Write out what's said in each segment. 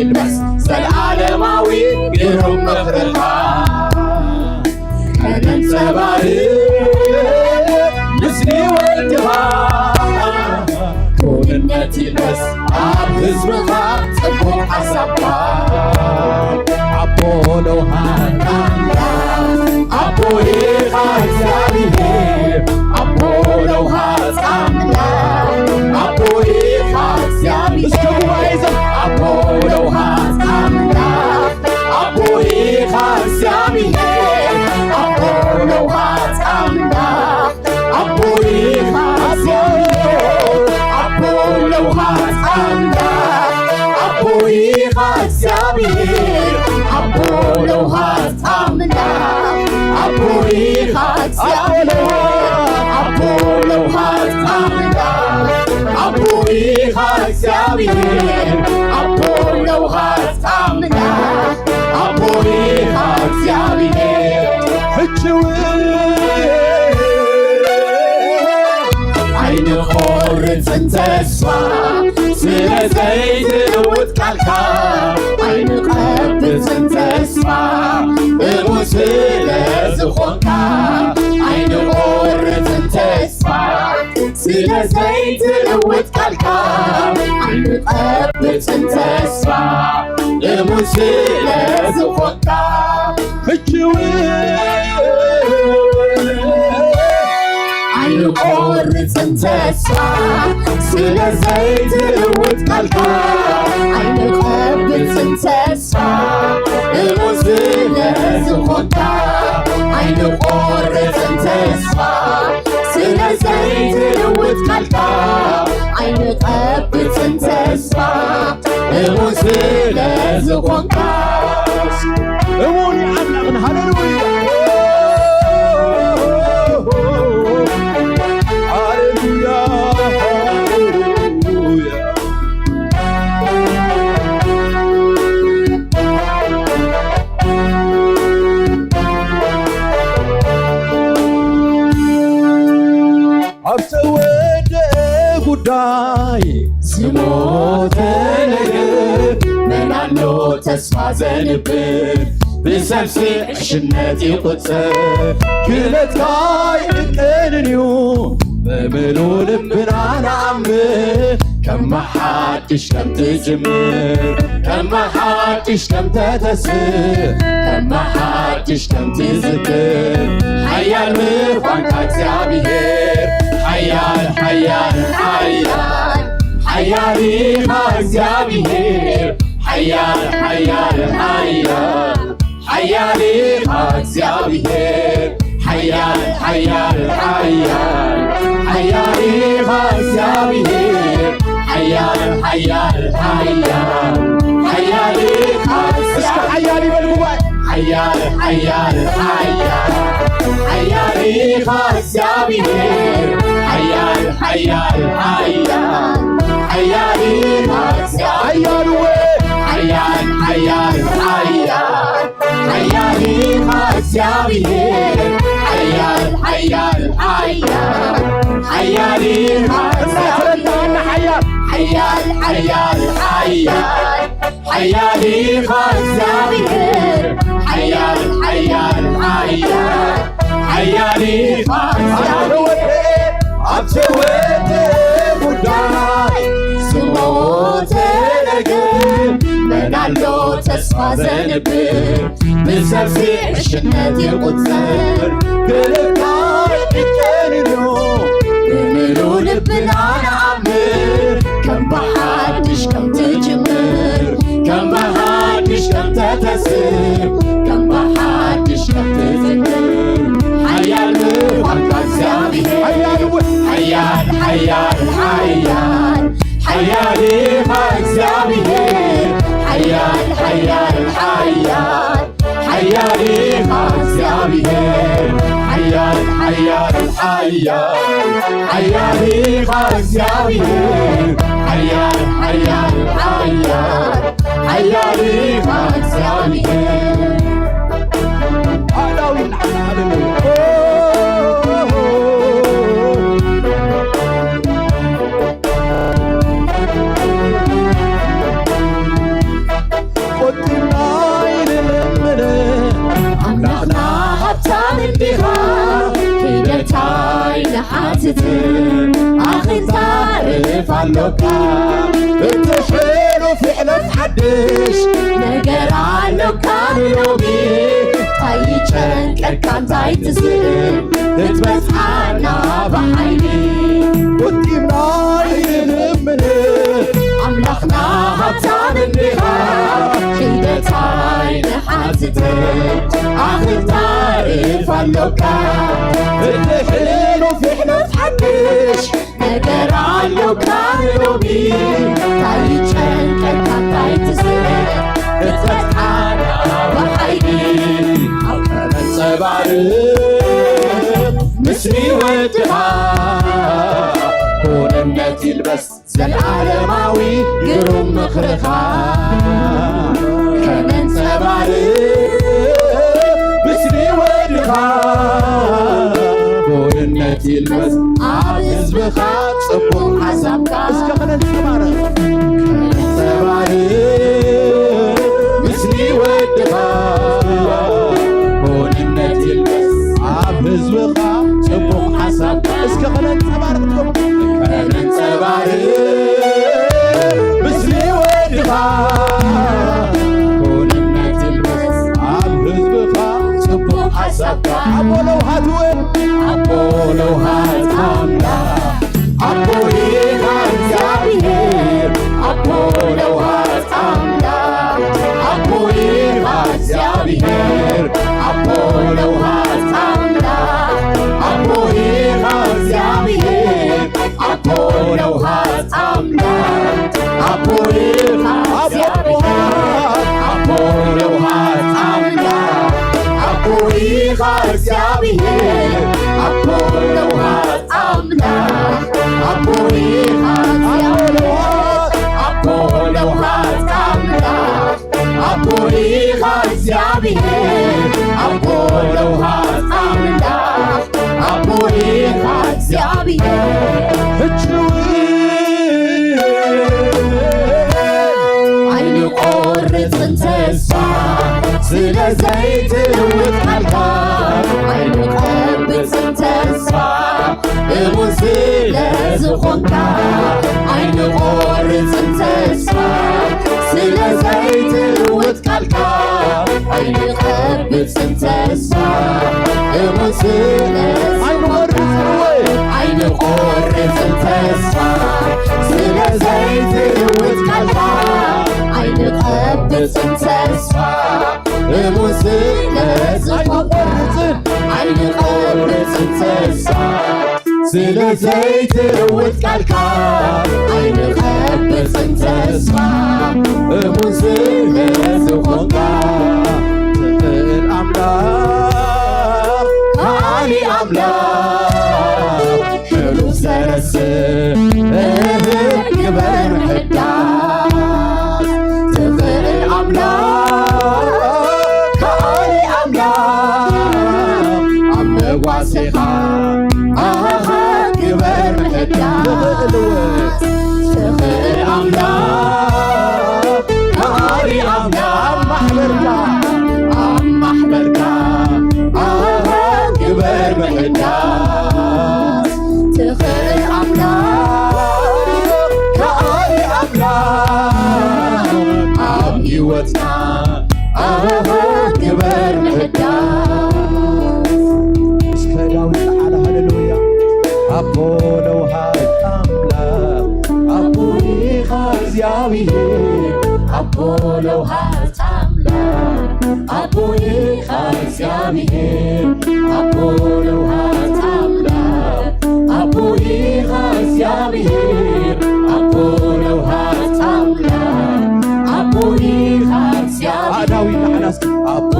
ይልበስ ዘላለማዊ ግሩም ምኽርኻ፣ ከነንጸባርቕ ምስሊ ወድኻ። ክውንነት ይልበስ ኣብ ህዝብኻ ጽቡቕ ሓሳብካ። ኣቦ ለውሃት ኣምላኽ፣ ኣቦ ኢኻ እግዚኣብሔር። ኣቦ ለውሃት ኣምላኽ፣ ኣቦ ኢኻ እግዚኣብሔር። እስከ ጉባኤ ዘም-፣ ኣቦ ለውሃት ኣምላኽ፣ ኣቦ ኢኻ እግዚኣብሔር። ኣቦ ለውሃት ኣምላኽ፣ ኣቦ ኢኻ እግዚኣብሔር። ኣቦ ለውሃት ኣምላኽ፣ ኣቦ ኢኻ እግዚኣብሔር። ኣቦ ለውሃት ኣምላኽ፣ ኣቦ ኢኻ እግዚኣብሔር። ኣቦ ለውሃት ኣምላኽ፣ ኣቦ ኢኻ እግዚኣብሔር። ኣቦ ለውሃት ኣምላኽ፣ ኣቦ ኢኻ እግዚኣብሔር። ሕጂ እውን ኣይንቆርጽን ተስፋ፣ ስለ ዘይትልውጥ ቃልካ ኣይንቐብጽን ተስፋ፣ እሙን ስለ ዝኾንካ ኣይንቆርጽን ተስፋ፣ ስለ ዘይትልውጥ ቃልካ ኣይንቐብጽን ተስፋ፣ እሙን ስለ ዝኾንካ ሕጂ እውን ኣይንቆርጽን ተስፋ፣ ስለ ዘይትልውጥ ቃልካ ኣይንቐብጽን ተስፋ፣ እሙን ስለ ዝኾንካ ኣይንቆርጽን ተስፋ፣ ስለ ዘይትልውጥ ቃልካ ኣይንቐብጽን ተስፋ፣ እሙን ስለ ዝኾንካ። እሙን ኣምላኽን፣ ሃሌሉያ፣ ሃሌሉያ፣ ሃሌሉያ። ኣብ ተወደአ ጉዳይ ዝሞተ ነገር፣ መን ኣሎ ተስፋ ዘንብር? ብሰብሲ ዕሽነት ይቑጸር፣ ክእለትካ ኣይዕቀንን እዩ፣ ብምሉእ ልብና ንኣምን። ከም ሓድሽ ከም ትጅምር፣ ከም ሓድሽ ከም ተተስፍ፣ ከም ሓድሽ ከም ትዝክር፣ ሓያል ምዃንካ እግዚኣብሔር። ሓያል፣ ሓያል፣ ሓያል፣ ሓያል ኢኻ እግዚኣብሔር። ሓያል፣ ሓያል፣ ሓያል፣ ሓያል ኢኻ እግዚኣብሔር። ሓያል፣ ሓያል፣ ሓያል፣ ሓያል ኢኻ እግዚኣብሔር። ሓያል፣ ሓያል፣ ሓያል፣ ሓያል ኢኻ እስከ እግዚኣብሔር። ሓያል ይበል ጉባኤ። ሓያል፣ ሓያል፣ ሓያል፣ ሓያል ኢኻ እግዚኣብሔር። ሓያል፣ ሓያል፣ ሓያል፣ ሓያል ኢኻ እግዚኣብሔር። ሓያል ወይ። ሓያል፣ ሓያል፣ ሓያል፣ ሓያል ኢኻ እግዚኣብሔር። ሓያል፣ ሓያል፣ ሓያል፣ ሓያል ኢኻ እግዚኣብሔር። ሓያል፣ ሓያል፣ ሓያል፣ ሓያል ኢኻ እግዚኣብሔር። ሓያል፣ ሓያል፣ ሓያል፣ ሓያል ኢኻ እግዚኣብሔር። ኣብ ተወደአ ጉዳይ ዝሞተ ነገር፣ መን ኣሎ ተስፋ ዘንብር? ብሰብሲ ዕሽነት ይቑጸር፣ ክእለትካ ኣይዕቀንን እዩ፣ ብምሉእ ልብና ንኣምን። ከም ብሓድሽ ከም ትጅምር፣ ከም ብሓድሽ ከም ተተስፍ፣ ከም ብሓድሽ ከም ትዝክር፣ ሓያል ምዃንካ እግዚኣብሔር። ሓያል፣ ሓያል፣ ሓያል፣ ሓያል ኢኻ እግዚኣብሔር። ሓያል፣ ሓያል፣ ሓያል፣ ሓያል ኢኻ እግዚኣብሔር። ሓያል፣ ሓያል፣ ሓያል፣ ሓያል ኢኻ እግዚኣብሔር። ሓያል፣ ሓያል፣ ሓያል፣ ሓያል ኢኻ እግዚኣብሔር። ኣእዳው ይንዓቕ፣ ሃሌሉያ። ሓትት ኣኽልታ ርፍ ኣሎካ። እቲ ሕሉፍ ይሕለፍ ሓድሽ ነገር ኣሎካ ንሎሚ። እንታይ ይጨንቀካ እንታይ ትስእል ክትበጽሓና ብሓይሊ። ቆጢብና ኣይንልምን ኣምላኽና ሃብታም እንዲኻ። ሒደታይ ንሓትት ኣኽልታ ርፍ ኣሎካ። እቲ ሕሉፍ ይሕለፍ ሓድሽ ነገር ኣሎካ ሎሚ። እንታይ ይጨንቀካ እንታይ ትስእል ክትበጽሓና ብሓይሊ። ኣብ ተመንጸባርቕ ምስሊ ወድኻ ኩንነት ይልበስ። ዘላለማዊ ግሩም ምኽርኻ ከነንጸባርቕ፣ ብስሚ ወድኻ ጎንነት ይልበስ። ኣብ ህዝብኻ ጽቡቕ ሓሳብካ እስከ ከነንጸባርቕ፣ ከነንጸባርቕ፣ ብስሚ ወድኻ ጎንነት ይልበስ። ኣብ ህዝብኻ ጽቡቕ ሓሳብ እስከ ከነንጸባርቕ፣ ከነንጸባርቕ፣ ብስሚ ወድኻ ኩንነት ይልበስ። ኣብ ህዝብኻ ጽቡቕ ሓሳብካ ኣቦ ለውሃት እውን ኣቦ ለውሃት ኣምላኽ ኣቦ ኢኻ እግዚኣብሔር ኣቦ ለውሃት ኣምላኽ ኣቦ ኢኻ እግዚኣብሔር ኣቦ ለውሃት ኣምላኽ ኣቦ ኢኻ እግዚኣብሔር ኣቦ ለውሃት ኣምላኽ ኣቦ ኢኻ እግዚኣብሔር ኣቦ ለውሃት ኣምላኽ ኣቦ ኢኻ እግዚኣብሔር ኣቦ ለውሃት ኣምላኽ ኣቦ ኢኻ እግዚኣብሔር ኣቦ ለውሃት ኣምላኽ ኣቦ ኢኻ እግዚኣብሔር ኣቦ ለውሃት ኣምላኽ ኣቦ ኢኻ እግዚኣብሔር ሕጂ እውን ኣይንቆርጽን ተስፋ ስለ ዘይትልውጥ ቃልካ ኣይንቐብጽን ተስፋ እሙን ስለ ዝኾንካ ኣይንቆርጽን ተስፋ ስለ ዘይትልውጥ ቃልካ ኣይንቐብጽን ተስፋ እሙን ስለ ኣይንቆርጽን ወይ ኣይንቆርጽን ተስፋ ስለ ዘይትልውጥ ቃልካ ኣይንቐብጽን ተስፋ እሙን ስለ ዝኾንካ ኣይንቆርጽን ኣይንቆርጽን ተስፋ ስለ ዘይትልውጥ ቃልካ ኣይንቐብጽን ተስፋ እሙን ስለ ዝኾንካ ትኽእል ኣምላኽ ከኣሊ ኣምላኽ ሕሉፍ ዘረስእ ግበር ምሕዳስ ትኽእል ኣምላኽ ከኣሊ ኣምላኽ ኣብ መጓሴኻ ኣሃ ግበር ምሕዳስ ትኽእል ኣምላኽ ከኣሊ ኣምላኽ ኣብ ማሕበርካ ኣብ ማሕበርካ ኣሃ ግበር ምሕዳስ ትኽእል ኣምላኽ ከኣሊ ኣምላኽ ኣብ ህይወትና ኣሃ ግበር ምሕዳስ እስከ ዳዊት ተዓላ ሃሌሉያ ኣቦ ለውሃት ኣምላኽ ኣቦ ኢኻ እግዚኣብሔር ኣቦ ለውሃት ኣምላኽ ኣቦ ኢኻ እግዚኣብሔር ኣቦ ለውሃት ኣምላኽ ኣቦ ኢኻ እግዚኣብሔር ኣቦ ለውሃት ኣምላኽ ኣቦ ኢኻ እግዚኣብሔር ኣዳዊት ንዓናስ ኣቦ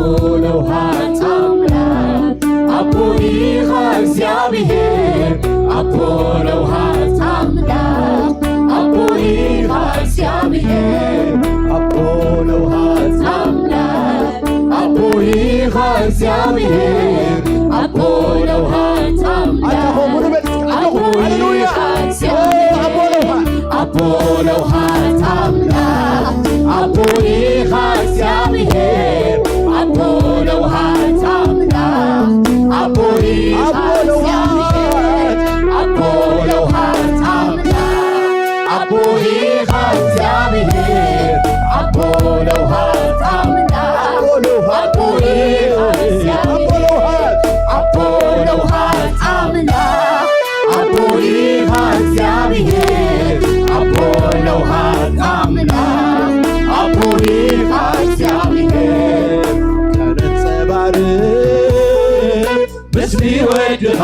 ለውሃት ኣምላኽ ኣቦ ኢኻ እግዚኣብሔር ኣቦ ለውሃት ኣምላኽ ኣቦ ኢኻ እግዚኣብሔር ኣቦ ለውሃት ኣምላኽ ኣቦ ኢኻ እግዚኣብሔር ኣቦ ለውሃት ኣምላኽ ኣቦ ኢኻ እግዚኣብሔር ኣቦ ለውሃት ኣምላኽ ኣቦ ኢኻ እግዚኣብሔር ኣቦ ለውሃት ኣምላኽ ኣቦ ኢኻ እግዚኣብሔር ኣቦ ኢኻ እግዚኣብሔር፣ ኣቦ ለውሃት ኣምላኽ። ኣቦ ለውሃት፣ ኣቦ ለውሃት፣ ኣቦ ለውሃት፣ ኣቦ ለውሃት ኣምላኽ። ኣቦ ኢኻ እግዚኣብሔር፣ ኣቦ ለውሃት ኣምላኽ። ኣቦ ኢኻ እግዚኣብሔር፣ ከነንጸባርቕ ምስሊ ወድኻ፣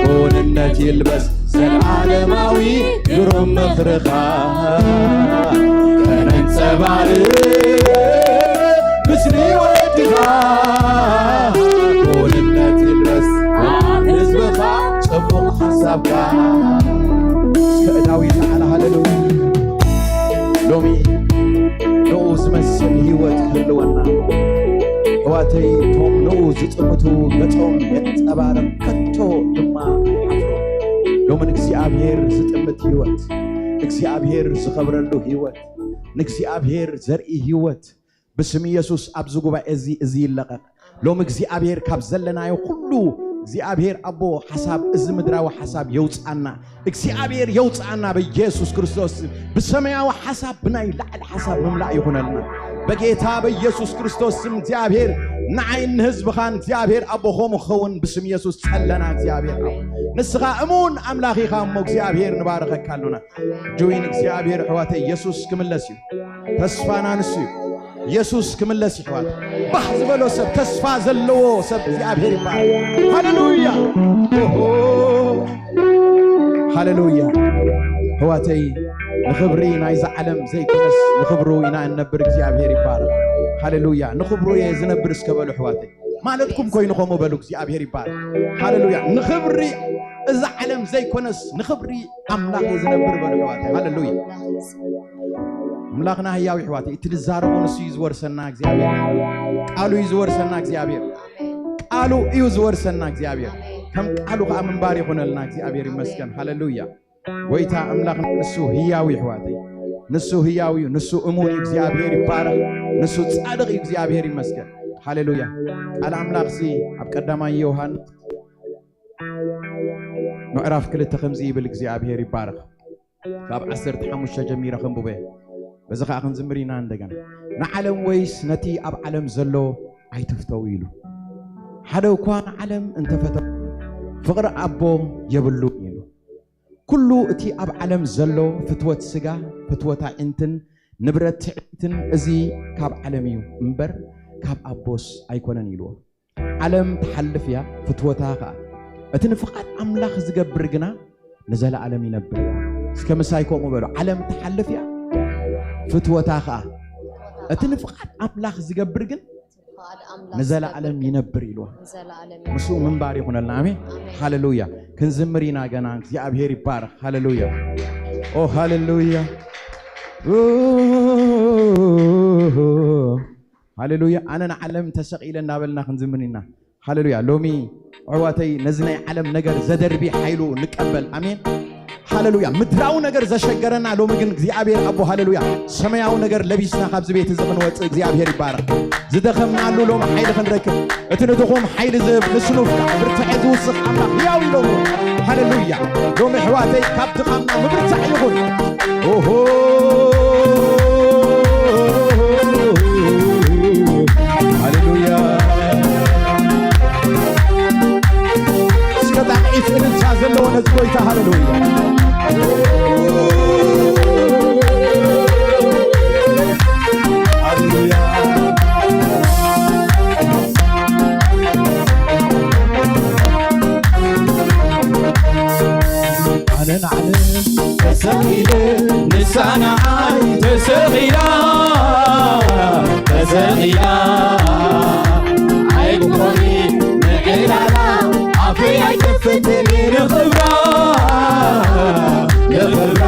ክውንነት ይልበስ ዘለዓለማዊ ግሩም ምኽርኻ። ከነንጸባርቕ ምስሊ ወድኻ፣ ክውንነት ይልበስ ህዝብኻ፣ ጽቡቕ ሓሳብካ። እስከ ዳዊት ኣላ ሃለሉያ። ሎሚ ንኡ ዝመስል ህይወት ክህልወና፣ ኣሕዋተይ፣ እቶም ንኡ ዝጥምቱ ገጾም የንጸባርቕ፣ ከቶ ድማ ኣይሓፍሩን። ሎሚ ንእግዚኣብሔር ዝጥምት ህይወት፣ እግዚኣብሔር ዝኸብረሉ ህይወት፣ ንእግዚኣብሔር ዘርኢ ህይወት ብስም ኢየሱስ ኣብዚ ጉባኤ እዚ፣ እዚ ይለቐቕ። ሎሚ እግዚኣብሔር ካብ ዘለናዮ ኩሉ እግዚኣብሔር ኣቦ ሓሳብ፣ እዚ ምድራዊ ሓሳብ የውፅኣና። እግዚኣብሔር የውፅኣና በኢየሱስ ክርስቶስ። ብሰማያዊ ሓሳብ ብናይ ላዕሊ ሓሳብ ምምላእ ይኹነልና። በጌታ በኢየሱስ ክርስቶስ ስም እግዚኣብሔር ንዓይን ንህዝብኻን እግዚኣብሔር ኣቦ ኸም ኸውን ብስም ኢየሱስ ጸለና። እግዚኣብሔር ኣቦ ንስኻ እሙን ኣምላኽ ኢኻ እሞ እግዚኣብሔር ንባረኸካ ኣሉና። ጅዊን እግዚኣብሔር ኣሕዋተይ ኢየሱስ ክምለስ እዩ። ተስፋና ንሱ እዩ። ኢየሱስ ክምለስ ይሕዋት። ባህ ዝበሎ ሰብ፣ ተስፋ ዘለዎ ሰብ እግዚኣብሔር ይባረክ። ሃሌሉያ። ኦሆ። ሃሌሉያ። ኣሕዋተይ ንኽብሪ ናይዛ ዓለም ዘይኮነስ ንኽብሩ ኢና እንነብር። እግዚኣብሔር ይባረክ። ሃሌሉያ። ንኽብሩ እየ ዝነብር እስከ በሉ ኣሕዋተይ። ማለትኩም ኮይኑ ከምኡ በሉ። እግዚኣብሔር ይባረክ። ሃሌሉያ። ንኽብሪ እዛ ዓለም ዘይኮነስ ንኽብሪ ኣምላኽ እየ ዝነብር በሉ ኣሕዋተይ። ሃሌሉያ። ኣምላኽና ህያው ኣሕዋተይ፣ እቲ ንዛረቦ ንሱ እዩ ዝወርሰና እግዚኣብሔር። ቃሉ እዩ ዝወርሰና እግዚኣብሔር። ቃሉ እዩ ዝወርሰና እግዚኣብሔር። ከም ቃሉ ከዓ ምንባር ይኾነልና። እግዚኣብሔር ይመስገን። ሃሌሉያ። ጎይታ ኣምላኽ ንሱ ህያው እዩ ኣሕዋተይ። ንሱ ህያው እዩ። ንሱ እሙን እዩ። እግዚኣብሔር ይባረኽ። ንሱ ጻድቕ እዩ። እግዚኣብሔር ይመስገን። ሃሌሉያ። ቃል ኣምላኽ ሲ ኣብ ቀዳማይ ዮሃንስ ምዕራፍ ክልተ ከምዚ ይብል። እግዚኣብሔር ይባረኽ። ካብ ዓሰርተ ሓሙሽተ ጀሚረ ከንብበ። በዚ ኸዓ ክንዝምር ኢና እንደገና። ንዓለም ወይስ ነቲ ኣብ ዓለም ዘሎ ኣይትፍተው ኢሉ። ሓደ እኳ ንዓለም እንተፈተው ፍቕሪ ኣቦ የብሉን ኢሉ። ኩሉ እቲ ኣብ ዓለም ዘሎ ፍትወት ስጋ፣ ፍትወት ኣዒንትን ንብረት ትዕቢትን እዚ ካብ ዓለም እዩ እምበር ካብ ኣቦስ ኣይኮነን ኢልዎ። ዓለም ትሓልፍ እያ፣ ፍትወታ ኸዓ። እቲ ንፍቓድ ኣምላኽ ዝገብር ግና ንዘለኣለም ይነብር። እስከ ምሳይ ከምኡ በሉ፣ ዓለም ትሓልፍ እያ፣ ፍትወታ ኸዓ። እቲ ንፍቓድ ኣምላኽ ዝገብር ግን ፍቓድ ኣምላኽ ንዘለኣለም ዝገብር ይነብር ኢልዋ። ንዘለኣለም ምስኡ ይነብር። ምንባር ይኹነልና። ኣሜን። ኣሜን። ሃሌሉያ። ክንዝምር ኢና ገና። እግዚኣብሔር ይባረኽ። ሃሌሉያ። ኦ ሃሌሉያ። ሃሌሉያ። ኣነ ንዓለም ተሰቒለ እናበልና ክንዝምር ኢና። ሃሌሉያ። ሎሚ ኣሕዋተይ ነዚ ናይ ዓለም ነገር ዘደርቢ ሓይሉ ንቀበል። ኣሜን። ሃሌሉያ። ምድራዊ ነገር ዘሸገረና ሎሚ ግን እግዚኣብሔር ኣቦ፣ ሃሌሉያ፣ ሰማያዊ ነገር ለቢስና ካብዚ ቤት እዚ ክንወፅእ እግዚኣብሔር ይባረኽ። ዝደኸምናሉ ሎሚ ሓይሊ ክንረክብ፣ እቲ ንድኹም ሓይሊ ዝህብ ንስኑፍ ከዓ ብርትዐ ዝውስኽ ኣምላኽ ሕያው እዩ ሎሚ። ሃሌሉያ። ሎሚ ኣሕዋተይ ካብ ድኻምና ምብርታዕ ይኹን። ኦሆ። ሃሌሉያ። እስከ ጣቕዒት እልልታ ዘለዎ ነዚ ጎይታ ሃሌሉያ። ሃሌሉያ። ኣነ ንዓለም ተሰቒለ፣ ንሳ ንዓይ ተሰቒላ፣ ተሰቒላ። ኣይግቦኒ ንዕላላ፣ ኣፈይ ኣይከፍትን ንኽብራ፣ ንኽብራ።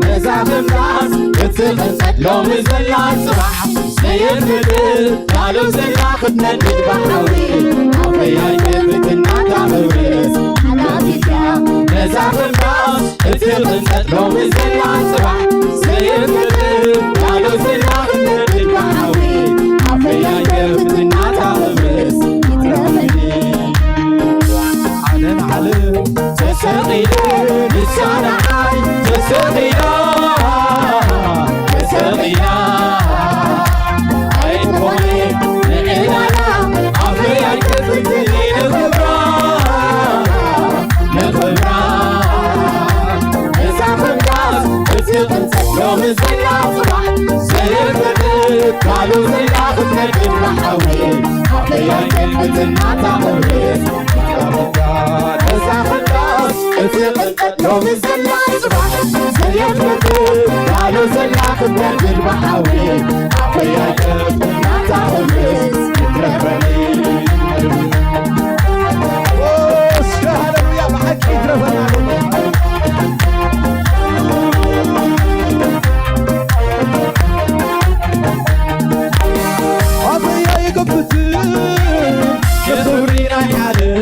ነዛ ምምላስ እትቕንጸት ሎሚ ዘላ ጽባሕ ዘየንብር፣ ቃሉ ዘላ ክትነድድ ባሕራዊ፣ ኣፈይ ኣይከፍትን ናታ መውረስ ሓላፊት እያ። ነዛ ምምላስ እትቕንጸት ሎሚ ዘላ ጽባሕ ዘየንብር፣ ቃሉ ዘላ ክትነድድ ባሕራዊ፣ ኣፈይ ኣይከፍትን ናታ መውረስ ይትረፈኒ። ኣነ ንዓለም ተሰቒለ፣ ንሳ ሳራይ ተሰቒላ፣ ተሰቒላ፣ ኣይትኾነ ንዕላላ፣ ኣፈይ ኣይከፍትን ንኽብራ፣ ንኽብራ። እዛ ኽንዳስ እቲ ቕንጸት ሎሚ ዘላ ጽባሕ ዘየፍርድ፣ ካሉ ዘላ ክትነድድ ብሓዊ፣ ኣፈይ ኣይከፍትን ናታ ኽብሪ። እዛ ኽንዳስ እቲ ቕንጸት ሎሚ ዘላ ጽባሕ ዘየፍርድ፣ ካሉ ዘላ ክትነድድ ብሓዊ፣ ኣፈይ ኣይከፍትን ናታ ኽብሪ። ይትረፈኒ። እስከ ሃሌሉያ ብሓቂ ይትረፈና። ኣበይ ኣይገብትን ንኽብሪ ናይ ዓለም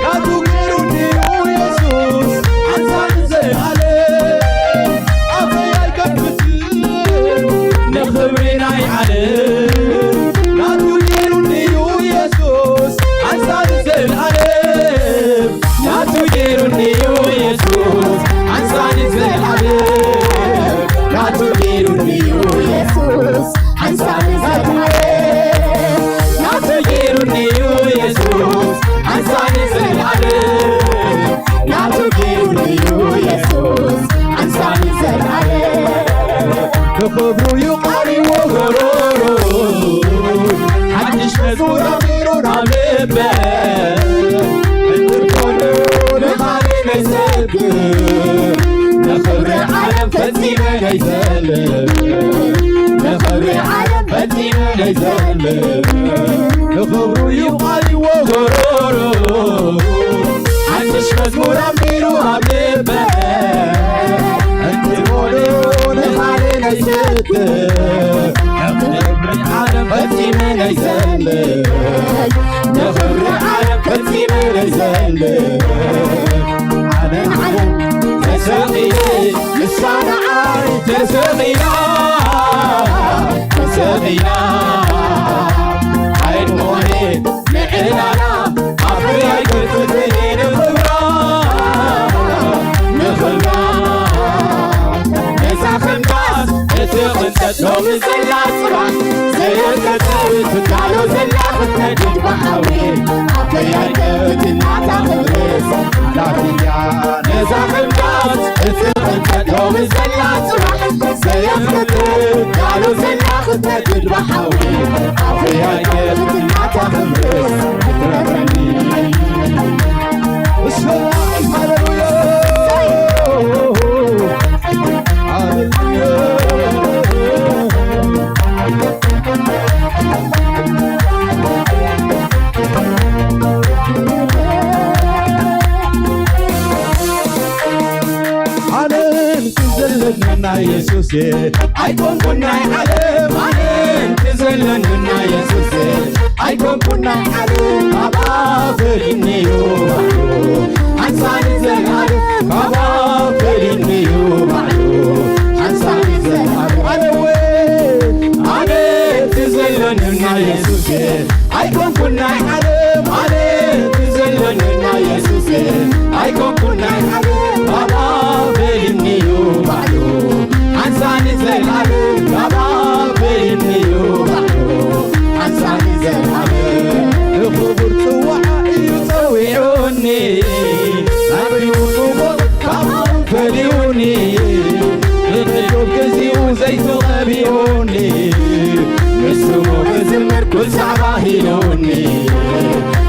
ናቱ ገይሩ ድዩ የሱስ ሓንሳብ ንዘለኣለም። ኣበይ ኣይገብትን ንኽብሪ ናይ ዓለም ናቱ ገይሩ ድዩ የሱስ ሓንሳብ ንዘለኣለም። ናቱ ገይሩ ድዩ የሱስ ሓንሳብ ንዘለኣለም። ናቱ ገይሩ ድዩ የሱስ ሓንሳብ ንዘለኣለም። ናቱ ገይሩ ድዩ የሱስ ሓንሳብ ንዘለኣለም። ናቱ ገይሩ ድዩ የሱስ ሓንሳብ ንዘለኣለም። ክኽብሩ እዩ ቀሪቡ ጎሮሮ ሓድሽ መዝሙር ኣሚሩ ናብ ልበ። እንድርኮኑ ንኻልእ ነይሰግር ንኽብሪ ዓለም ፈጺመ ነይዘልል ንኽብሪ ዓለም ፈጺመ ነይዘልል። ንኽብሩ እዩ ቃልዎ ጎሮሮ ሓድሽ መዝሙር ኣሚሩ ኣብ ልበ። እንድርኮኑ ንኻልእ ነይሰግር ንኽብሪ ዓለም ፈጺመ ነይዘልል ንኽብሪ ዓለም ፈጺመ ነይዘልል። ኣነ ንዓለም ተሰቒለ ንሳ ንዓይ ተሰቒላ ተሰቒላ ኣይንኾነ ንዕላላ ኣፍርያ ኣይክፍትኒ ንኽብራ ንኽብራ ነዛ ኽንዳስ እቲ ቕንጸት ሎሚ ዘላ ጽባሕ ዘየንቀጽ ትካሎ ዘላ ክትነድድ ብሓዊ ኣፈይ ኣይከፍትን ናታ ኽብርስ ሓላፊያ ነዛ ኽንዳስ እቲ ቕንጸት ሎሚ ዘላ ጽባሕ ዘየንቀጽ ትካሎ ዘላ ክትነድድ ብሓዊ ኣፈይ ኣይከፍትን ናታ ኽብርስ ክትረፈኒ። እስከ ሃሌሉያ። ሃሌሉያ። ኣነ እንትን ዘለኒ ናይ የሱስ እየ፣ ኣይኮንኩን ናይ ዓለም። ኣነ እንትን ዘለኒ ናይ የሱስ እየ፣ ኣይኮንኩን ናይ ዓለም። ባባ ፈሊኒ እዩ ባዕሉ ሓንሳብ ንዘለኣለም። ባባ ፈሊኒ እዩ ባዕሉ ሓንሳብ ንዘለኣለም። ኣነ እወ ኣነ እቲ ዘለኒ ናይ የሱስ እየ፣ ኣይኮንኩን ናይ ዓለም። ኣነ እቲ ዘለኒ ናይ የሱስ እየ፣ ኣይኮንኩን ናይ ዓለም። ባባ ፈሊኒ እዩ ባዕሉ ሓንሳብ ንዘለኣለም። ባባ ፈሊኒ እዩ ባዕሉ ሓንሳብ ንዘለኣለም። ንኽቡር ጽዋዓ እዩ ጸዊዑኒ፣ ናብኡ ክቡር ካብኡ ፈልዩኒ። ብመደብ ግዚኡ ዘይቱ ቀቢኡኒ፣ ንስሙ ክዝምር ኩል ሳዕባ ሂሉኒ።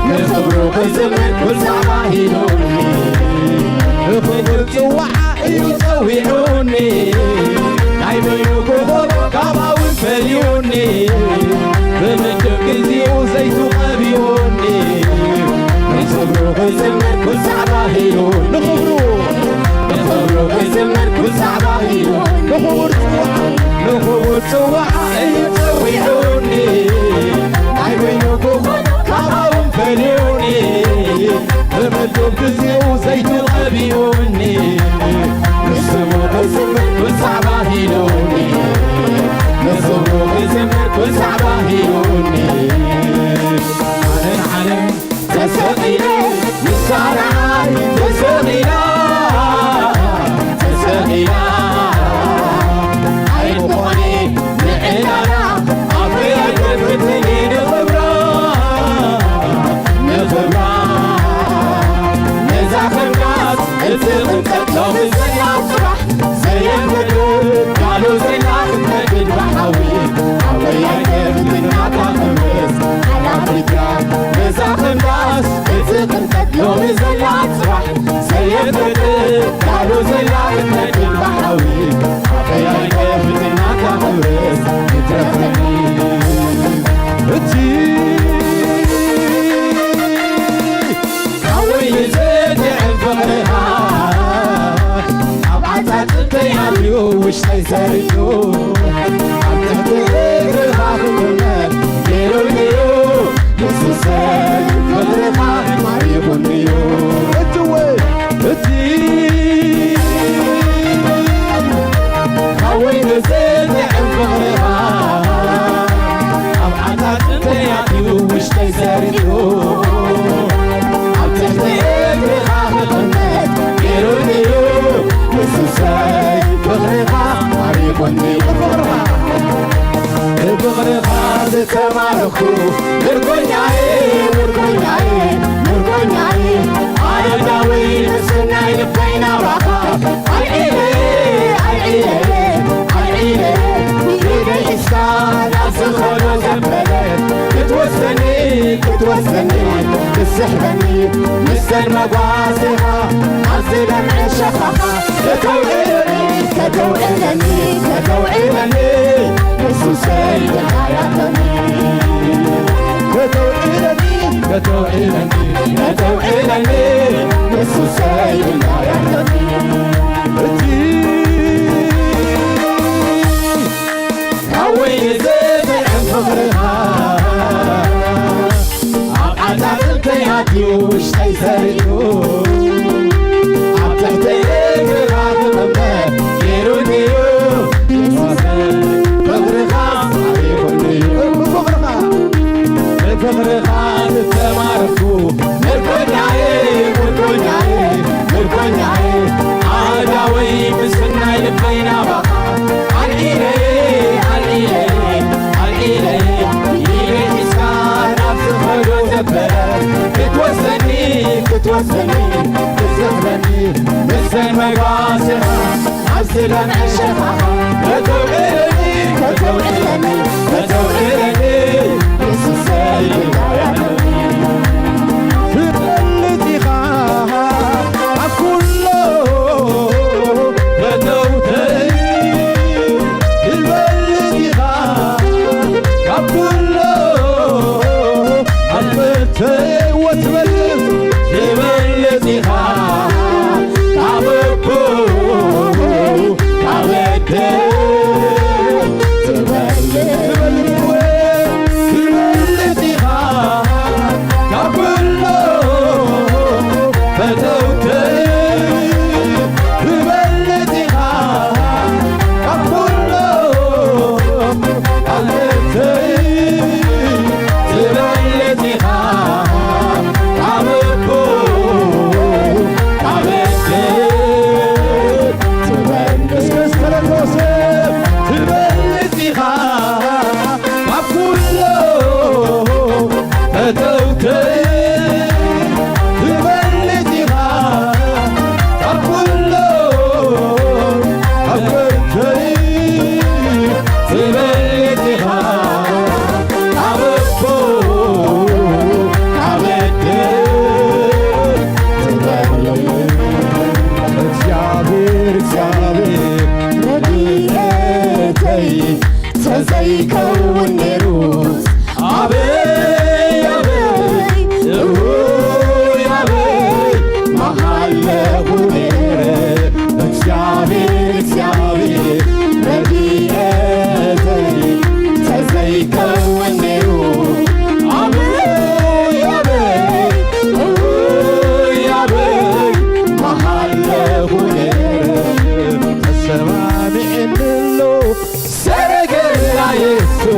ንኽብሩ ክዝምር ኩል ሳዕባ ሂሉኒ። ንኽቡር ጽዋዓ እዩ ጸዊዑኒ፣ ናይ በይኑ ክቡር ካባውን ፈልዩኒ። ብመደብ ግዚኡ ዘይቱ ቀቢኡኒ፣ ንኽብሩ ክዝምር ኩል ሳዕባ ሂሉኒ። ንኽብሩ፣ ንኽብሩ ክዝምር ኩል ሳዕባ ሂሉኒ። ንኽቡር ጽዋዓ፣ ንኽቡር ጽዋዓ እዩ ጸዊዑኒ፣ ናይ በይኑ ክቡር ካባውን ፈልዩኒ። ብመደብ ግዚኡ ዘይቱ ቀቢኡኒ፣ ንስሙ ክዝምር ኩል ሳዕባ ሂሉኒ። ንስሙ ክዝምር ኩል ሳዕባ ሂሉኒ። ኣነ ንዓለም ተሰቒለ፣ ንሳ ንዓይ ተሰቒላ። ሎሚ ዘላ ጽባሕ ዘየንበድር፣ ቃሉ ዘላ ክትነድድ ብሓዊ፣ ኣበይ ኣይከፍትን ናታ ክብርስ፣ ዓላ ኣፍሪቃ ነዛ ክንዳስ እቲ ቅንጠት። ሎሚ ዘላ ጽባሕ ዘየንበድር፣ ቃሉ ዘላ ክትነድድ ብሓዊ፣ ኣበይ ኣይከፍትን ናታ ክብርስ፣ ይትረፈኒ እቲ ካብ ወይኒ ዝጥዕም ፍቕርኻ ኣብ ዓጻጽምተይ ኣትዩ ውሽጠይ ሰሪቱ ኣብ ትሕቲ እግርኻ ክቕመጥ ገይሩኒ'ዩ የሱሰይ ፍቕርኻ ማሪኹኒ'ዩ እቲ እቲ ካብ ወይኒ ዝጥዕም ፍቕርኻ ኣብ ዓጻጽምተይ ኣትዩ ውሽጠይ ሰሪቱ ኣብ ትሕቲ እግርኻ ክቕመጥ ገይሩኒ'ዩ የሱሰይ ፍቕርኻ ማሪኹኒ ብፍቕርኻ ብፍቕርኻ ዝተማረኹ ምርኮኛዬ ምርኮኛዬ ምርኮኛዬ ኣረጋዊ ምስናይ ልበይ ናባኻ ኣልዒለ ኣልዒለ ኣልዒለ ኢደይ ሒዝካ ናብ ዝኸዶ ዘበለ ክትወስደኒ ክትወስደኒ ትስሕበኒ ምሰን መጓሴኻ ኣብዚ ለምዐ ሸኻኻ ከተውዕለኒ ከተውዕለኒ ከተውዕለኒ የሱሰይ ደሃያቶኒ ከተውዕለኒ ከተውዕለኒ ከተውዕለኒ የሱሰይ ደሃያቶኒ እቲ ካብ ወይኒ ዝጥዕም ፍቕርኻ ኣብ ዓጻጽምተይ ኣትዩ ውሽጠይ ሰሪቱ ኣብ ትሕቲ እግርኻ ክቕመጥ ገይሩኒ'ዩ ፍቕርኻ ማሪኹኒ'ዩ ብፍቕርኻ ብፍቕርኻ ዝተማረኹ ምርኮኛዬ ምርኮኛዬ ምርኮኛዬ ኣረጋዊ ምስናይ ልበይ ናባኻ ኣልዒለ ኣልዒለ ኣልዒለ ኢደይ ሒዝካ ናብ ዝኸዶ ዘበለ ክትወስደኒ ክትወስደኒ ክትዘኽረኒ ምስን መጓሴኻ ኣብዚ ለምዐ ሸኻኻ ከተውዕለኒ ከተውዕለኒ ከተውዕለኒ የሱሰይ ትበልጽ ኢኻ ኣብ ኩሎ ፈተውተይ ትበልጽ ኢኻ ካብ ኩሎ ኣፍተይ ወትበልጽ ትበልጽ ኢኻ ካብ ኣቦ ካብ ኣደ ትበልጽ ትበልጽ ኢኻ ካብ ኩሎ ፈተውተይ ትበልጽ ኢኻ ካብ ኩሎ ኣፍተይ ትበልጽ ኢኻ ካብ ኣቦ ካብ ኣደ ትበልጽ እስከ እስከ ለተወሰ ትበልጽ ኢኻ ካብ ኩሎ ፈተውተይ ትበልጽ ኢኻ ካብ ኩሎ ኣፍተይ ትበልጽ ኢኻ ካብ ኣቦ ካብ ኣደ ትበልጽ እግዚኣብሔር እግዚኣብሔር ረድኤተይ ተዘይከውን ነይሩስ ኣበይ ኣበይ እውይ ኣበይ ምሃለኹ ነይረ እግዚኣብሔር እግዚኣብሔር ረድኤተይ ተዘይከውን ነይሩ ኣበይ ኣበይ እውይ ኣበይ ምሃለኹ ነይረ ተሰማሚዕንሎ ሰረገላ የሱስ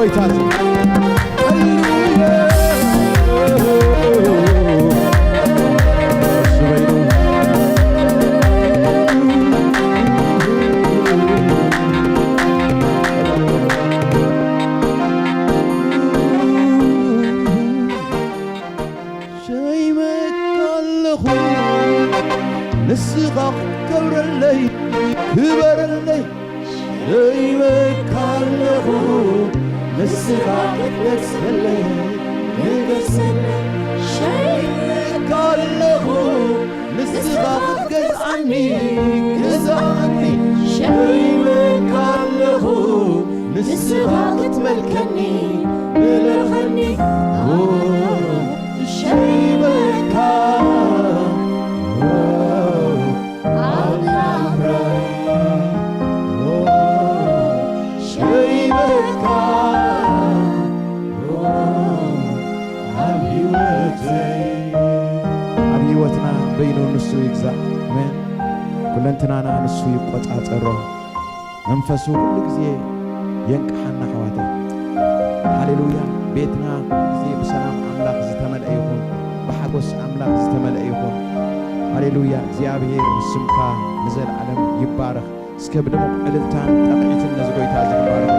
ጎይታ እዚ። ሃሌሉያ። እሱ በይኑ። ሸይመካ ኣለኹ፣ ንስኻ ክትከብረለይ፣ ክበረለይ። ሸይመካ ኣለኹ፣ ንስኻ ክትነግሰለይ፣ ንገሰለይ። ሸይመካ ኣለኹ፣ ንስኻ ክትገዝኣኒ፣ ግዛኣኒ። ሸይመካ ኣለኹ፣ ንስኻ ክትመልከኒ፣ ምለኸኒ። ኦ፣ ሸይመካ፣ ኦ፣ ኣብ ናብራይ፣ ኦ፣ ሸይመካ፣ ኦ፣ ኣብ ህይወተይ። ኣብ ህይወትና በይኑ ንሱ ይግዛእ። ኣሜን። ኩለንትናና ንሱ ይቆጻጸሮ። መንፈሱ ኩሉ ግዜ የንቅሓና ኣሕዋተይ። ሃሌሉያ። ቤትና ኩሉ ግዜ ብሰላም ኣምላኽ ዝተመልአ ይኹን፣ ብሓጎስ ኣምላኽ ዝተመልአ ይኹን። ሃሌሉያ። እግዚኣብሔር ስምካ ንዘለዓለም ይባረኽ። እስከ ብድሙቕ ዕልልታን ጣቕዒትን ነዚ ጎይታ እዚ ንባርኾ።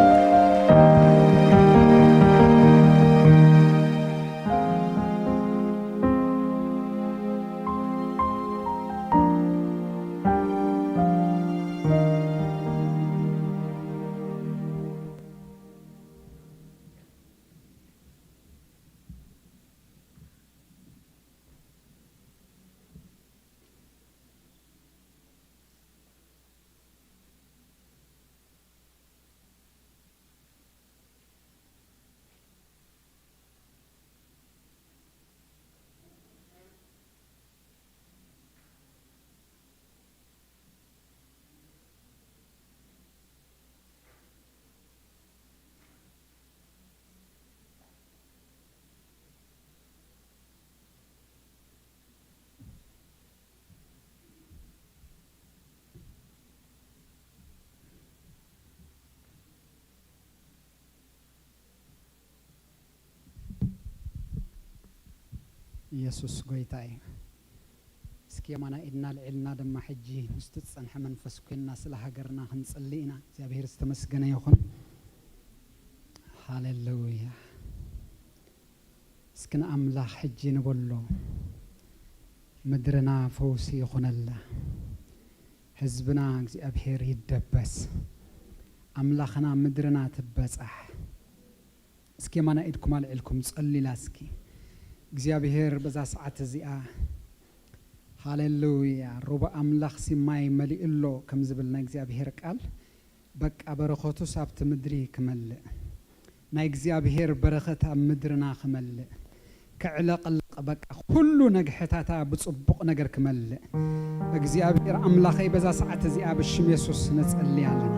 ኢየሱስ ጎይታ እዩ። እስኪ የማና ኢድና ልዒልና ድማ ሕጂ ምስቲ ዝጸንሐ መንፈስ ኮይንና ስለ ሃገርና ክንጽሊ ኢና። እግዚኣብሔር ዝተመስገነ ይኹን። ሃሌሉያ። እስኪ ንኣምላኽ ሕጂ ንበሎ፣ ምድርና ፈውሲ ይኹነላ፣ ህዝብና እግዚኣብሔር ይደበስ፣ ኣምላኽና ምድርና ትበጻሕ። እስኪ የማና ኢድኩም ኣልዒልኩም ጸሉላ እስኪ። እግዚኣብሔር በዛ ሰዓት እዚኣ፣ ሃሌሉያ፣ ሩባ ኣምላኽ ሲ ማይ መሊኡ ኣሎ ከም ዝብል ናይ እግዚኣብሔር ቃል፣ በቃ በረኸቱስ ኣብቲ ምድሪ ክመልእ፣ ናይ እግዚኣብሔር በረኸት ኣብ ምድርና ክመልእ፣ ክዕለቕልቕ፣ በቃ ኩሉ ነግሕታታ ብጽቡቕ ነገር ክመልእ እግዚኣብሔር ኣምላኸይ በዛ ሰዓት እዚኣ ብሽም የሱስ ንጸሊ ኣለና።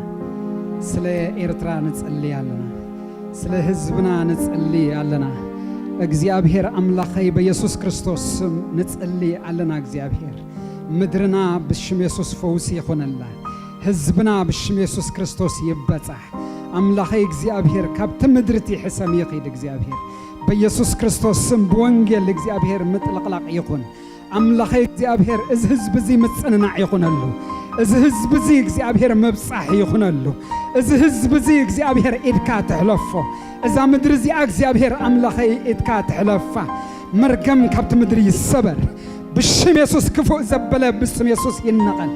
ስለ ኤርትራ ንጸሊ ኣለና። ስለ ህዝብና ንጸሊ ኣለና። እግዚኣብሔር ኣምላኸይ በየሱስ ክርስቶስ ስም ንጸሊ ኣለና። እግዚኣብሔር ምድርና ብሽም የሱስ ፈውሲ ይኹነላ። ህዝብና ብሽም የሱስ ክርስቶስ ይበጻሕ። ኣምላኸይ እግዚኣብሔር ካብቲ ምድሪ እቲ ሕሰም ይኺድ። እግዚኣብሔር በየሱስ ክርስቶስ ስም ብወንጌል እግዚኣብሔር ምጥልቕላቕ ይኹን። ኣምላኸይ እግዚኣብሔር እዚ ህዝቢ እዚ ምጽንናዕ ይኹነሉ። እዚ ህዝቢ እዚ እግዚኣብሔር ምብጻሕ ይኹነሉ። እዚ ህዝቢ እዚ እግዚኣብሔር ኢድካ ትሕለፎ። እዛ ምድሪ እዚኣ እግዚኣብሔር ኣምላኸይ ኢድካ ትሕለፋ። መርገም ካብቲ ምድሪ ይሰበር። ብሽም የሱስ ክፉእ ዘበለ ብስም የሱስ ይነቐል።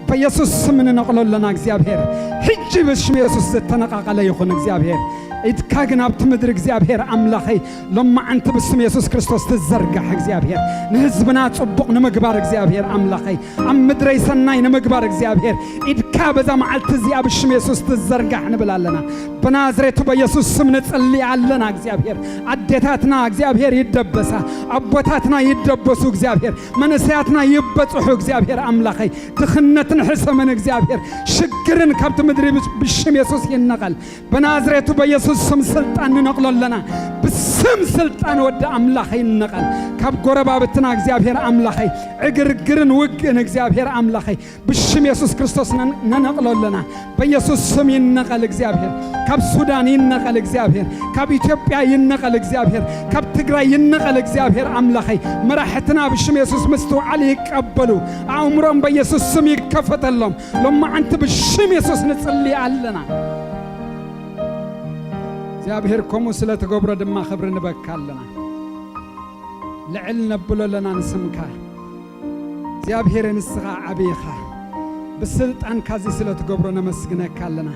በየሱስ ስም ንነቕሎ ኣለና እግዚኣብሔር። ሕጂ ብሽም የሱስ ዝተነቓቐለ ይኹን እግዚኣብሔር። ኢድካ ግን ኣብቲ ምድሪ እግዚኣብሔር ኣምላኸይ ሎማዓንቲ ብስም የሱስ ክርስቶስ ትዘርጋሕ እግዚኣብሔር። ንህዝብና ጽቡቕ ንምግባር እግዚኣብሔር ኣምላኸይ ኣብ ምድረይ ሰናይ ንምግባር እግዚኣብሔር ኢድካ በዛ መዓልቲ እዚኣ ብሽም የሱስ ትዘርጋሕ ንብል ኣለና። ብናዝሬቱ በየሱስ ስም ንጽሊ ኣለና እግዚኣብሔር። ኣዴታትና እግዚኣብሔር ይደበሳ፣ ኣቦታትና ይደበሱ እግዚኣብሔር፣ መንእሰያትና ይበጽሑ እግዚኣብሔር ኣምላኸይ። ድኽነትን ሕሰምን እግዚኣብሔር ሽግርን ካብቲ ምድሪ ብሽም የሱስ ይነቐል። ብናዝሬቱ በየሱስ ስም ስልጣን ንነቕሎ ኣለና። ብስም ስልጣን ወዲ ኣምላኸይ ይነቐል። ካብ ጎረባብትና እግዚኣብሔር ኣምላኸይ፣ ዕግርግርን ውግእን እግዚኣብሔር ኣምላኸይ፣ ብሽም የሱስ ክርስቶስ ነን-፣ ነነቕሎ ኣለና። በየሱስ ስም ይነቐል እግዚኣብሔር። ካብ ሱዳን ይነቐል እግዚኣብሔር። ካብ ኢትዮጵያ ይነቐል እግዚኣብሔር። ካብ ትግራይ ይነቐል እግዚኣብሔር ኣምላኸይ። መራሕትና ብሽም የሱስ ምስትውዓል ይቀበሉ። ኣእምሮም በየሱስ ስም ይከፈተሎም። ሎማዓንቲ ብሽም የሱስ ንጽሊ ኣለና። እግዚኣብሔር ከምኡ ስለ ትገብሮ ድማ ክብሪ ንበካ ኣለና። ልዕል ነብሎ ኣለና ንስምካ። እግዚኣብሔር ንስኻ ዓቢ ኢኻ። ብስልጣንካ እዚ ስለ ትገብሮ ነመስግነካ ኣለና።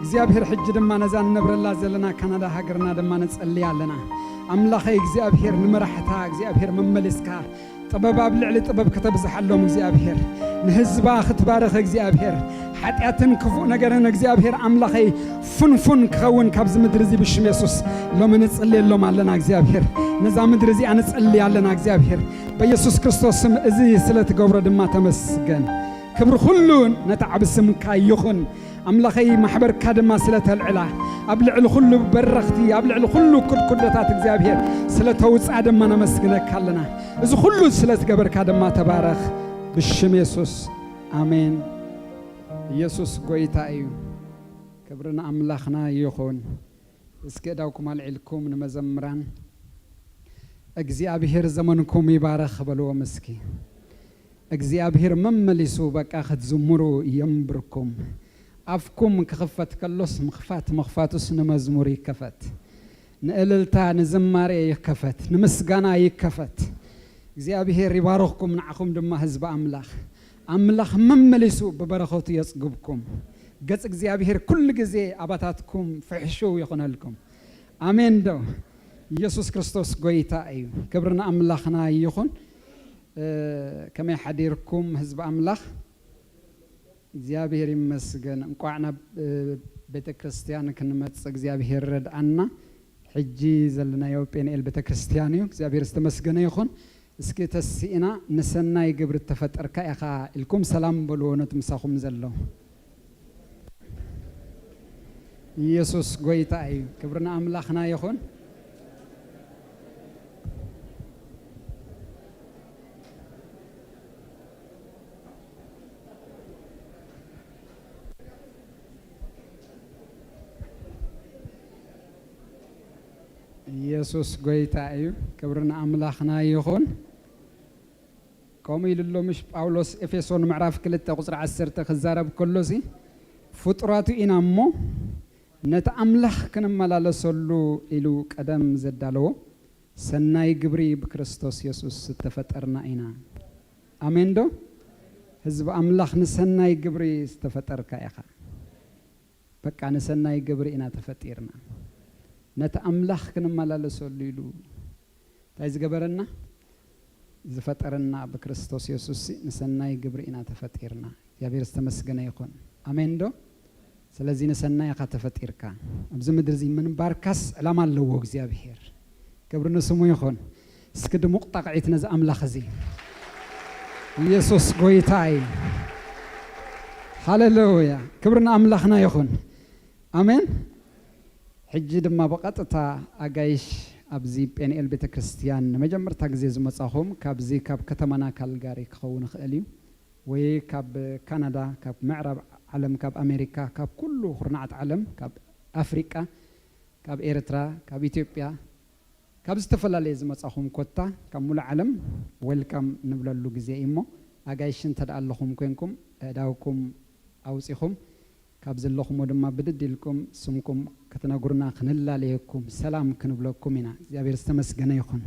እግዚኣብሔር ሕጂ ድማ ነዛ ንነብረላ ዘለና ካናዳ ሃገርና ድማ ንጸልይ ኣለና። ኣምላኸይ እግዚኣብሔር ንመራሕታ እግዚኣብሔር መመሊስካ ጥበብ ኣብ ልዕሊ ጥበብ ከተብዝሓሎም እግዚኣብሔር፣ ንህዝባ ክትባርኽ እግዚኣብሔር፣ ሓጢኣትን ክፉእ ነገርን እግዚኣብሔር ኣምላኸይ ፍንፉን ክኸውን ካብዚ ምድሪ እዚ ብሽም የሱስ ሎሚ ንጽልየሎም ኣለና እግዚኣብሔር። ነዛ ምድሪ እዚኣ ንጽልይ ኣለና እግዚኣብሔር። በየሱስ ክርስቶስ ስም እዚ ስለ ትገብሮ ድማ ተመስገን። ክብሪ ኩሉ ነቲ ዓቢ ስምካ ይኹን። ኣምላኸይ ማሕበርካ ድማ ስለ ተልዕላ፣ ኣብ ልዕሊ ኩሉ በረኽቲ፣ ኣብ ልዕሊ ኩሉ ኩድኩደታት እግዚኣብሔር ስለ ተውጽኣ ድማ ነመስግነካ ኣለና። እዚ ኩሉ ስለ ትገበርካ ድማ ተባረኽ። ብሽም የሱስ ኣሜን። ኢየሱስ ጎይታ እዩ። ክብሪ ንኣምላኽና ይኹን። እስኪ እዳውኩም ኣልዒልኩም ንመዘምራን እግዚኣብሔር ዘመንኩም ይባረኽ በልዎም እስኪ። እግዚኣብሔር መመሊሱ በቃ ክትዝምሩ የንብርኩም። ኣፍኩም ክኽፈት ከሎስ ምኽፋት፣ ምኽፋቱስ ንመዝሙር ይከፈት። ንእልልታ፣ ንዝማሬ ይከፈት፣ ንምስጋና ይከፈት። እግዚኣብሔር ይባርኽኩም፣ ንዓኹም ድማ ህዝቢ ኣምላኽ። ኣምላኽ መመሊሱ ብበረኸቱ የጽግብኩም። ገጽ እግዚኣብሔር ኩሉ ግዜ ኣባታትኩም ፍሕሽው ይኹነልኩም። ኣሜን ዶ? ኢየሱስ ክርስቶስ ጎይታ እዩ። ክብሪ ንኣምላኽና ይኹን። እ፣ ከመይ ሓዲርኩም ህዝቢ ኣምላኽ? እግዚኣብሔር ይመስገን። እንቋዕ ናብ፣ እ፣ ቤተ ክርስቲያን ክንመጽእ እግዚኣብሔር ረድኣና። ሕጂ ዘለናዮ ጴንኤል ቤተ ክርስቲያን እዩ። እግዚኣብሔር ዝተመስገነ ይኹን። እስኪ ተስኢና ንሰናይ ግብሪ እተፈጠርካ ኢኻ ኢልኩም ሰላም በልዎ ነቲ ምሳኹም ዘሎ። ኢየሱስ ጎይታ እዩ። ክብሪ ንኣምላኽና ይኹን። ኢየሱስ ጎይታ እዩ። ክብሪ ንኣምላኽና ይኹን። ከምኡ ኢሉ ኣሎ ምሽ ጳውሎስ ኤፌሶን ምዕራፍ ክልተ ቁጽሪ ዓሰርተ ክዛረብ ከሎሲ፣ ፍጡራቱ ኢና እሞ ነቲ ኣምላኽ ክንመላለሰሉ ኢሉ ቀደም ዘዳለዎ ሰናይ ግብሪ ብክርስቶስ የሱስ ዝተፈጠርና ኢና። ኣሜን ዶ? ህዝቢ ኣምላኽ ንሰናይ ግብሪ ዝተፈጠርካ ኢኻ። በቃ ንሰናይ ግብሪ ኢና ተፈጢርና። ነቲ ኣምላኽ ክንመላለሰሉ ኢሉ እንታይ ዝገበረና? ዝፈጠረና ብክርስቶስ የሱስ ንሰናይ ግብሪ ኢና ተፈጢርና። እግዚኣብሔር ዝተመስገነ ይኹን። ኣሜን ዶ? ስለዚ ንሰናይ ኢኻ ተፈጢርካ። ኣብዚ ምድሪ እዚ ምንባርካስ ዕላማ ኣለዎ እግዚኣብሔር። ክብሪ ንስሙ ይኹን። እስኪ ድሙቕ ጣቕዒት ነዚ ኣምላኽ እዚ። ኢየሱስ ጎይታ እዩ። ሃሌሉያ። ክብሪ ንኣምላኽና ይኹን። ኣሜን። ሕጂ ድማ ብቐጥታ ኣጋይሽ ኣብዚ ጴንኤል ቤተ ክርስቲያን ንመጀመርታ ግዜ ዝመጻኹም፣ ካብዚ ካብ ከተማና ካልጋሪ ክኸውን ይኽእል እዩ፣ ወይ ካብ ካናዳ፣ ካብ ምዕራብ ዓለም፣ ካብ ኣሜሪካ፣ ካብ ኩሉ ኩርናዓት ዓለም፣ ካብ ኣፍሪቃ፣ ካብ ኤርትራ፣ ካብ ኢትዮጵያ፣ ካብ ዝተፈላለየ ዝመጻኹም ኮታ ካብ ሙሉእ ዓለም ዌልካም ንብለሉ ግዜ እዩ። እሞ ኣጋይሽ እንተ ደኣ ኣለኹም ኮንኩም ኣእዳውኩም ኣውጺኹም ካብ ዘለኹሞ ድማ ብድድ ኢልኩም ስምኩም ክትነግሩና ክንላለየኩም ሰላም ክንብለኩም ኢና። እግዚኣብሔር ዝተመስገነ ይኹን።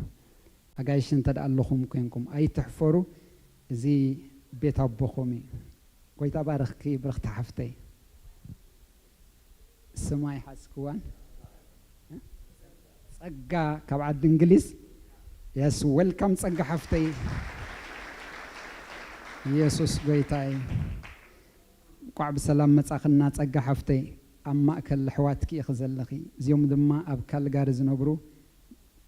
ኣጋይሽ እንተ ደኣ ኣለኹም ኮንኩም ኣይትሕፈሩ። እዚ ቤት ኣቦኹም እዩ። ጎይታ ባርኽኪ ብርኽቲ ሓፍተይ። ስማ ኣይሓዝክዋን። ጸጋ ካብ ዓዲ እንግሊዝ። የስ ዌልካም ጸጋ ሓፍተይ። ኢየሱስ ጎይታ እዩ። እንቋዕ ብሰላም መጻኽና ጸጋ ሓፍተይ። ኣብ ማእከል ኣሕዋትኪ ኢኺ ዘለኺ። እዚኦም ድማ ኣብ ካልጋሪ ዝነብሩ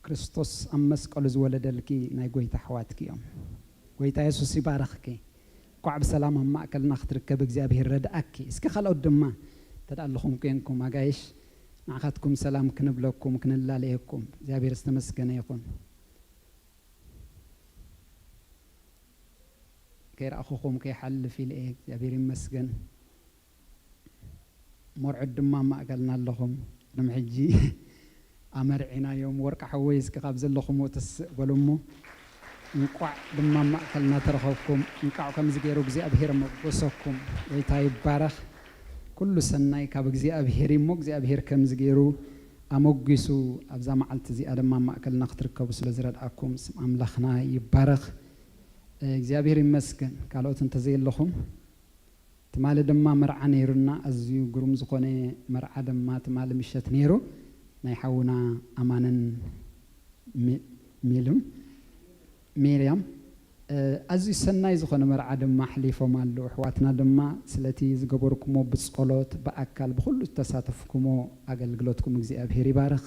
ክርስቶስ ኣብ መስቀሉ ዝወለደልኪ ናይ ጎይታ ኣሕዋትኪ እዮም። ጎይታ የሱስ ይባርኽኪ። እንቋዕ ብሰላም ኣብ ማእከልና ክትርከቢ እግዚኣብሄር ረድኣኪ። እስኪ ካልኦት ድማ እንተ ደኣ ኣለኹም ኮንኩም ኣጋይሽ ንዓኻትኩም ሰላም ክንብለኩም ክንላለየኩም እግዚኣብሔር ዝተመስገነ ይኹን። ከይረኣኹኹም ከይሓልፍ ኢለ እየ። እግዚኣብሔር ይመስገን። መርዑት ድማ ኣብ ማእከልና ኣለኹም። ቅድሚ ሕጂ ኣመርዒናዮም። ወርቂ ሓወይ እስኪ ካብ ዘለኹምዎ ትስእ በሉ እሞ። እንቋዕ ድማ ኣብ ማእከልና ተረኸብኩም። እንቋዕ ከምዚ ገይሩ እግዚኣብሔር መጎሰኩም። ጎይታ ይባረኽ። ኩሉ ሰናይ ካብ እግዚኣብሔር እዩ እሞ እግዚኣብሔር ከምዚ ገይሩ ኣመጒሱ ኣብዛ መዓልቲ እዚኣ ድማ ኣብ ማእከልና ክትርከቡ ስለ ዝረድኣኩም ስም ኣምላኽና ይባረኽ። እግዚኣብሔር ይመስገን። ካልኦት እንተዘየለኹም ትማሊ ድማ መርዓ ነይሩና፣ ኣዝዩ ግሩም ዝኾነ መርዓ ድማ ትማሊ ምሸት ነይሩ። ናይ ሓውና ኣማንን ሚ- ሚሉም ሚርያም፣ እ፣ ኣዝዩ ሰናይ ዝኾነ መርዓ ድማ ኣሕሊፎም ኣለዉ። ኣሕዋትና ድማ ስለቲ ዝገበርኩሞ ብጸሎት፣ ብኣካል፣ ብኹሉ ዝተሳተፍኩሞ ኣገልግሎትኩም እግዚኣብሔር ይባርኽ።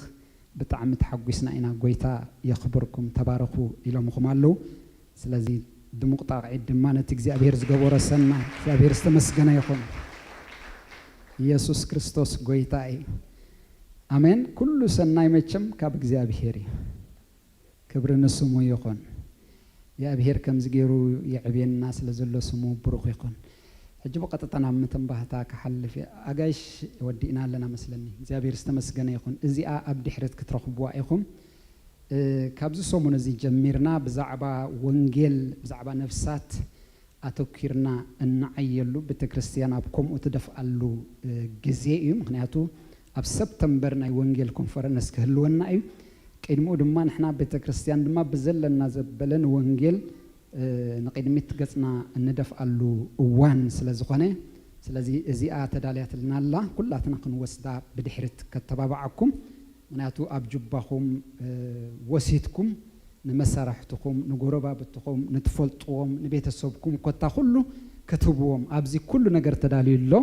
ብጣዕሚ ተሓጒስና ኢና። ጎይታ የኽብርኩም፣ ተባረኹ ኢሎምኹም ኣለዉ። ስለዚ ድሙቕ ጣቕዒት ድማ ነቲ እግዚኣብሔር ዝገበሮ ሰናይ እግዚኣብሔር ዝተመስገነ ይኹን። ኢየሱስ ክርስቶስ ጎይታ እዩ። ኣሜን። ኩሉ ሰናይ መቸም ካብ እግዚኣብሔር እዩ። ክብሪ ንስሙ ይኹን። እግዚኣብሔር ከምዚ ገይሩ የዕብየና ስለ ዘሎ ስሙ ብሩኽ ይኹን። ሕጂ ብቐጥታ ናብ ምትንባህታ ክሓልፍ እየ። ኣጋይሽ ወዲእና ኣለና መስለኒ። እግዚኣብሔር ዝተመስገነ ይኹን። እዚኣ ኣብ ድሕረት ክትረኽብዋ ኢኹም። እ፣ ካብዚ ሰሙን እዚ ጀሚርና ብዛዕባ ወንጌል፣ ብዛዕባ ነፍሳት ኣተኲርና እንዓየሉ፣ ቤተ ክርስቲያን ኣብ ከምኡ ትደፍኣሉ፣ እ፣ ግዜ እዩ። ምኽንያቱ ኣብ ሰፕተምበር ናይ ወንጌል ኮንፈረንስ ክህልወና እዩ። ቅድሚኡ ድማ ንሕና ቤተ ክርስቲያን ድማ ብዘለና ዘበለ ንወንጌል፣ እ፣ ንቕድሚት ገጽና እንደፍኣሉ እዋን ስለ ዝኾነ፣ ስለዚ እዚኣ ተዳልያትልና ኣላ። ኩላትና ክንወስዳ ብድሕሪት ከተባብዓኩም። ምኽንያቱ ኣብ ጁባኹም፣ እ፣ ወሲድኩም ንመሳርሕትኹም፣ ንጎረባብትኹም፣ ንትፈልጥዎም፣ ንቤተሰብኩም ኮታ ኩሉ ክትህብዎም። ኣብዚ ኩሉ ነገር ተዳልዩ ኣሎ።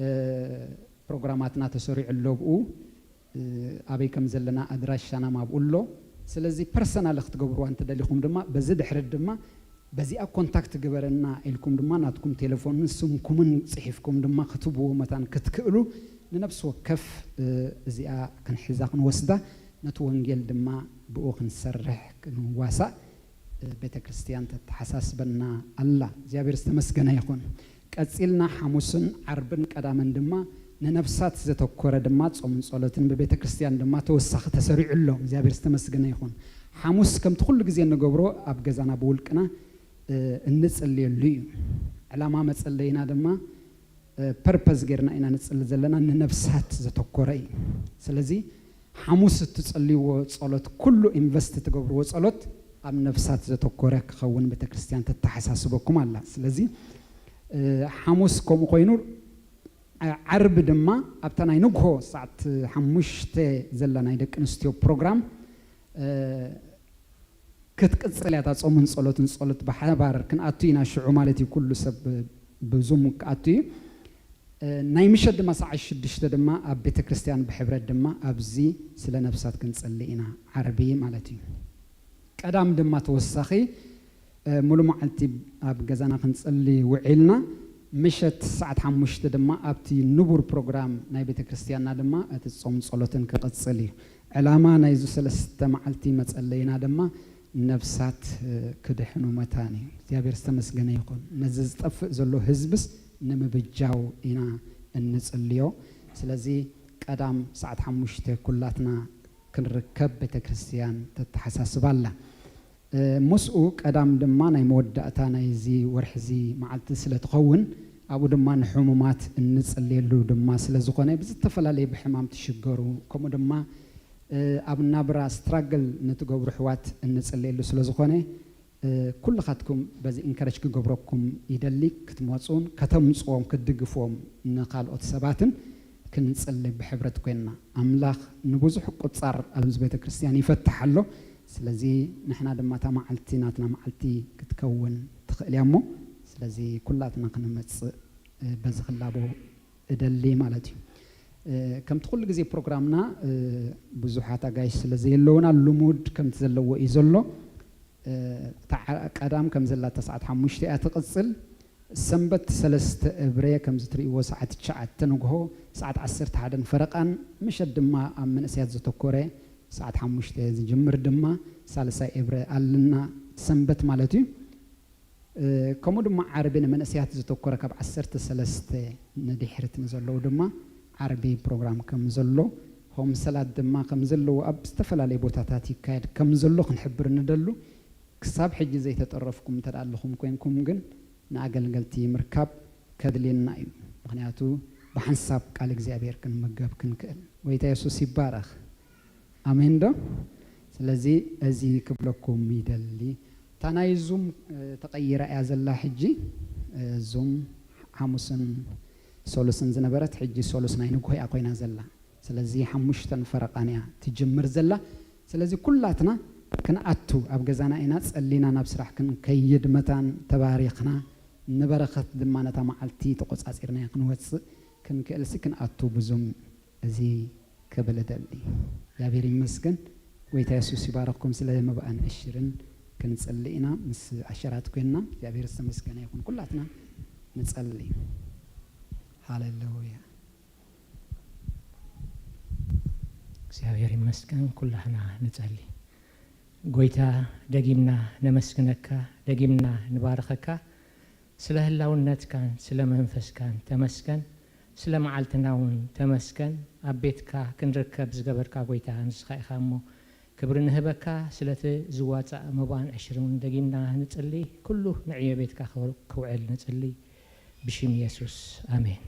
እ፣ ፕሮግራማትና ተሰሪዑ ኣሎ ብኡ። እ፣ ኣበይ ከም ዘለና ኣድራሻና ኣብኡ ኣሎ። ስለዚ ፐርሰናል ክትገብርዋ እንተደሊኹም ድማ በዚ ድሕሪት ድማ በዚኣ ኮንታክት ግበረና ኢልኩም ድማ ናትኩም ቴሌፎንን ስምኩምን ጽሒፍኩም ድማ ክትህብዎ መታን ክትክእሉ ንነፍሲ ወከፍ፣ እ፣ እዚኣ ክንሕዛ ክንወስዳ ነቲ ወንጌል ድማ ብኡ ክንሰርሕ ክንዋሳእ፣ እ፣ ቤተ ክርስቲያን ተተሓሳስበና ኣላ። እግዚኣብሔር ዝተመስገነ ይኹን። ቀጺልና ሓሙስን ዓርብን ቀዳምን ድማ ንነፍሳት ዘተኮረ ድማ ጾምን ጸሎትን ብቤተ ክርስቲያን ድማ ተወሳኺ ተሰሪዑ ኣሎ። እግዚኣብሔር ዝተመስገነ ይኹን። ሓሙስ ከምቲ ኩሉ ግዜ እንገብሮ ኣብ ገዛና ብውልቅና፣ እ፣ እንጽልየሉ እዩ። ዕላማ መጸለይና ድማ፣ እ፣ ፐርፐዝ ጌርና ኢና ንጽሊ ዘለና፣ ንነፍሳት ዘተኮረ እዩ። ስለዚ ሓሙስ እትጸልይዎ ጸሎት፣ ኩሉ ኢንቨስት እትገብርዎ ጸሎት ኣብ ነፍሳት ዘተኮረ ክኸውን ቤተ ክርስቲያን ተተሓሳስበኩም ኣላ። ስለዚ፣ እ፣ ሓሙስ ከምኡ ኮይኑ፣ ዓ-፣ ዓርቢ ድማ ኣብታ ናይ ንግሆ ሰዓት ሓሙሽተ ዘላ ናይ ደቂ ኣንስትዮ ፕሮግራም፣ እ፣ ክትቅጽል እያ። እታ ጾምን ጸሎትን፣ ጸሎት ብሓባር ክንኣቱ ኢና ሽዑ ማለት እዩ። ኩሉ ሰብ ብዙም ክኣቱ እዩ። እ፣ ናይ ምሸት ድማ ሰዓት ሽዱሽተ ድማ ኣብ ቤተ ክርስቲያን ብሕብረት ድማ ኣብዚ ስለ ነፍሳት ክንጽሊ ኢና፣ ዓርቢ ማለት እዩ። ቀዳም ድማ ተወሳኺ፣ እ፣ ሙሉ መዓልቲ ኣብ ገዛና ክንጽሊ ውዒልና፣ ምሸት ሰዓት ሓሙሽተ ድማ ኣብቲ ንቡር ፕሮግራም ናይ ቤተ ክርስቲያንና ድማ እቲ ጾም ጸሎትን ክቕጽል እዩ። ዕላማ ናይዚ ሰለስተ መዓልቲ መጸለይና ድማ ነፍሳት፣ እ፣ ክድሕኑ መታን እዩ። እግዚኣብሔር ዝተመስገነ ይኹን። ነዚ ዝጠፍእ ዘሎ ህዝብስ ንምብጃው ኢና እንጽልዮ። ስለዚ ቀዳም ሰዓት ሓሙሽተ ኩላትና ክንርከብ ቤተ ክርስቲያን ተተሓሳስብ ኣላ። እ፣ ምስኡ ቀዳም ድማ ናይ መወዳእታ ናይዚ ወርሒ እዚ መዓልቲ ስለ ትኸውን፣ ኣብኡ ድማ ንሕሙማት እንጽልየሉ ድማ ስለ ዝኾነ፣ ብዝተፈላለየ ብሕማም ትሽገሩ፣ ከምኡ ድማ፣ እ፣ ኣብ ናብራ ስትራግል ንትገብሩ ኣሕዋት እንጽልየሉ ስለ ዝኾነ፣ እ፣ ኩልኻትኩም በዚ ኢንከረጅ ክገብረኩም ይደሊ፣ ክትመጹን ከተምጽዎም ክትድግፍዎም ንኻልኦት ሰባትን ክንጽሊ ብሕብረት ኮይንና። ኣምላኽ ንብዙሕ ቁጻር ኣብዚ ቤተ ክርስቲያን ይፈትሕ ኣሎ። ስለዚ ንሕና ድማ እታ መዓልቲ ናትና መዓልቲ ክትከውን ትኽእል እያ እሞ፣ ስለዚ ኩላትና ክንመጽእ፣ እ፣ በዚ ክላቦ እደሊ ማለት እዩ። እ፣ ከምቲ ኩሉ ግዜ ፕሮግራምና፣ እ፣ ብዙሓት ኣጋይሽ ስለ ዘየለውና ልሙድ ከምቲ ዘለዎ እዩ ዘሎ። እ፣ እታ ዓ-፣ ቀዳም ከም ዘላ እታ ሰዓት ሓሙሽተ እያ ትቕጽል። ሰንበት ሰለስተ እብረ ከምዚ ትርእይዎ ሰዓት ትሽዓተ ንግሆ፣ ሰዓት ዓሰርተ ሓደን ፈረቓን፣ ምሸት ድማ ኣብ መንእሰያት ዘተኮረ ሰዓት ሓሙሽተ ዝጅምር ድማ ሳልሳይ እብረ ኣለና፣ ሰንበት ማለት እዩ። እ፣ ከምኡ ድማ ዓርቢ ንመንእሰያት ዘተኮረ ካብ ዓሰርተ ሰለስተ ንድሕሪት ንዘለዉ ድማ ዓርቢ ፕሮግራም ከም ዘሎ፣ ሆምሰላት ድማ ከም ዘለዉ ኣብ ዝተፈላለየ ቦታታት ይካየድ ከም ዘሎ ክንሕብር ንደሉ። ክሳብ ሕጂ ዘይተጠረፍኩም እንተ ደኣ ኣለኹም ኮይንኩም ግን ንኣገልገልቲ ምርካብ ከድልየና እዩ። ምኽንያቱ ብሓንሳብ ቃል እግዚኣብሔር ክንምገብ ክንክእል። ጎይታ የሱስ ይባረኽ። ኣሜን ዶ? ስለዚ እዚ ክብለኩም ይደሊ። እታ ናይ ዙም፣ እ፣ ተቐይራ እያ ዘላ ሕጂ። እ፣ ዙም ሓሙስን ሰሉስን ዝነበረት ሕጂ ሰሉስ ናይ ንግሆ እያ ኮይና ዘላ። ስለዚ ሓሙሽተን ፈረቓን እያ ትጅምር ዘላ። ስለዚ ኩላትና ክንኣቱ ኣብ ገዛና ኢና ጸሊና ናብ ስራሕ ክንከይድ መታን ተባሪኽና ንበረኸት ድማ ነታ መዓልቲ ተቆጻጺርናያ ክንወጽእ ክንክእልሲ ክንኣቱ ብዙም እዚ ክብል እደሊ። እግዚኣብሔር ይመስገን። ጎይታ የሱስ ይባረኽኩም። ስለ መባእን ዕሽርን ክንጽሊ ኢና ምስ ኣሸራት ኮይንና። እግዚኣብሔር ዝተመስገነ ይኹን። ኩላትና ንጸሊ። ሃሌሉያ። እግዚኣብሔር ይመስገን። ኩላህና ንጸሊ። ጎይታ ደጊምና ነመስግነካ፣ ደጊምና ንባርኸካ። ስለ ህላውነትካን ስለ መንፈስካን ተመስገን። ስለ መዓልትና እውን ተመስገን። ኣብ ቤትካ ክንርከብ ዝገበርካ ጎይታ ንስኻ ኢኻ እሞ ክብሪ ንህበካ። ስለቲ ዝዋጻእ መባን ዕሽርን እውን ደጊምና ንጽሊ። ኩሉ ንዕዮ ቤትካ ክው-፣ ክውዕል ንጽሊ። ብሽም የሱስ ኣሜን።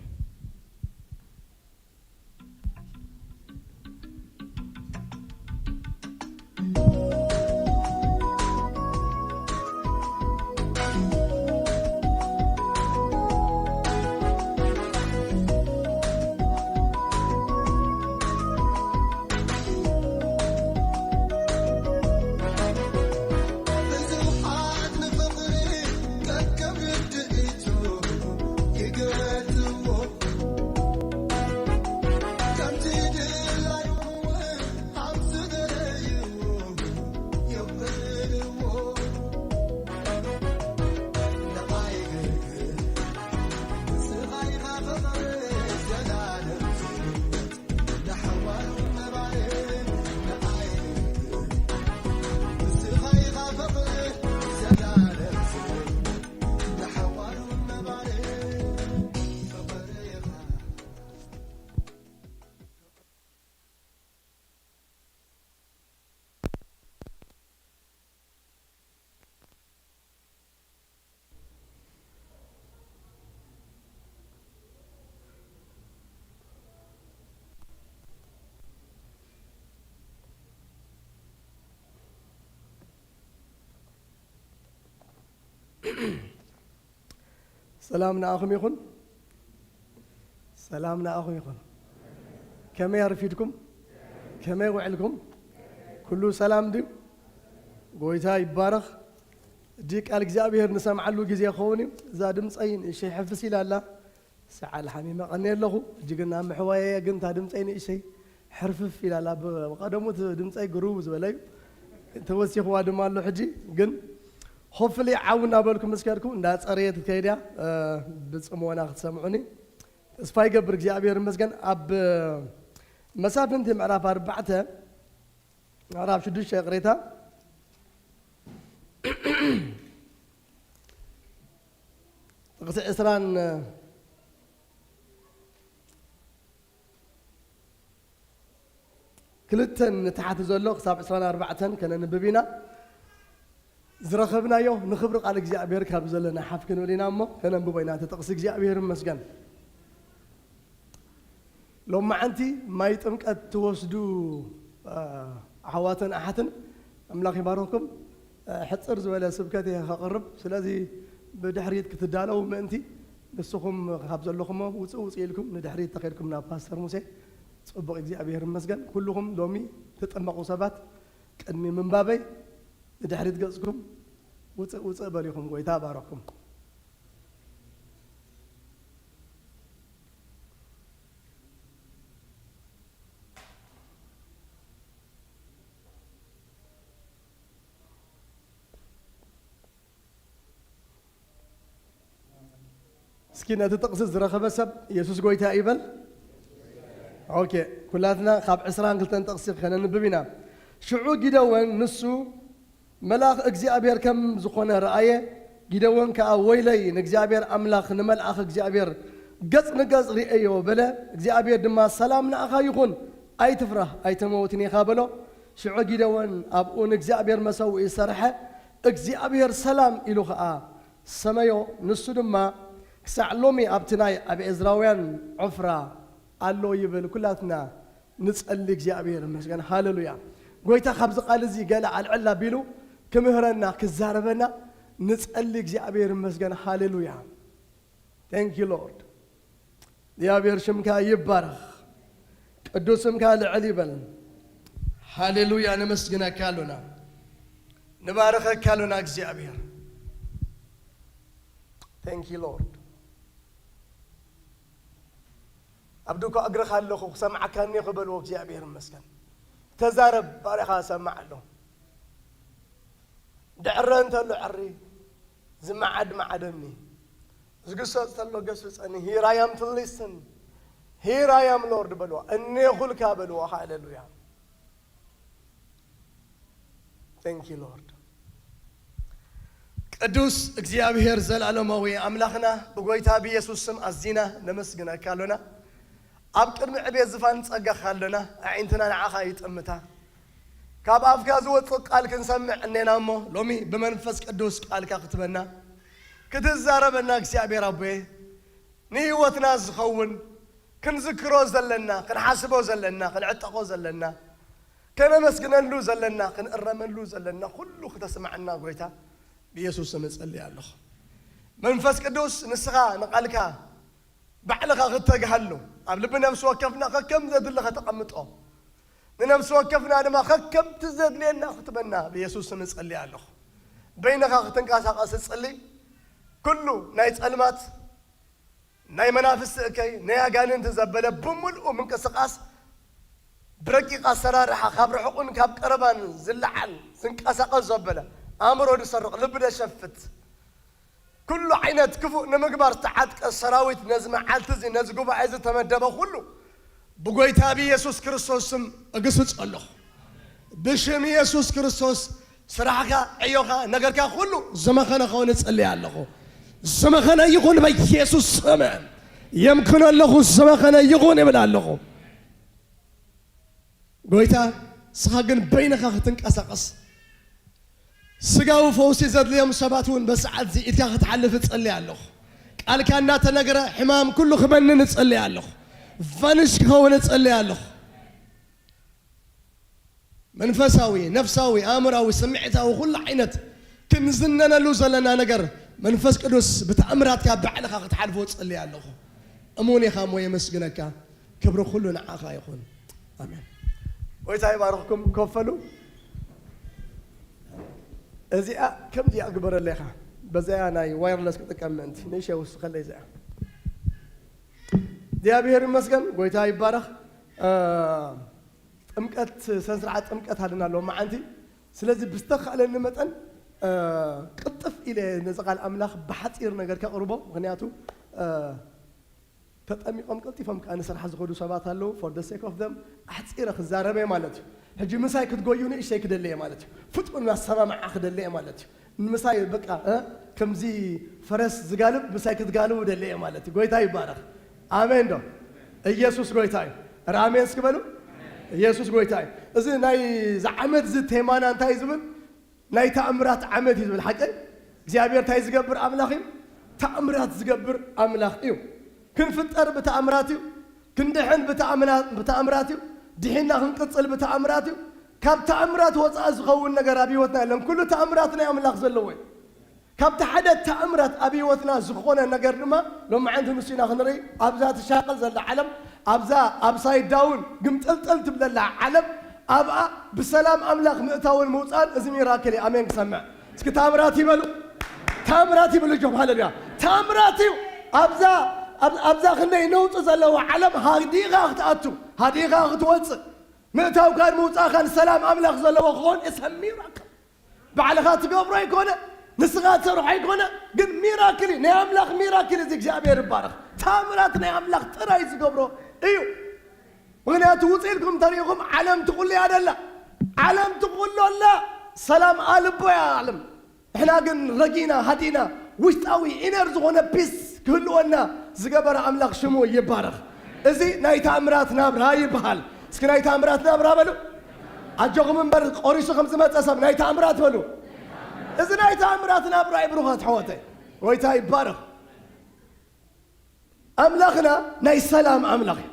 ሰላም ንኣኹም ይኹን። ሰላም ንኣኹም ይኹን። ከመይ ኣርፊድኩም? ከመይ ውዕልኩም? ኩሉ ሰላም ድዩ? ጎይታ ይባረኽ። እዲ ቃል እግዚኣብሔር ንሰምዓሉ ግዜ ክኸውን እዩ። እዛ ድምፀይ ንእሽተይ ሕፍስ ኢላ ኣላ። ሰዓል ሓሚመ ቀኒ ኣለኹ። እጂ ግን ኣብ ምሕዋየ ግን እታ ድምፀይ ንእሽተይ ሕርፍፍ ኢላ ኣላ። ብ-፣ ብቐደሙ እቲ ድምፀይ ግሩው ዝበለ እዩ። ተወሲኽዋ ድማ ኣሎ። ሕጂ ግን ሆፍሊ ዓው እናበልኩ ምስ ከድኩ እንዳፀረየት ትከይድ እያ። እ፣ ብፅሞና ክትሰምዑኒ ተስፋ ይገብር። እግዚኣብሔር ይመስገን። ኣብ መሳፍንቲ ምዕራፍ ኣርባዕተ፣ ምዕራፍ ሽዱሽተ ይቕሬታ፣ ጥቕሲ ዕስራን ክልተን ንታሕቲ ዘሎ ክሳብ ዕስራን ኣርባዕተን ከነንብብ ኢና። ዝረኸብናዮ ንኽብሪ ቃል እግዚኣብሔር ካብ ዘለና ሓፍ ክንብል ኢና እሞ ከነንብቦ ኢና። እቲ ጥቕሲ እግዚኣብሔር ይመስገን። ሎማዓንቲ ማይ ጥምቀት ትወስዱ፣ እ፣ ኣሕዋትን ኣሓትን ኣምላኽ ይባርኽኩም። እ፣ ሕጽር ዝበለ ስብከት እየ ከቕርብ። ስለዚ ብድሕሪት ክትዳለዉ ምእንቲ ንስኹም ካብ ዘለኹሞ ውጽእ ውጽእ ኢልኩም ንድሕሪት ተኸድኩም ናብ ፓስተር ሙሴ። ጽቡቕ፣ እግዚኣብሔር ይመስገን። ኩልኹም ሎሚ ትጥመቑ ሰባት ቅድሚ ምንባበይ ንድሕሪት ገጽኩም ውጽእ ውጽእ በሊኹም። ጎይታ ባረኽኩም። እስኪ ነቲ ጥቕሲ ዝረኸበ ሰብ የሱስ ጐይታ ይበል። ኦኬ፣ ኩላትና ካብ ዕስራን ክልተን ጥቕሲ ከነንብብ ኢና። ሽዑ ጊደዎን ንሱ መልኣኽ እግዚኣብሔር ከም ዝኾነ ረኣየ። ጊደዎን ከኣ፣ "ወይለይ፣ ንእግዚኣብሔር ኣምላኽ፣ ንመልኣኽ እግዚኣብሔር ገጽ ንገጽ ርእየዮ" በለ። እግዚኣብሔር ድማ፣ "ሰላም ንኣኻ ይኹን፣ ኣይትፍራህ፣ ኣይተመውትን ኢኻ" በሎ። ሽዑ ጊደዎን ኣብኡ ንእግዚኣብሔር መሰውኢ ሰርሐ፣ እግዚኣብሔር ሰላም ኢሉ ኸኣ ሰመዮ። ንሱ ድማ፣ "ክሳዕ ሎሚ ኣብቲ ናይ ኣቢዔዝራውያን ዖፍራ ኣሎ" ይብል። ኩላትና ንጸሊ። እግዚኣብሔር ይመስገን። ሃሌሉያ። ጐይታ ካብዚ ቃል እዚ ገለ ኣልዕል ኣቢሉ ክምህረና፣ ክዛረበና ንጸሊ። እግዚኣብሔር ይመስገን። ሃሌሉያ። Thank you Lord። እግዚኣብሔር ሽምካ ይባረኽ። ቅዱስ ስምካ ልዕል ይበል። ሃሌሉያ። ነመስግነካ ኣሎና። ንባረኸካ ኣሎና እግዚኣብሔር። Thank you Lord። ኣብ ድኳ እግርኻ ኣለኹ፣ ክሰምዓካ እኒኦ ክበልዎ እግዚኣብሔር ይመስገን። ተዛረብ፣ ባርያኻ እሰምዕ ኣሎ። ድዕረ እንተሎ ዕሪ፣ ዝመዓድ መዓደኒ፣ ዝግሰጽ ተሎ ገስጸኒ። Here I am to listen። Here I am Lord በልዋ፣ እኔኹልካ በልዋ። ሃሌሉያ። Thank you Lord። ቅዱስ እግዚኣብሔር፣ ዘላለማዊ ኣምላኽና፣ ብጎይታ ብየሱስ ስም ኣዚና ነመስግነካ ኣሎና። ኣብ ቅድሚ ዕቤት ዝፋን ጸጋኻ ኣሎና። ኣዒንትና ንዓኻ ይጥምታ። ካብ ኣፍካ ዝወጽእ ቃል ክንሰምዕ እኔና እሞ፣ ሎሚ ብመንፈስ ቅዱስ ቃልካ ክትበና፣ ክትዛረበና እግዚኣብሔር ኣቦየ፣ ንህይወትና ዝኸውን ክንዝክሮ ዘለና፣ ክንሓስቦ ዘለና፣ ክንዕጠቖ ዘለና፣ ከነመስግነሉ ዘለና፣ ክንእረመሉ ዘለና ኩሉ ክተስምዓና ጐይታ ብየሱስ ስም እጸሊ ኣለኹ። መንፈስ ቅዱስ ንስኻ ንቓልካ ባዕልኻ ክተግሃሉ፣ ኣብ ልቢ ነፍሲ ወከፍና ከከም ዘድሊ ከተቐምጦ፣ ንነፍሲ ወከፍና ድማ ከከምቲ ዘድልየና ክትበና ብየሱስ ስም እጸሊ ኣለኹ። በይንኻ ክትንቀሳቐስ እጽሊ። ኩሉ ናይ ጸልማት ናይ መናፍስቲ እከይ፣ ናይ ኣጋንንቲ ዘበለ ብምልኡ ምንቅስቃስ ብረቂቕ ኣሰራርሓ ካብ ርሑቕን ካብ ቀረባን ዝለዓል ዝንቀሳቐስ ዘበለ ኣእምሮ ዝሰርቕ ልቢ ዘሸፍት ኩሉ ዓይነት ክፉእ ንምግባር ዝተዓጥቀ ሰራዊት ነዚ መዓልቲ እዚ ነዚ ጉባኤ እዚ ተመደበ ኩሉ ብጎይታ ብኢየሱስ ክርስቶስ ስም እግስጾ ኣለኹ። ብሽም ኢየሱስ ክርስቶስ ስራሕካ፣ ዕዮኻ፣ ነገርካ ኩሉ ዝመኸነ ክኸውን እጽሊ ኣለኹ። ዝመኸነ ይኹን በኢየሱስ ስም። የምክኖ ኣለኹ፣ ዝመኸነ ይኹን ይብል ኣለኹ። ጎይታ፣ ንስኻ ግን በይንኻ ክትንቀሳቐስ፣ ስጋዊ ፈውሲ ዘድልዮም ሰባት እውን በሰዓት እዚ ኢድካ ክትሓልፍ እጸሊ ኣለኹ። ቃልካ እናተነገረ ሕማም ኩሉ ክበንን እጸሊ ኣለኹ። ቫንሽ ክኸውን እጸሊ ኣለኹ። መንፈሳዊ፣ ነፍሳዊ፣ ኣእምራዊ፣ ስምዒታዊ፣ ኩሉ ዓይነት ክንዝነነሉ ዘለና ነገር መንፈስ ቅዱስ ብተኣምራትካ ባዕልኻ ክትሓልፎ እጸሊ ኣለኹ። እሙን ኢኻ እሞ የመስግነካ። ክብሪ ኩሉ ንዓኻ ይኹን። ኣሜን። ጎይታ ይባርኽኩም። ኮፍ በሉ። እዚኣ ከምዚኣ ግበረለይ ኢኻ። በዚኣ ናይ ዋየርለስ ክጥቀም ምእንቲ ንእሽተይ ወስኸለይ እዚኣ። እግዚኣብሔር ይመስገን። ጎይታ ይባረኽ። እ፣ ጥምቀት፣ ስነ ስርዓት ጥምቀት ኣለና ሎማዓንቲ። ስለዚ ብዝተኻእለኒ መጠን፣ እ፣ ቅልጥፍ ኢለ ነዚ ቃል ኣምላኽ ብሓጺር ነገር ከቕርቦ። ምኽንያቱ፣ እ፣ ተጠሚቖም ቀልጢፎም ከኣ ንስራሕ ዝኸዱ ሰባት ኣለዉ። For the sake of them ኣሕጺረ ክዛረብ እየ ማለት እዩ። ሕጂ ምሳይ ክትጎዩ ንእሽተይ ክደሊ እየ ማለት እዩ። ፍጡን ኣሰማምዓ ክደሊ እየ ማለት እዩ። ምሳይ በቃ፣ እ፣ ከምዚ ፈረስ ዝጋልብ ምሳይ ክትጋልቡ ደሊ እየ ማለት እዩ። ጎይታ ይባረኽ። ኣሜን ዶ? ኢየሱስ ጎይታ እዩ። ኧረ ኣሜን እስኪ በሉ። ኢየሱስ ጎይታ እዩ። እዚ ናይ ዝዓመት እዚ ቴማና እንታይ እዩ ዝብል? ናይ ተኣምራት ዓመት እዩ ዝብል። ሓቀይ እግዚኣብሔር እንታይ ዝገብር ኣምላኽ እዩ? ተኣምራት ዝገብር ኣምላኽ እዩ። ክንፍጠር ብተኣምራት እዩ። ክንድሕን ብተኣምና-፣ ብተኣምራት እዩ። ድሒና ክንቅጽል ብተኣምራት እዩ። ካብ ተኣምራት ወጻኢ ዝኸውን ነገር ኣብ ህይወትና የለን። ኩሉ ተኣምራት ናይ ኣምላኽ ዘለዎ እዩ። ካብቲ ሓደ ተኣምራት ኣብ ህይወትና ዝኾነ ነገር ድማ ሎማዓንቲ ንሱ ኢና ክንርኢ። ኣብዛ ትሻቐል ዘላ ዓለም፣ ኣብዛ ኣፕሳይድ ዳውን ግምጥልጥል ትብለላ ዓለም፣ ኣብኣ ብሰላም ኣምላኽ ምእታውን ምውጻእን እዚ ሚራክል እዩ። ኣሜን ክሰምዕ። እስኪ ታምራት ይበሉ። ታምራት ይበሉ እጆም። ሃሌሉያ። ታምራት እዩ። ኣብዛ፣ ኣብ-፣ ኣብዛ ክንደይ ነውጺ ዘለዋ ዓለም ሃዲኻ ክትኣቱ፣ ሃዲኻ ክትወጽእ፣ ምእታውካን ምውጻእካን ሰላም ኣምላኽ ዘለዎ ክኾን እሰሚራካ። ባዕልኻ ትገብሮ ኣይኮነ። ንስኻ ትሰርሖ ኣይኮነ፣ ግን ሚራክል እዩ። ናይ ኣምላኽ ሚራክል እዚ እግዚኣብሔር ይባረኽ። ታምራት ናይ ኣምላኽ ጥራይ ዝገብሮ እዩ። ምኽንያቱ ውፅ ኢልኩም ተሪእኹም ዓለም ትቑል እያ ደላ። ዓለም ትቑል ኣላ። ሰላም ኣልቦ እያ ዓለም። ንሕና ግን ረጊና ሃዲና ውሽጣዊ ኢነር ዝኾነ ፒስ ክህልወና ዝገበረ ኣምላኽ ሽሙ ይባረኽ። እዚ ናይ ተኣምራት ናብራ ይበሃል። እስኪ ናይ ተኣምራት ናብራ በሉ። ኣጆኹም እምበር ቆሪሱ ከም ዝመፀ ሰብ ናይ ተኣምራት በሉ። እዚ ናይ ተኣምራት ናብራ እዩ ብሩኻት ኣሕዋተይ። ጎይታ ይባረኽ። ኣምላኽና ናይ ሰላም ኣምላኽ እዩ።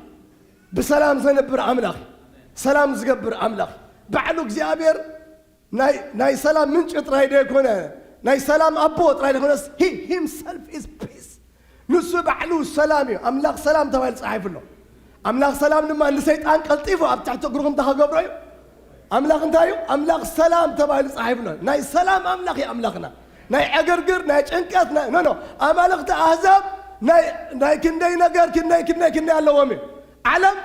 ብሰላም ዘንብር ኣምላኽ እዩ። ሰላም ዝገብር ኣምላኽ እዩ። ባዕሉ እግዚኣብሔር ናይ፣ ናይ ሰላም ምንጭ ጥራይ ዘይኮነ፣ ናይ ሰላም ኣቦ ጥራይ ዘይኮነስ፣ he himself is peace። ንሱ ባዕሉ ሰላም እዩ። ኣምላኽ ሰላም ተባሂሉ ጸሓይፉ ኣሎ። ኣምላኽ ሰላም ድማ ንሰይጣን ቀልጢፉ ኣብ ትሕቲ እግሩ ከምታ ከገብሮ እዩ። ኣምላኽ እንታይ እዩ? ኣምላኽ ሰላም ተባሂሉ ጸሓይፉ ኣሎ። ናይ ሰላም ኣምላኽ እዩ ኣምላኽና። ናይ ዕግርግር፣ ናይ ጭንቀት፣ ናይ፣ ኖ፣ ኖ። ኣማልኽቲ ኣህዛብ ናይ፣ ናይ ክንደይ ነገር፣ ክንደይ፣ ክንደይ፣ ክንደይ ኣለዎም እዩ። ዓለም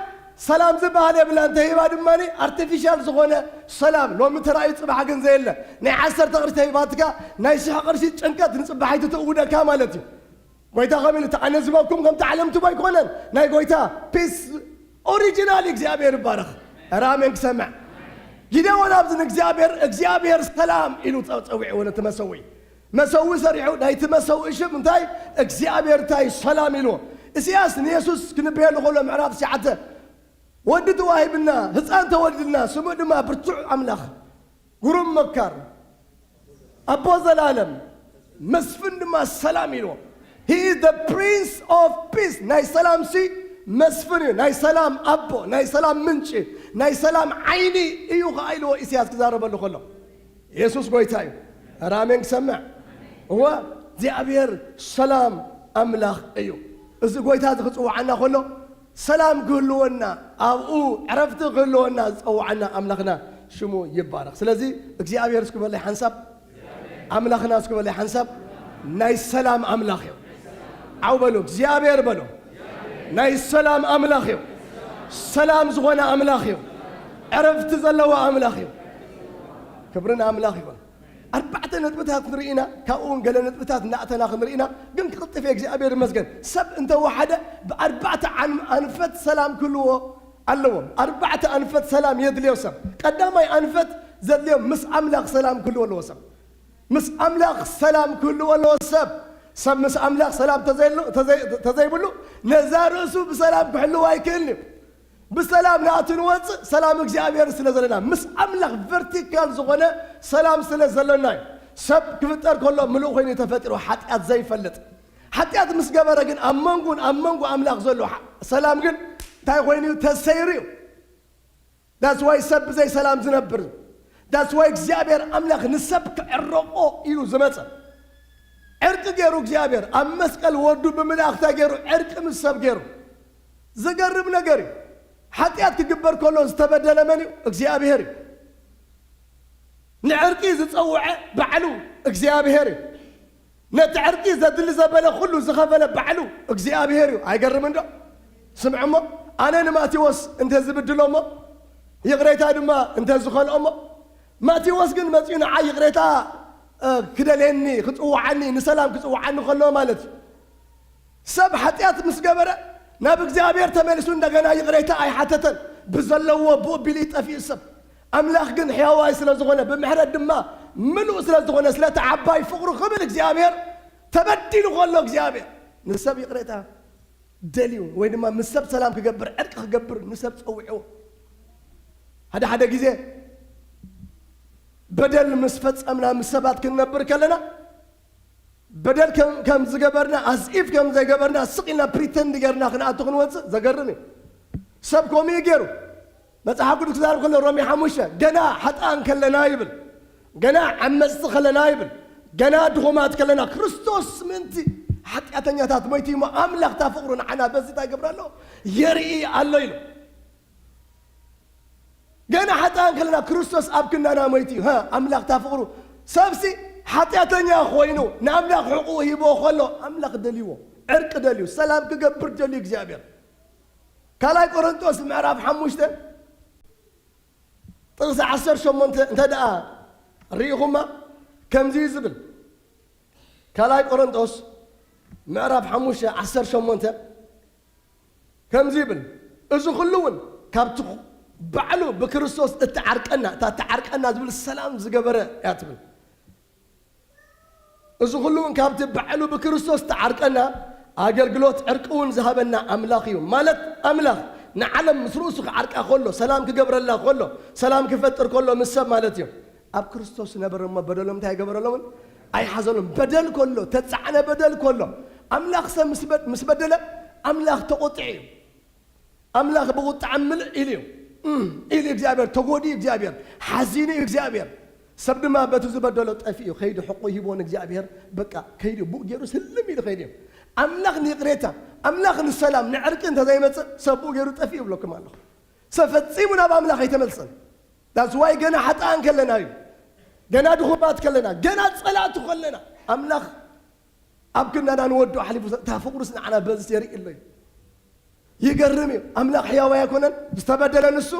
ሰላም ዝበሃል የብላ እንተሂባ ድማ ኣርቲፊሻል ዝኾነ ሰላም ሎሚ ተራእዩ ጽባሕ ግን ዘየለ። ናይ ዓሰርተ ቅርሺ ተሂባትካ ናይ ሽሕ ቅርሺ ጭንቀት ንጽባሒቱ ትእውደካ ማለት እዩ። ጎይታ ከም ኢሉ ተኣነዝበኩም ከምቲ ዓለም ትቦ ኣይኮነን። ናይ ጎይታ ፒስ ኦሪጂናል እግዚኣብሔር ይባረኽ። ኧረ ኣሜን ክሰምዕ። ጊዴዎን ኣብዚ ንእግዚኣብሔር፣ እግዚኣብሔር ሰላም ኢሉ ጸ-፣ ጸዊዕዎ ነቲ መሰውኢ። መሰውኢ ሰሪሑ፣ ናይቲ መሰውኢ ሽም እንታይ? እግዚኣብሔር እንታይ? ሰላም ኢልዎ። ኢሳያስ ንየሱስ ክንበየሉ ከሎ ምዕራፍ ትሽዓተ፣ "ወዲ ተዋሂብና፣ ህፃን ተወልድልና፣ ስሙ ድማ ብርቱዕ ኣምላኽ፣ ግሩም መካር፣ ኣቦ ዘላለም፣ መስፍን ድማ ሰላም" ኢልዎ። He is the Prince of Peace። ናይ ሰላም ሲ መስፍን እዩ። ናይ ሰላም ኣቦ፣ ናይ ሰላም ምንጪ፣ ናይ ሰላም ዓይኒ እዩ ኸዓ ኢልዎ ኢሳያስ ክዛረበሉ ከሎ። የሱስ ጎይታ እዩ። ኧረ ኣሜን ክሰምዕ። እወ፣ እግዚኣብሔር ሰላም ኣምላኽ እዩ። እዚ ጎይታ እዚ ክጽውዓና ከሎ፣ ሰላም ክህልወና፣ ኣብኡ ዕረፍቲ ክህልወና ዝጸውዓና ኣምላኽና ሽሙ ይባረኽ። ስለዚ እግዚኣብሔር እስኪ በለይ ሓንሳብ፣ ኣምላኽና እስኪ በለይ ሓንሳብ፣ ናይ ሰላም ኣምላኽ እዩ። ዓው በሉ፣ እግዚኣብሔር በሉ፣ ናይ ሰላም ኣምላኽ እዩ። ሰላም ዝኾነ ኣምላኽ እዩ። ዕረፍቲ ዘለዎ ኣምላኽ እዩ። ክብሪ ንኣምላኽ ይኹን። ኣርባዕተ ነጥብታት ክንርኢ ኢና፣ ካብኡ እውን ገለ ነጥብታት እናእተና ክንርኢ ኢና። ግን ክቕልጥፍ እየ፣ እግዚኣብሔር ይመስገን። ሰብ እንተወሓደ ብኣርባዕተ ኣን-፣ ኣንፈት ሰላም ክህልዎ ኣለዎ። ኣርባዕተ ኣንፈት ሰላም የድልዮ ሰብ። ቀዳማይ ኣንፈት ዘድልዮ ምስ ኣምላኽ ሰላም ክህልዎ ኣለዎ ሰብ። ምስ ኣምላኽ ሰላም ክህልዎ ኣለዎ ሰብ። ሰብ ምስ ኣምላኽ ሰላም ተዘይሉ-፣ ተዘይ-፣ ተዘይብሉ ነዛ ርእሱ ብሰላም ክሕልዋ ኣይክእልን እዩ። ብሰላም ንኣቱ ንወፅእ፣ ሰላም እግዚኣብሔር ስለ ዘለና፣ ምስ ኣምላኽ ቨርቲካል ዝኾነ ሰላም ስለ ዘለና እዩ። ሰብ ክፍጠር ከሎ ምሉእ ኮይኑ ተፈጢሩ፣ ሓጢኣት ዘይፈልጥ። ሓጢኣት ምስ ገበረ ግን ኣብ መንጉን ኣብ መንጎ ኣምላኽ ዘሎ ሓ-፣ ሰላም ግን እንታይ ኮይኑ እዩ? ተሰይሩ እዩ። That's why ሰብ ብዘይ ሰላም ዝነብር። That's why እግዚኣብሔር ኣምላኽ ንሰብ ክዕረቆ ኢሉ ዝመጸ። ዕርቂ ገይሩ እግዚኣብሔር ኣብ መስቀል ወዱ ብምልኣኽታ ገይሩ ዕርቂ ምስ ሰብ ገይሩ። ዝገርም ነገር እዩ። ሓጢኣት ክግበር ከሎ ዝተበደለ መን እዩ? እግዚኣብሔር እዩ። ንዕርቂ ዝጸውዐ ባዕሉ እግዚኣብሔር እዩ። ነቲ ዕርቂ ዘድሊ ዘበለ ኩሉ ዝኸፈለ ባዕሉ እግዚኣብሔር እዩ። ኣይገርምን ዶ? ስምዕ እሞ፣ ኣነ ንማቴዎስ እንተ ዝብድሎ እሞ፣ ይቕሬታ ድማ እንተ ዝኸልኦ እሞ፣ ማቴዎስ ግን መጺኡ ንዓይ ይቕሬታ፣ እ፣ ክደልየኒ፣ ክጽውዓኒ፣ ንሰላም ክጽውዓኒ ከሎ ማለት እዩ። ሰብ ሓጢኣት ምስ ገበረ ናብ እግዚኣብሔር ተመሊሱ እንደገና ይቕሬታ ኣይሓተተን። ብዘለዎ ብኡ ቢሉ እዩ ጠፊኡ ሰብ። ኣምላኽ ግን ሕያዋይ ስለ ዝኾነ፣ ብምሕረት ድማ ምሉእ ስለ ዝኾነ፣ ስለቲ ዓባይ ፍቕሩ ክብል እግዚኣብሔር ተበዲሉ ከሎ እግዚኣብሔር ንሰብ ይቕሬታ ደልዩ ወይ ድማ ምስ ሰብ ሰላም ክገብር፣ ዕርቂ ክገብር ንሰብ ጸዊዕዎ። ሓደ ሓደ ግዜ በደል ምስ ፈጸምና ምስ ሰባት ክንነብር ከለና በደል ከም፣ ከም ዝገበርና፣ as if ከም ዘይገበርና ስቕ ኢልና ፕሪተንድ ጌርና ክንኣቱ ክንወጽእ ዘገርም እዩ። ሰብ ከምኡ እዩ ገይሩ። መጽሓፍ ቅዱስ ክዛረብ ከሎ ሮሜ ሓሙሽተ፣ ገና ሓጥኣን ከለና ይብል፣ ገና ዓመጽቲ ከለና ይብል፣ ገና ድኹማት ከለና ክርስቶስ ምእንቲ ሓጢኣተኛታት ሞይቱ እሞ ኣምላኽ እታ ፍቕሩ ንዓና በዚ እንታይ ይገብር ኣሎ? የርኢ ኣሎ ኢሉ። ገና ሓጥኣን ከለና ክርስቶስ ኣብ ክንዳና ሞይቱ እዩ። ሃ፣ ኣምላኽ እታ ፍቕሩ። ሰብሲ ሓጢኣተኛ ኮይኑ ንኣምላኽ ሕቑኡ ሂቦ ከሎ ኣምላኽ ደልይዎ፣ ዕርቂ ደልዩ፣ ሰላም ክገብር ደልዩ እግዚኣብሔር። ካልኣይ ቆሮንቶስ ምዕራፍ ሓሙሽተ ጥቕሲ ዓሰርተ ሸሞንተ እንተ ደኣ ርኢኹማ ከምዚ እዩ ዝብል፣ ካልኣይ ቆሮንጦስ ምዕራፍ ሓሙሽተ ዓሰርተ ሸሞንተ ከምዚ ይብል፣ እዚ ኩሉ እውን ካብቲ ባዕሉ ብክርስቶስ እተዓርቀና፣ እታ እተዓርቀና ዝብል ሰላም ዝገበረ እያ ትብል። እዚ ኩሉ እውን ካብቲ ባዕሉ ብክርስቶስ እተዓርቀና፣ ኣገልግሎት ዕርቂ እውን ዝሃበና ኣምላኽ እዩ። ማለት ኣምላኽ ንዓለም ምስ ርእሱ ክዓርቃ ከሎ፣ ሰላም ክገብረላ ከሎ፣ ሰላም ክፈጥር ከሎ ምስ ሰብ ማለት እዩ። ኣብ ክርስቶስ ነበረ እሞ በደሎም እንታይ ኣይገበረሎምን? ኣይሓዘሎም። በደል ከሎ፣ ተጻዕነ በደል ከሎ፣ ኣምላኽ ሰብ ምስ በድ-፣ ምስ በደለ ኣምላኽ ተቖጥዒ እዩ። ኣምላኽ ብቑጥዓ ምልእ ኢሉ እዩ። እም፣ ኢሉ እግዚኣብሔር፣ ተጎድዩ እግዚኣብሔር፣ ሓዚኑ እዩ እግዚኣብሔር። ሰብ ድማ በቲ ዝበደሎ ጠፊኡ ከይዱ ሕቁ ሂቦ ንእግዚኣብሔር፣ በቃ ከይዱ ብኡ ገይሩ ስልም ኢሉ ከይዱ እዩ። ኣምላኽ ንይቕሬታ፣ ኣምላኽ ንሰላም፣ ንዕርቂ እንተዘይመጽእ ሰብ ብኡ ገይሩ ጠፊኡ ይብለኩም ኣለኹ። ሰብ ፈጺሙ ናብ ኣምላኽ ኣይተመልሰን። That's why ገና ሓጥኣን ከለና እዩ። ገና ድኹማት ከለና፣ ገና ጸላእቱ ከለና፣ ኣምላኽ ኣብ ክንዳና ንወዱ ኣሕሊፉ ሰ-፣ እታ ፍቕሩስ ንዓና በዝስ የርኢ ኣሎ እዩ። ይገርም እዩ። ኣምላኽ ሕያው ኣይኮነን? ዝተበደለ ንሱ፣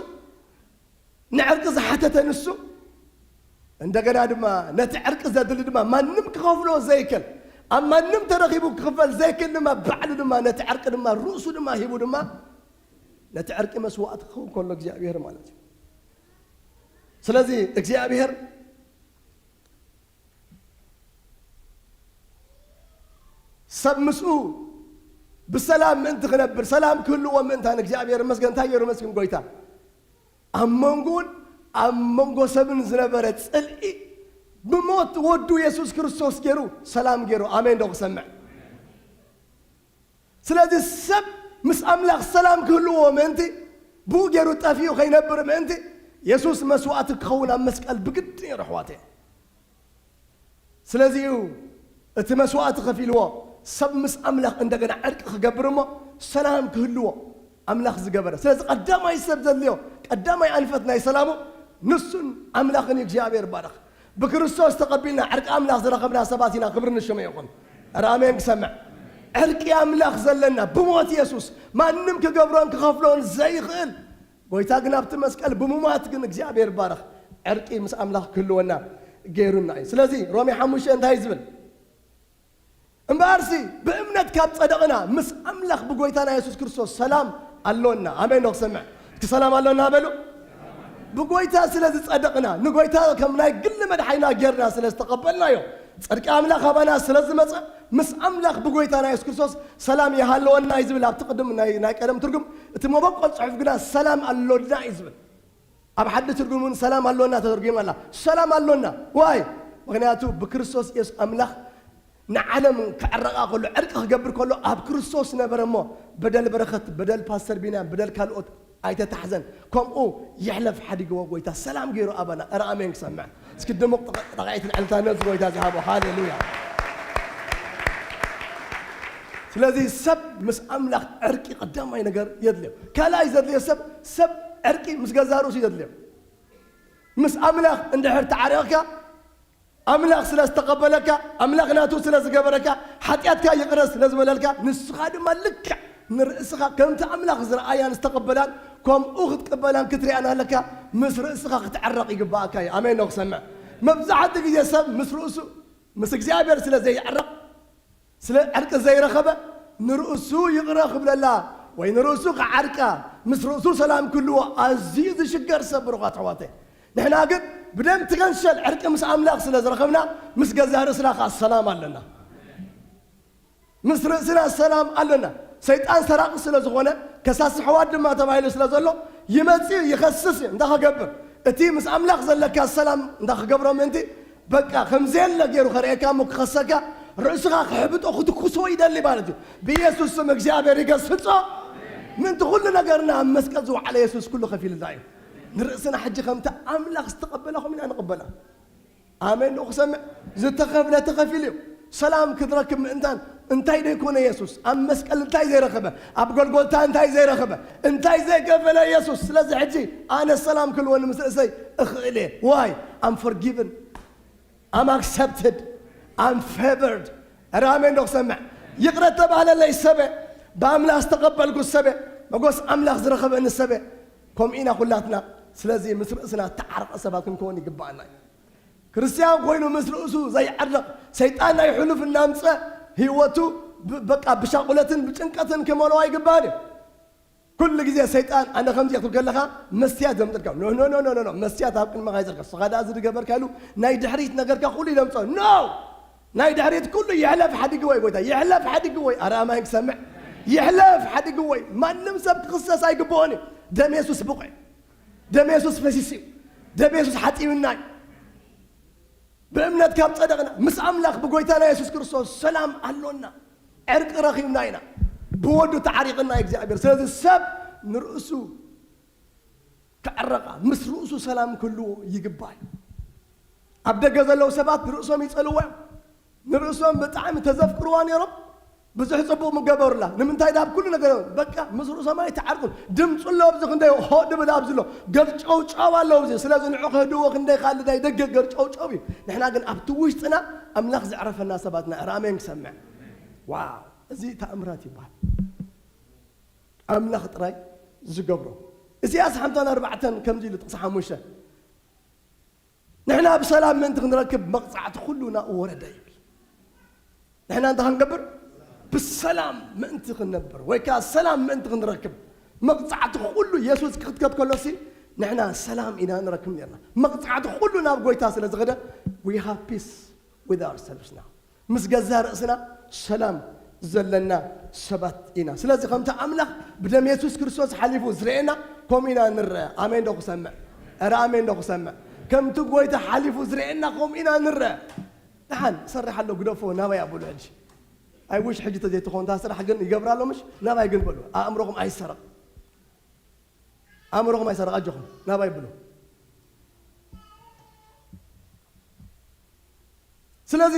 ንዕርቂ ዝሓተተ ንሱ፣ እንደገና ድማ ነቲ ዕርቂ ዘድሊ ድማ ማንም ክኸፍሎ ዘይክእል፣ ኣብ ማንም ተረኺቡ ክኽፈል ዘይክእል ድማ ባዕሉ ድማ ነቲ ዕርቂ ድማ ርእሱ ድማ ሂቡ ድማ ነቲ ዕርቂ መስዋዕቲ ክኸውን ከሎ እግዚኣብሔር ማለት እዩ። ስለዚ እግዚኣብሔር ሰብ ምስኡ ብሰላም ምእንቲ ክነብር፣ ሰላም ክህልዎ ምእንታን እግዚኣብሔር ይመስገን። እንታይ ገይሩ መስግን ጎይታ? ኣብ መንጎን ኣብ መንጎ ሰብን ዝነበረ ጽልኢ ብሞት ወዱ የሱስ ክርስቶስ ገይሩ ሰላም ገይሩ። ኣሜን ዶ ክሰምዕ? ስለዚ ሰብ ምስ ኣምላኽ ሰላም ክህልዎ ምእንቲ፣ ብኡ ገይሩ ጠፊኡ ከይነብር ምእንቲ፣ የሱስ መስዋዕቲ ክኸውን ኣብ መስቀል ብግዲ ነይሩ፣ ኣሕዋተይ። ስለዚ እዩ እቲ መስዋዕቲ ከፊልዎ፣ ሰብ ምስ ኣምላኽ እንደገና ዕርቂ ክገብር እሞ ሰላም ክህልዎ ኣምላኽ ዝገበረ። ስለዚ ቀዳማይ ሰብ ዘድልዮ፣ ቀዳማይ ኣንፈት ናይ ሰላሙ ንሱን ኣምላኽን እዩ። እግዚኣብሔር ይባረኽ። ብክርስቶስ ተቐቢልና ዕርቂ ኣምላኽ ዝረኸብና ሰባት ኢና። ክብሪ ንሽሙ ይኹን። ኧረ ኣሜን ክሰምዕ። ዕርቂ ኣምላኽ ዘለና ብሞት የሱስ፣ ማንም ክገብሮን ክኸፍሎን ዘይኽእል ጎይታ ግን ኣብቲ መስቀል ብሙማት ግን እግዚኣብሔር ይባረኽ፣ ዕርቂ ምስ ኣምላኽ ክህልወና ገይሩና እዩ። ስለዚ ሮሜ ሓሙሽተ እንታይ ዝብል? እምበኣርሲ ብእምነት ካብ ጸደቕና ምስ ኣምላኽ ብጎይታና የሱስ ክርስቶስ ሰላም ኣሎና። ኣሜን ዶ ክሰምዕ? እስኪ ሰላም ኣሎና በሉ። ብጎይታ ስለ ዝጸደቕና፣ ንጎይታ ከም ናይ ግሊ መድሓኒና ጌርና ስለ ዝተቐበልናዮ፣ ጽድቂ ኣምላኽ ኣባና ስለ ዝመጸ፣ ምስ ኣምላኽ ብጎይታና የሱስ ክርስቶስ ሰላም ይሃለወና እዩ ዝብል ኣብቲ ቅድም ናይ፣ ናይ ቀደም ትርጉም። እቲ መበቆል ጽሑፍ ግና ሰላም ኣሎና እዩ ዝብል። ኣብ ሓዲ ትርጉም እውን ሰላም ኣሎና ተተርጒማ ኣላ። ሰላም ኣሎና። ዋይ? ምኽንያቱ ብክርስቶስ የሱስ ኣምላኽ ንዓለም ክዕረቓ ከሎ፣ ዕርቂ ክገብር ከሎ ኣብ ክርስቶስ ነበረ እሞ፣ በደል በረኸት፣ በደል ፓስተር ቢንያም፣ በደል ካልኦት ኣይተታሕዘን። ከምኡ ይሕለፍ ሓዲግዎ ጎይታ፣ ሰላም ገይሩ ኣባና። ኧረ ኣሜን ክሰምዕ። እስኪ ድሙቕ ጠቕ-፣ ጠቕዒት ንዕልታ ነዚ ጎይታ ዝሃቦ። ሃሌሉያ። ስለዚ ሰብ ምስ ኣምላኽ ዕርቂ ቀዳማይ ነገር የድልዮ። ካልኣይ ዘድልዮ ሰብ፣ ሰብ ዕርቂ ምስ ገዛ ርእሱ የድልዮ። ምስ ኣምላኽ እንድሕር ተዓሪቕካ፣ ኣምላኽ ስለ ዝተቐበለካ፣ ኣምላኽ ናቱ ስለ ዝገበረካ፣ ሓጢኣትካ ይቕረ ስለ ዝበለልካ፣ ንስኻ ድማ ልክዕ ንርእስኻ ከምቲ ኣምላኽ ዝረኣያን ዝተቐበላን፣ ከምኡ ክትቅበላን ክትሪኣን ኣለካ። ምስ ርእስኻ ክትዕረቕ ይግባኣካ እዩ። ኣሜን ዶ ክሰምዕ? መብዛሕትኡ ግዜ ሰብ ምስ ርእሱ፣ ምስ እግዚኣብሔር ስለ ዘይዕረቕ፣ ስለ ዕርቂ ዘይረኸበ፣ ንርእሱ ይቕረ ክብለላ ወይ ንርእሱ ክዓርቃ፣ ምስ ርእሱ ሰላም ክህልዎ ኣዝዩ ዝሽገር ሰብ፣ ብሩኻት ኣሕዋተይ። ንሕና ግን ብደም ትገንሸል ዕርቂ ምስ ኣምላኽ ስለ ዝረኸብና፣ ምስ ገዛ ርእስና ኸኣ ሰላም ኣለና። ምስ ርእስና ሰላም ኣለና። ሰይጣን ሰራቒ ስለ ዝኾነ፣ ከሳሲ ኣሕዋት ድማ ተባሂሉ ስለ ዘሎ፣ ይመጽእ ይኸስስ እዩ። እንታይ ክገብር? እቲ ምስ ኣምላኽ ዘለካ ሰላም እንታይ ክገብሮ ምእንቲ፣ በቃ ከም ዘየለ ገይሩ ከርእየካ እሞ ክኸሰካ፣ ርእስኻ ክሕብጦ ክትኩሶ ይደሊ ማለት እዩ። ብኢየሱስ ስም እግዚኣብሔር ይገስጾ። ምእንቲ ኩሉ ነገርና ኣብ መስቀል ዝወዓለ የሱስ ኩሉ ከፊሉልና እዩ። ንርእስና ሕጂ ከምቲ ኣምላኽ ዝተቐበለ ከምኡ ኢና ንቕበላ። ኣሜን ዶ ክሰምዕ? ዝተኸፍለ ተኸፊሉ እዩ። ሰላም ክትረክብ ምእንታን እንታይ ደይኮነ የሱስ? ኣብ መስቀል እንታይ ዘይረኸበ? ኣብ ጎልጎልታ እንታይ ዘይረኸበ? እንታይ ዘይከፈለ የሱስ? ስለዚ ሕጂ ኣነ ሰላም ክህልወኒ ምስ ርእሰይ እኽእል እየ። Why? I'm forgiven. I'm accepted. I'm favored. ኧረ ኣሜን ዶ ክሰምዕ? ይቕረ ተባህለለይ ሰበ፣ ብኣምላኽ ዝተቐበልኩ ሰበ፣ መጎስ ኣምላኽ ዝረኸበኒ ሰበ። ከምኡ ኢና ኩላትና። ስለዚ ምስ ርእስና እተዓርቐ ሰባት ክንከውን ይግባኣና እዩ። ክርስትያን ኮይኑ ምስ ርእሱ ዘይዓርቕ፣ ሰይጣን ናይ ሕሉፍ እናምጸ ህይወቱ ብ-፣ በቃ ብሻቑለትን ብጭንቀትን ክመልኦ ኣይግባን እዩ። ኩሉ ግዜ ሰይጣን ኣነ ከምዚ ክትብል ከለኻ መስትያት ዘምጽልካ። ኖ፣ ኖ፣ ኖ፣ ኖ፣ ኖ፣ ኖ። መስትያት ኣብ ቅድመኻ ይዘርካ። ንስኻ ደኣ እዚ ድገበርካ ኢሉ ናይ ድሕሪት ነገርካ ኩሉ ይደምጾ። ኖ! ናይ ድሕሪት ኩሉ ይሕለፍ ሓዲግዎ እዩ ጎይታ። ይሕለፍ ሓዲግዎ እዩ። ኣረ ኣማን ክሰምዕ። ይሕለፍ ሓዲግዎ እዩ። ማንም ሰብ ክኽሰስ ኣይግብኦን እዩ። ደም የሱስ ብቑዕ እዩ። ደም የሱስ ፈሲሱ እዩ። ደም የሱስ ሓጺብና እዩ። ብእምነት ካብ ጸደቕና፣ ምስ ኣምላኽ ብጎይታና የሱስ ክርስቶስ ሰላም ኣሎና። ዕርቂ ረኺብና ኢና። ብወዱ ተዓሪቕና እዩ እግዚኣብሔር። ስለዚ ሰብ ንርእሱ ክዕረቓ፣ ምስ ርእሱ ሰላም ክህልዎ ይግባእ እዩ። ኣብ ደገ ዘለዉ ሰባት ንርእሶም ይጸልዎ እዮም። ንርእሶም ብጣዕሚ ተዘፍቅርዋ ነይሮም። ብዙሕ ጽቡቕ ምገበሩላ። ንምንታይ? ናብ ኩሉ ነገር በቃ ምስ ርእሶም ኣይተዓርቁን። ድምጹ ኣሎ ኣብዚ ክንደይ ሆ ድብል ኣብዚ ኣሎ። ገርጨውጨው ኣሎ ኣብዚ። ስለዚ ንዑ ከህድዎ ክንደይ ካልእ ናይ ደገ ገርጨውጨው እዩ። ንሕና ግን ኣብቲ ውሽጥና ኣምላኽ ዘዕረፈና ሰባት ኢና። ኣሜን ክሰምዕ። ዋው! እዚ ተኣምራት ይበሃል። ኣምላኽ ጥራይ ዝገብሮ። ኢሳያስ ሓምሳን ኣርባዕተን ከምዚ ኢሉ ጥቕሲ ሓሙሽተ፣ ንሕና ብሰላም ምእንቲ ክንረክብ መቕጻዕቲ ኩሉ ናብኡ ወረደ ይብል። ንሕና እንታይ ክንገብር? ብሰላም ምእንቲ ክንነብር ወይ ከኣ ሰላም ምእንቲ ክንረክብ መቕጻዕቲ ኩሉ የሱስ ክኽትከት ከሎሲ ንሕና ሰላም ኢና ንረክብ ነርና። መቕጻዕቲ ኩሉ ናብ ጎይታ ስለ ዝኸደ we have peace with ourselves now። ምስ ገዛ ርእስና ሰላም ዘለና ሰባት ኢና። ስለዚ ከምቲ ኣምላኽ ብደም የሱስ ክርስቶስ ሓሊፉ ዝርእየና ከምኡ ኢና ንረአ። ኣሜን ዶ ክሰምዕ? ኧረ ኣሜን ዶ ክሰምዕ? ከምቲ ጎይታ ሓሊፉ ዝርእየና ከምኡ ኢና ንረአ። ደሓን ሰርሕ ኣሎ ግደፎ ናባይ ኣብሉ ሕጂ። ኣይ ዊሽ ሕጂ ተዘይትኾን እታ ስራሕ ግን ይገብራ ኣሎ ምሽ? ናባይ ግን በሉ። ኣእምሮኹም ኣይሰረቕ። ኣእምሮኹም ኣይሰረቕ ኣጆኹም። ናባይ ብሉ። ስለዚ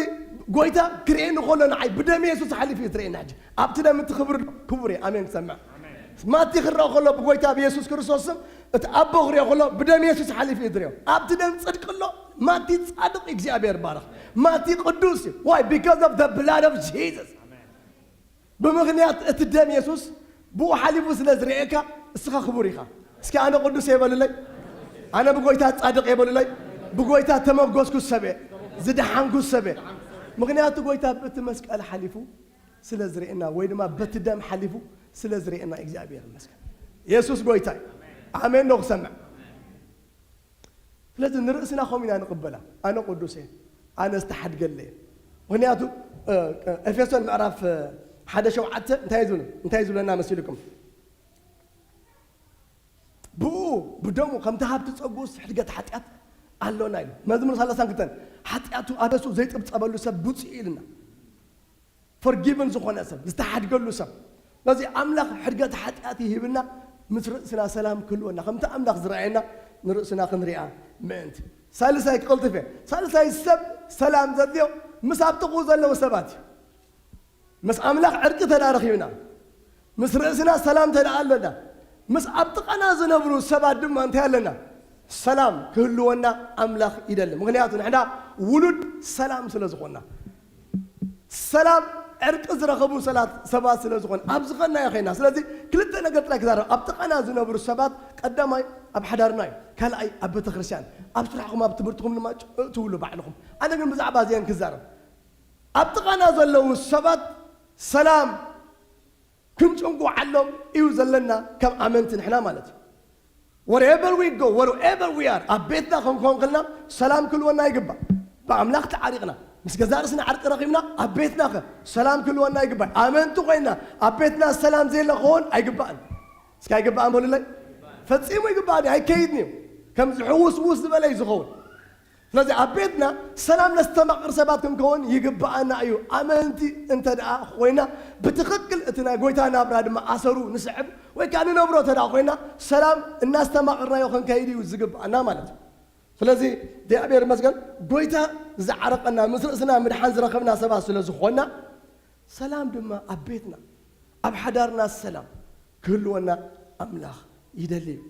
ጎይታ ክርእየኒ ከሎ ንዓይ ብደም የሱስ ሓሊፉ እዩ ዝርእየኒ። ሕጂ ኣብቲ ደም እቲ ክብሪ ኣሎ። ክቡር እዩ። ኣሜን ክሰምዕ። ማቲ ክረአ ከሎ ብጎይታ ብየሱስ ክርስቶስ ስም እቲ ኣቦ ክርእዮ ከሎ ብደም የሱስ ሓሊፉ እዩ ዝርእዮ። ኣብቲ ደም ጽድቂ ኣሎ። ማቲ ጻድቕ እግዚኣብሔር ባረኽ። ማቲ ቅዱስ እዩ። Why? Because of the blood of Jesus። ብምኽንያት እቲ ደም የሱስ ብኡ ሓሊፉ ስለ ዝርእየካ እስኻ ክቡር ኢኻ። እስኪ ኣነ ቅዱስ እየ በሉለይ። ኣነ ብጎይታ ጻድቕ እየ በሉለይ። ብጎይታ ተመጎስኩ ሰብ እየ። ዝደሓንኩ ሰብ እየ። ምኽንያቱ ጎይታ በቲ መስቀል ሓሊፉ ስለ ዝርእየና ወይ ድማ በቲ ደም ሓሊፉ ስለ ዝርእየና እግዚኣብሔር ይመስገን። የሱስ ጎይታ እዩ። ኣሜን ዶ ክሰምዕ? ስለዚ ንርእስና ከምኡ ኢና ንቕበላ። ኣነ ቅዱስ እየ፣ ኣነ ዝተሓድገለ እየ። ምኽንያቱ፣ እ፣ ኤፌሶን ምዕራፍ፣ እ፣ ሓደ ሸውዓተ እንታይ እዩ ዝብል? እንታይ እዩ ዝብለና መሲልኩም? ብኡ፣ ብደሙ፣ ከምቲ ሃብቲ ጸጉስ ሕድገት ሓጢኣት ኣሎና ኢሉ። መዝሙር ሰላሳን ክልተን፣ ሓጢኣቱ ኣደሱ ዘይጥብጸበሉ ሰብ ብፁዕ እዩ ኢልና። ፎርጊቭን ዝኾነ ሰብ፣ ዝተሓድገሉ ሰብ። ስለዚ ኣምላኽ ሕድገት ሓጢኣት ይህብና፣ ምስ ርእስና ሰላም ክህልወና፣ ከምቲ ኣምላኽ ዝረኣየና ንርእስና ክንሪኣ ምእንቲ። ሳልሳይ ክቕልጥፍ እየ። ሳልሳይ ሰብ ሰላም ዘድልዮ ምስ ኣብ ጥቕኡ ዘለዉ ሰባት እዩ። ምስ ኣምላኽ ዕርቂ ተዳ ረኺብና፣ ምስ ርእስና ሰላም ተዳ ኣለና፣ ምስ ኣብ ጥቓና ዝነብሩ ሰባት ድማ እንታይ ኣለና? ሰላም ክህልወና ኣምላኽ ይደሊ። ምኽንያቱ ንሕና ውሉድ ሰላም ስለ ዝኾንና። ሰላም ዕርቂ ዝረኸቡ ሰላት-፣ ሰባት ስለ ዝኾን፣ ኣብ ዝኸድናዮ ኸይና። ስለዚ ክልተ ነገር ጥራይ ክዛረብ። ኣብ ጥቓና ዝነብሩ ሰባት ቀዳማይ ኣብ ሓዳርና እዩ። ካልኣይ ኣብ ቤተ ክርስቲያን። ኣብ ስራሕኹም፣ ኣብ ትምህርትኹም ድማ ጭ-፣ ትብሉ ባዕልኹም። ኣነ ግን ብዛዕባ እዚአን ክዛረብ። ኣብ ጥቓና ዘለዉ ሰባት ሰላም ክንጭንቁዓሎም እዩ ዘለና ከም ኣመንቲ ንሕና ማለት እዩ። Wherever we go, wherever we are፣ ኣብ ቤትና ክንኮን ከለና ሰላም ክህልወና ይግባእ። ብኣምላኽ ተዓሪቕና፣ ምስ ገዛእ ርእስና ዕርቂ ረኺብና፣ ኣብ ቤትና ከ ሰላም ክህልወና ይግባእ። ኣመንቲ ኮይና ኣብ ቤትና ሰላም ዘየለ ክኸውን ኣይግባእን። እስኪ ኣይግባእን በሉለይ። ፈጺሙ ይግባእን እዩ፣ ኣይከይድን እዩ። ከምዚ ሕውስውስ ዝበለ እዩ ዝኸውን። ስለዚ ኣብ ቤትና ሰላም ነስተማቕር ሰባት ክንከውን ይግብኣና እዩ። ኣመንቲ እንተ ደኣ ኮይና ብትኽክል እቲ ናይ ጎይታ ናብራ ድማ ኣሰሩ ንስዕብ ወይ ከኣ ንነብሮ እንተ ደኣ ኮይና ሰላም እናስተማቕርናዮ ክንከይድ እዩ ዝግብኣና ማለት እዩ። ስለዚ እግዚኣብሔር ይመስገን ጎይታ ዝዓረቐና ምስ ርእስና ምድሓን ዝረኸብና ሰባት ስለ ዝኾንና ሰላም ድማ ኣብ ቤትና ኣብ ሓዳርና ሰላም ክህልወና ኣምላኽ ይደሊ እዩ።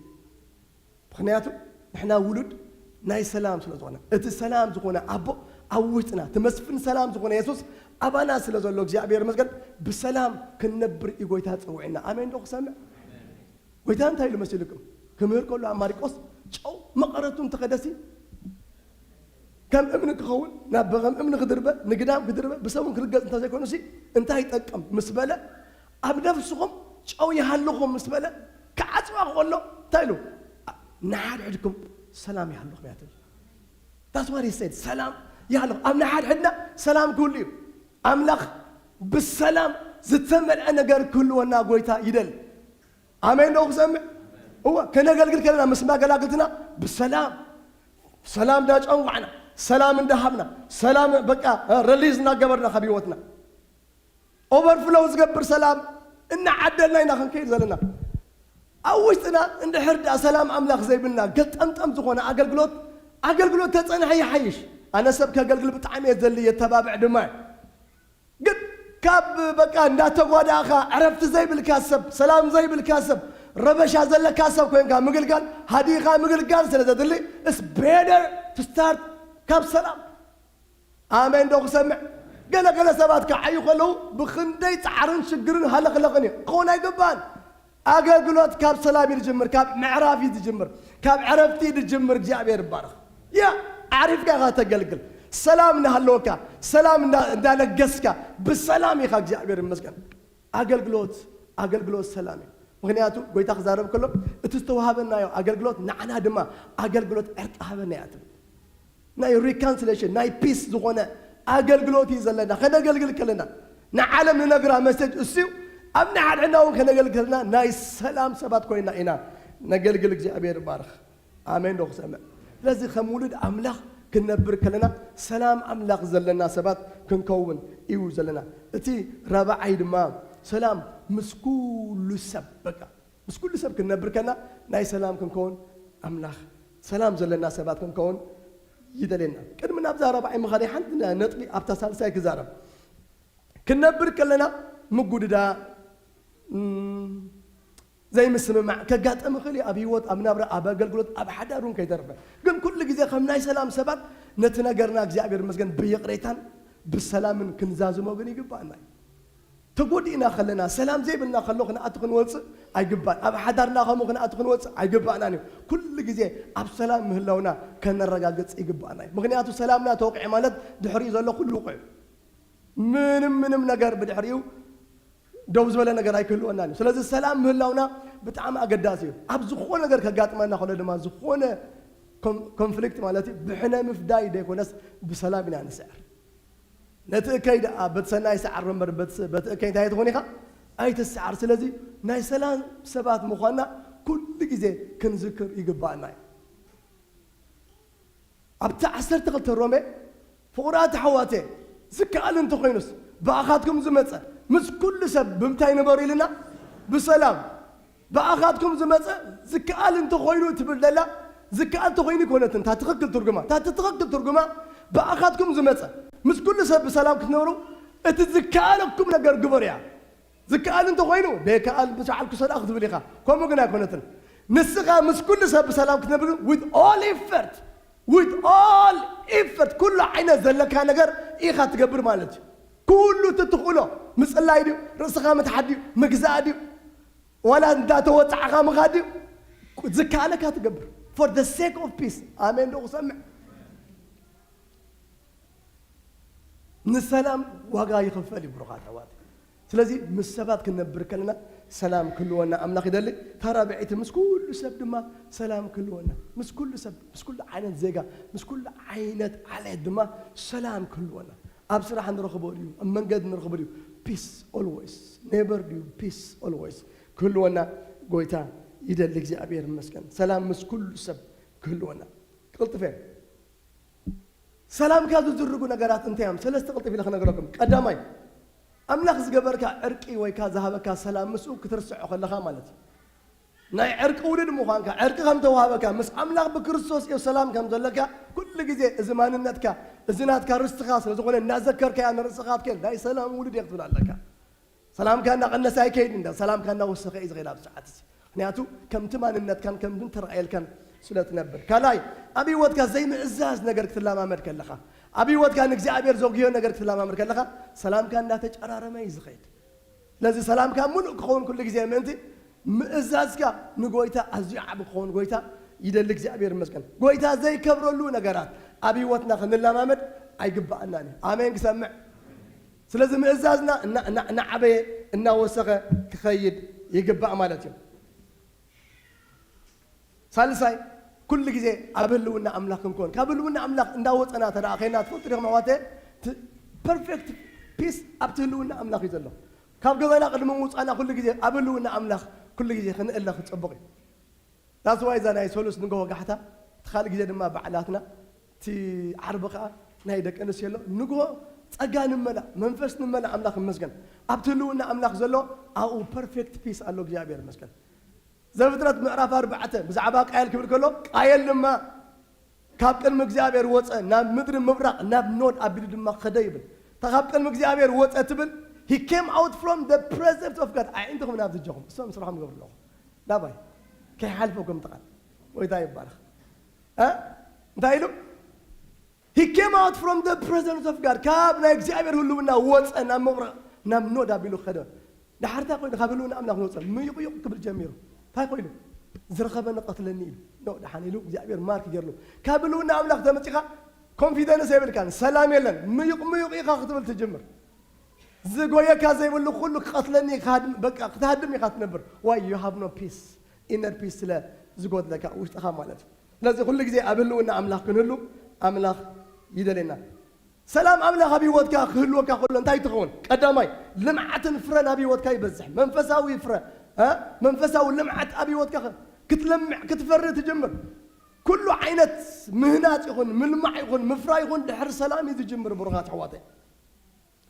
ምኽንያቱ ንሕና ውሉድ ናይ ሰላም ስለ ዝኾነ፣ እቲ ሰላም ዝኾነ ኣቦ ኣብ ውሽጥና፣ እቲ መስፍን ሰላም ዝኾነ የሱስ ኣባና ስለ ዘሎ፣ እግዚኣብሔር ይመስገን፣ ብሰላም ክንነብር እዩ ጎይታ ጸዊዕና። ኣሜን ዶ ክሰምዕ? ጎይታ እንታይ ኢሉ መሲልኩም? ክምህር ከሎ ኣብ ማርቆስ ጨው መቐረቱ እንተኸደሲ፣ ከም እምኒ ክኸውን ናብ ከም እምኒ ክድርበ ንግዳም ክድርበ ብሰብ እውን ክርገጽ እንተዘይኮኑሲ እንታይ ይጠቅም ምስ በለ ኣብ ነፍስኹም ጨው ይሃልኹም ምስ በለ ክዓጽዋ ከሎ እንታይ ኢሉ ንሓድሕድኩም ሰላም ይሃልኹም እያ ትብል። That's what he said። ሰላም ይሃልኹም ኣብ ንሓድሕድና ሰላም ክህሉ እዩ። ኣምላኽ ብሰላም ዝተመልአ ነገር ክህልወና ጎይታ ይደል። ኣሜን ዶ ክሰምዕ እወ ከነገልግል ከለና ምስ ማገላግልትና ብሰላም ሰላም እንዳጨንቋዕና ሰላም እንዳሃብና ሰላም በቃ ረሊዝ እናገበርና ካብ ህይወትና ኦቨርፍሎው ዝገብር ሰላም እናዓደልና ኢና ክንከይድ ዘለና። ኣብ ውሽጥና እንድሕር ደኣ ሰላም ኣምላኽ ዘይብልና ገጠምጠም ዝኾነ ኣገልግሎት ኣገልግሎት ተጸንሐ ይሓይሽ። ኣነ ሰብ ከገልግል ብጣዕሚ እየ ዘሊ የተባብዕ ድማ እየ። ግን ካብ በቃ እንዳተጓዳእካ ዕረፍቲ ዘይብልካ ሰብ ሰላም ዘይብልካ ሰብ ረበሻ ዘለካ ሰብ ኮይንካ ምግልጋል ሃዲኻ ምግልጋል ስለ ዘድሊ it's better to start ካብ ሰላም። ኣሜን ዶ ክሰምዕ? ገለ ገለ ሰባት ክዓዩ ከለዉ ብኽንደይ ጻዕርን ሽግርን ሃለኽለኽን እዩ ክኸውን ኣይግባን። ኣገልግሎት ካብ ሰላም እዩ ዝጅምር፣ ካብ ምዕራፍ እዩ ዝጅምር፣ ካብ ዕረፍቲ እዩ ዝጅምር። እግዚኣብሔር ይባረኽ። ያ ዓሪፍካ ኢኻ ተገልግል፣ ሰላም እናሃለወካ፣ ሰላም እንዳ- እንዳለገስካ ብሰላም ኢኻ እግዚኣብሔር ይመስገን። ኣገልግሎት ኣገልግሎት ሰላም እዩ። ምክንያቱ ጎይታ ክዛረብ ከሎ እቲ ዝተዋሃበናዮ ኣገልግሎት ንዓና ድማ ኣገልግሎት ዕርቂ ሃበና እያ ትብል። ናይ ሪካንስሌሽን ናይ ፒስ ዝኾነ ኣገልግሎት እዩ ዘለና። ከነገልግል ከለና ንዓለም ንነግራ መሰጅ እሱ እዩ። ኣብ ንሓድሕድና እውን ከነገልግል ከለና ናይ ሰላም ሰባት ኮይና ኢና ነገልግል። እግዚኣብሔር ይባርኽ። ኣሜን ዶ ክሰምዕ? ስለዚ ከም ውሉድ ኣምላኽ ክንነብር ከለና ሰላም ኣምላኽ ዘለና ሰባት ክንከውን እዩ ዘለና። እቲ ራብዓይ ድማ ሰላም ምስ ኩሉ ሰብ በቃ ምስ ኩሉ ሰብ ክንነብር ከለና ናይ ሰላም ክንከውን ኣምላኽ ሰላም ዘለና ሰባት ክንከውን ይደልየና። ቅድሚ ናብዛ ራብዓይ ምኻደይ ሓንቲ ነጥቢ ኣብታ ሳልሳይ ክዛረብ። ክንነብር ከለና ምጉድዳ ዘይምስምማዕ ከጋጠም ይኽእል እዩ። ኣብ ህይወት ኣብ ናብራ ኣብ ኣገልግሎት ኣብ ሓዳር እውን ከይተርፈ ግን ኩሉ ግዜ ከም ናይ ሰላም ሰባት ነቲ ነገርና እግዚኣብሔር መስገን ብይቕሬታን ብሰላምን ክንዛዝሞ ግን ይግባኣና እዩ። ተጎዲእና ከለና ሰላም ዘይብልና ከሎ ክንኣቱ ክንወፅእ ኣይግባን። ኣብ ሓዳርና ከምኡ ክንኣቱ ክንወፅእ ኣይግባእናን እዩ። ኩሉ ግዜ ኣብ ሰላም ምህላውና ከነረጋግፅ ይግባእና እዩ። ምክንያቱ ሰላምና ተወቂዐ ማለት ድሕሪኡ ዘሎ ኩሉ ውቁዕ እዩ። ምንም ምንም ነገር ብድሕሪኡ ደው ዝበለ ነገር ኣይክህልወናን እዩ። ስለዚ ሰላም ምህላውና ብጣዕሚ ኣገዳሲ እዩ። ኣብ ዝኾነ ነገር ከጋጥመና ከሎ ድማ ዝኾነ ኮንፍሊክት ማለት እዩ ብሕነ ምፍዳይ ዘይኮነስ ብሰላም ኢና ንስዕር። ነቲ እከይ ደኣ በቲ ሰናይ ሰዓር እምበር በቲ እከይ እንታይ ትኾን ኢኻ ኣይትስዓር። ስለዚ ናይ ሰላም ሰባት ምዃንና ኩሉ ግዜ ክንዝክር ይግባኣና እዩ። ኣብቲ ዓሰርተ ክልተ ሮሜ ፍቑራት ኣሕዋተ ዝከኣል እንተኾይኑስ ብኣኻትኩም ዝመፀ ምስ ኩሉ ሰብ ብምንታይ ንበሩ ኢልና ብሰላም ብኣኻትኩም ዝመፀ ዝከኣል እንተኾይኑ ትብል ዘላ ዝከኣል እንተኾይኑ ይኮነትን እታ ትኽክል ትርጉማ እታ ትኽክል ትርጉማ ብኣኻትኩም ዝመፀ ምስ ኩሉ ሰብ ብሰላም ክትነብሩ እቲ ዝከኣለኩም ነገር ግበሩ እያ። ዝከኣል እንተኾይኑ ደይከኣል ብቻዕልኩ ሰድኣ ክትብል ኢኻ። ከምኡ ግን ኣይኮነትን። ንስኻ ምስ ኩሉ ሰብ ብሰላም ክትነብር with all effort with all effort ኩሉ ዓይነት ዘለካ ነገር ኢኻ ትገብር ማለት እዩ። ኩሉ እቲ ትኽእሎ ምፅላይ ድዩ ርእስኻ ምትሓድ ድዩ ምግዛእ ድዩ ዋላ እንዳተወፃዕኻ ምኻድ ድዩ ዝከኣለካ ትገብር for the sake of peace። ኣሜን ዶ ክሰምዕ ንሰላም ዋጋ ይኽፈል እዩ ብሩኻት ኣሕዋት። ስለዚ ምስ ሰባት ክንነብር ከለና ሰላም ክህልወና ኣምላኽ ይደሊ። ታራብዒቲ ምስ ኩሉ ሰብ ድማ ሰላም ክህልወና ምስ ኩሉ ሰብ ምስ ኩሉ ዓይነት ዜጋ ምስ ኩሉ ዓይነት ዓሌት ድማ ሰላም ክህልወና ኣብ ስራሕ ንረኽቦ ድዩ ኣብ መንገድ ንረኽቦ ድዩ peace always never ድዩ peace always ክህልወና ጎይታ ይደሊ። እግዚኣብሔር ይመስገን። ሰላም ምስ ኩሉ ሰብ ክህልወና ቅልጥፈ ሰላምካ ዝዝርጉ ነገራት እንታይ እዮም? ሰለስተ ቅልጥፍ ኢለ ክነግረኩም። ቀዳማይ ኣምላኽ ዝገበርካ ዕርቂ ወይካ ዝሃበካ ሰላም ምስኡ ክትርስዖ ከለኻ ማለት እዩ። ናይ ዕርቂ ውሉድ ምዃንካ ዕርቂ ከም ተዋሃበካ ምስ ኣምላኽ ብክርስቶስ ኢየሱስ ሰላም ከም ዘለካ ኩሉ ግዜ እዚ ማንነትካ እዚ ናትካ ርስትኻ ስለ ዝኾነ እናዘከርካያ ንርእስኻ ትከል ናይ ሰላም ውሉድ እየ ክትብል ኣለካ። ሰላምካ እናቐነሰ ኣይከይድን እንዳ ሰላምካ እናወሰኸ እዩ ዝኸይድ ኣብ ሰዓት እዚ ምክንያቱ ከምቲ ማንነትካን ከምቲ እንተረኣየልካን ስለ ትነብር ካልኣይ ኣብ ህይወትካ ዘይምእዛዝ ነገር ክትለማመድ ከለኻ ኣብ ህይወትካ ንእግዚኣብሔር ዘጉዮ ነገር ክትለማመድ ከለኻ ሰላምካ እናተጨራረመ እዩ ዝኸይድ ስለዚ ሰላምካ ሙሉእ ክኸውን ኩሉ ግዜ ምእንቲ ምእዛዝካ ንጎይታ ኣዝዩ ዓብ ክኸውን ጎይታ ይደሊ እግዚኣብሔር ይመስገን ጎይታ ዘይከብረሉ ነገራት ኣብ ህይወትና ክንለማመድ ኣይግባኣናን እዩ። ኣሜን ክሰምዕ። ስለዚ ምእዛዝና እና- እና- እናዓበየ እናወሰኸ ክኸይድ ይግባእ ማለት እዩ። ሳልሳይ፣ ኩሉ ግዜ ኣብ ህልውና ኣምላኽ ክንኮን። ካብ ህልውና ኣምላኽ እንዳወፀና ተደኣ ኸይና ትፈልጡ ዲኹም ኣሕዋተ? ት- ፐርፌክት ፒስ ኣብቲ ህልውና ኣምላኽ እዩ ዘሎ። ካብ ገዛና ቅድሚ ምውፃእና ኩሉ ግዜ ኣብ ህልውና ኣምላኽ ኩሉ ግዜ ክንእለ ክፅቡቕ እዩ። ዳስዋይ እዛ ናይ ሰሉስ ንግሆ ጋሕታ፣ እቲ ካልእ ግዜ ድማ ባዕላትና፣ እቲ ዓርቢ ከዓ ናይ ደቂ ኣንስትዮ ኣሎ። ንግሆ ጸጋ ንመላ፣ መንፈስ ንመላ፣ ኣምላኽ ይመስገን። ኣብቲ ህልውና ኣምላኽ ዘሎ ኣብኡ ፐርፌክት ፒስ ኣሎ። እግዚኣብሔር ይመስገን። ዘፍጥረት ምዕራፍ ኣርባዕተ ብዛዕባ ቃየል ክብል ከሎ፣ ቃየል ድማ ካብ ቅድሚ እግዚኣብሔር ወጸ፣ ናብ ምድሪ ምብራቕ ናብ ኖድ ኣቢሉ ድማ ኸደ ይብል። እታ ካብ ቅድሚ እግዚኣብሔር ወጸ ትብል፣ he came out from the presence of God። ኣዒንትኹም ናብዚ ጀኹም፣ እሶም ስራሖም ይገብሩ ኣለኹ። ናባይ ከይሓልፈኩም ትቓል። ጎይታ ይባረኽ። እ? እንታይ ኢሉ? He came out from the presence of God። ካብ ናይ እግዚኣብሔር ህልውና ወጸ፣ ናብ ምብራቕ ናብ ኖድ ኣቢሉ ኸደ። ዳሕርታ ኮይኑ ካብ ህልውና ኣምላኽ ወጸ፣ ምይቕይቕ ክብል ጀሚሩ። እንታይ ኮይኑ? ዝረኸበኒ ቀትለኒ ኢሉ። ኖ፣ ደሓን ኢሉ እግዚኣብሔር ማርክ ገይርሉ። ካብ ህልውና ኣምላኽ ተመጺኻ ኮንፊደንስ የብልካን፣ ሰላም የለን። ምይቕ ምይቕ ኢኻ ክትብል ትጅምር። ዝጎየካ ዘይብሉ ኩሉ ክቐትለኒ፣ ክሃድም- በቃ ክትሃድም ኢኻ ትነብር። Why? You have no peace። ኢነር ፒስ ስለ ዝጎድለካ ውሽጥኻ ማለት እዩ። ስለዚ ኩሉ ግዜ ኣብ ህልውና ኣምላኽ ክንህሉ ኣምላኽ ይደልየና። ሰላም ኣምላኽ ኣብ ህይወትካ ክህልወካ ከሎ እንታይ ትኸውን? ቀዳማይ፣ ልምዓትን ፍረን ኣብ ህይወትካ ይበዝሕ። መንፈሳዊ ፍረ፣ እ? መንፈሳዊ ልምዓት ኣብ ህይወትካ ኸ- ክትለምዕ፣ ክትፈሪ ትጅምር። ኩሉ ዓይነት ምህናጽ ይኹን፣ ምልማዕ ይኹን፣ ምፍራይ ይኹን፣ ድሕሪ ሰላም እዩ ዝጅምር፣ ብሩኻት ኣሕዋተይ።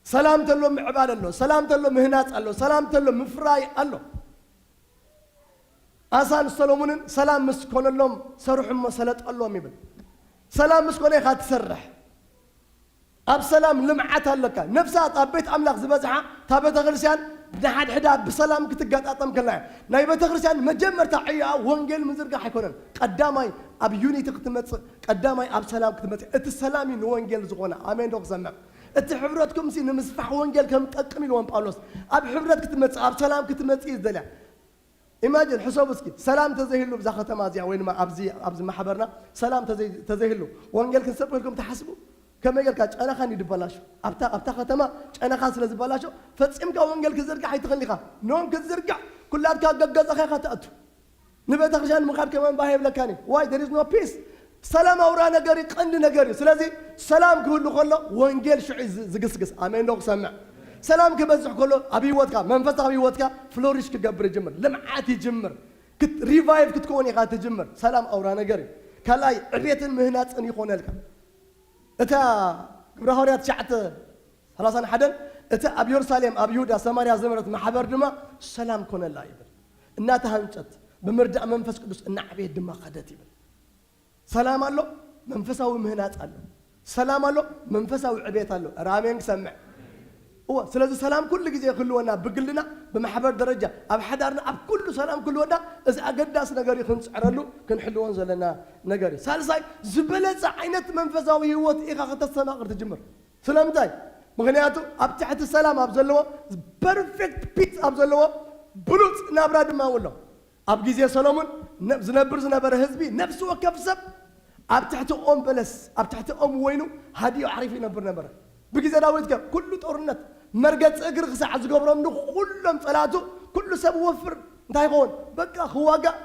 ሰላም ተሎ ምዕባለ ኣሎ፣ ሰላም ተሎ ምህናጽ ኣሎ፣ ሰላም ተሎ ምፍራይ ኣሎ። ኣሳን ሰሎሙንን ሰላም ምስ ኮነሎም ሰርሑ እሞ ሰለጠሎም ይብል። ሰላም ምስ ኮነ ኢኻ ትሰርሕ። ኣብ ሰላም ልምዓት ኣለካ። ነፍሳት ኣብ ቤት ኣምላኽ ዝበዝሓ እታ ቤተ ክርስቲያን ንሓድሕዳ ብሰላም ክትገጣጠም ከላ እያ። ናይ ቤተ ክርስቲያን መጀመርታ ዕዮኣ ወንጌል ምዝርጋሕ ኣይኮነን። ቀዳማይ ኣብ ዩኒቲ ክትመጽእ፣ ቀዳማይ ኣብ ሰላም ክትመጽእ። እቲ ሰላም እዩ ንወንጌል ዝኾነ። ኣሜን ዶ ክሰምዕ? እቲ ሕብረትኩም ሲ ንምስፋሕ ወንጌል ከም ጠቅም ኢልዎም ጳውሎስ። ኣብ ሕብረት ክትመጽእ፣ ኣብ ሰላም ክትመጽእ እዩ ዝደልያ። ኢማጂን ሕሰቡ እስኪ፣ ሰላም ተዘይህሉ ብዛ ከተማ እዚኣ ወይ ድማ ኣብዚ ኣብዚ ማሕበርና ሰላም ተዘይ- ተዘይህሉ ወንጌል ክንሰብክ ኢልኩም ትሓስቡ? ከመይ ጌርካ ጨናኻን እዩ ዝበላሾ? ኣብታ ኣብታ ከተማ ጨናኻ ስለ ዝበላሾ ፈጺምካ ወንጌል ክዝርጋሕ ኣይትኽእል ኢኻ። ኖን ክትዝርጋሕ ኩላትካ ገገዛኻ ኢኻ ትኣቱ። ንቤተ ክርስቲያን ምኻድ ከማን ባህ የብለካን እዩ። Why? There is no peace። ሰላም ኣውራ ነገር እዩ፣ ቀንዲ ነገር እዩ። ስለዚ ሰላም ክህሉ ከሎ ወንጌል ሽዑ እዩ ዝ- ዝግስግስ። ኣሜን ዶ ክሰምዕ? ሰላም ክበዝሕ ከሎ ኣብ ህይወትካ፣ መንፈሳዊ ህይወትካ ፍሎሪሽ ክገብር ይጅምር፣ ልምዓት ይጅምር፣ ክት- ሪቫይቭ ክትከውን ኢኻ ትጅምር። ሰላም ኣውራ ነገር እዩ። ካልኣይ ዕቤትን ምህናፅን ይኾነልካ። እታ ግብረ ሃዋርያት ትሽዓተ ሰላሳን ሓደን፣ እቲ ኣብ የሩሳሌም ኣብ ይሁዳ ሰማርያ ዝነበረት ማሕበር ድማ ሰላም ኮነላ ይብል። እናተሃንጸት ብምርዳእ መንፈስ ቅዱስ እናዓበየት ድማ ኸደት ይብል። ሰላም ኣሎ፣ መንፈሳዊ ምህናጽ ኣሎ። ሰላም ኣሎ፣ መንፈሳዊ ዕቤት ኣሎ። ራሜን ክሰምዕ እወ። ስለዚ ሰላም ኩሉ ግዜ ክህልወና፣ ብግልና፣ ብማሕበር ደረጃ፣ ኣብ ሓዳርና፣ ኣብ ኩሉ ሰላም ክህልወና፣ እዚ ኣገዳሲ ነገር እዩ። ክንጽዕረሉ ክንሕልዎን ዘለና ነገር እዩ። ሳልሳይ ዝበለጸ ዓይነት መንፈሳዊ ህይወት ኢኻ ከተስተማቕር ትጅምር። ስለምንታይ? ምኽንያቱ ኣብ ትሕቲ ሰላም ኣብ ዘለዎ፣ ፐርፌክት ፒስ ኣብ ዘለዎ ብሉጽ ናብራ ድማ ኣሎ። ኣብ ግዜ ሰሎሞን ነ- ዝነብር ዝነበረ ህዝቢ፣ ነፍሲ ወከፍ ሰብ ኣብ ትሕቲ ኦም በለስ፣ ኣብ ትሕቲ ኦም ወይኑ ሃዲኡ ዓሪፉ ይነብር ነበረ። ብግዜ ዳዊት ከ ኩሉ ጦርነት፣ መርገጺ እግሪ ክሳዕ ዝገብሮም ንኹሎም ጸላእቱ ኩሉ ሰብ ወፍር እንታይ ይኸውን? በቃ ክዋጋእ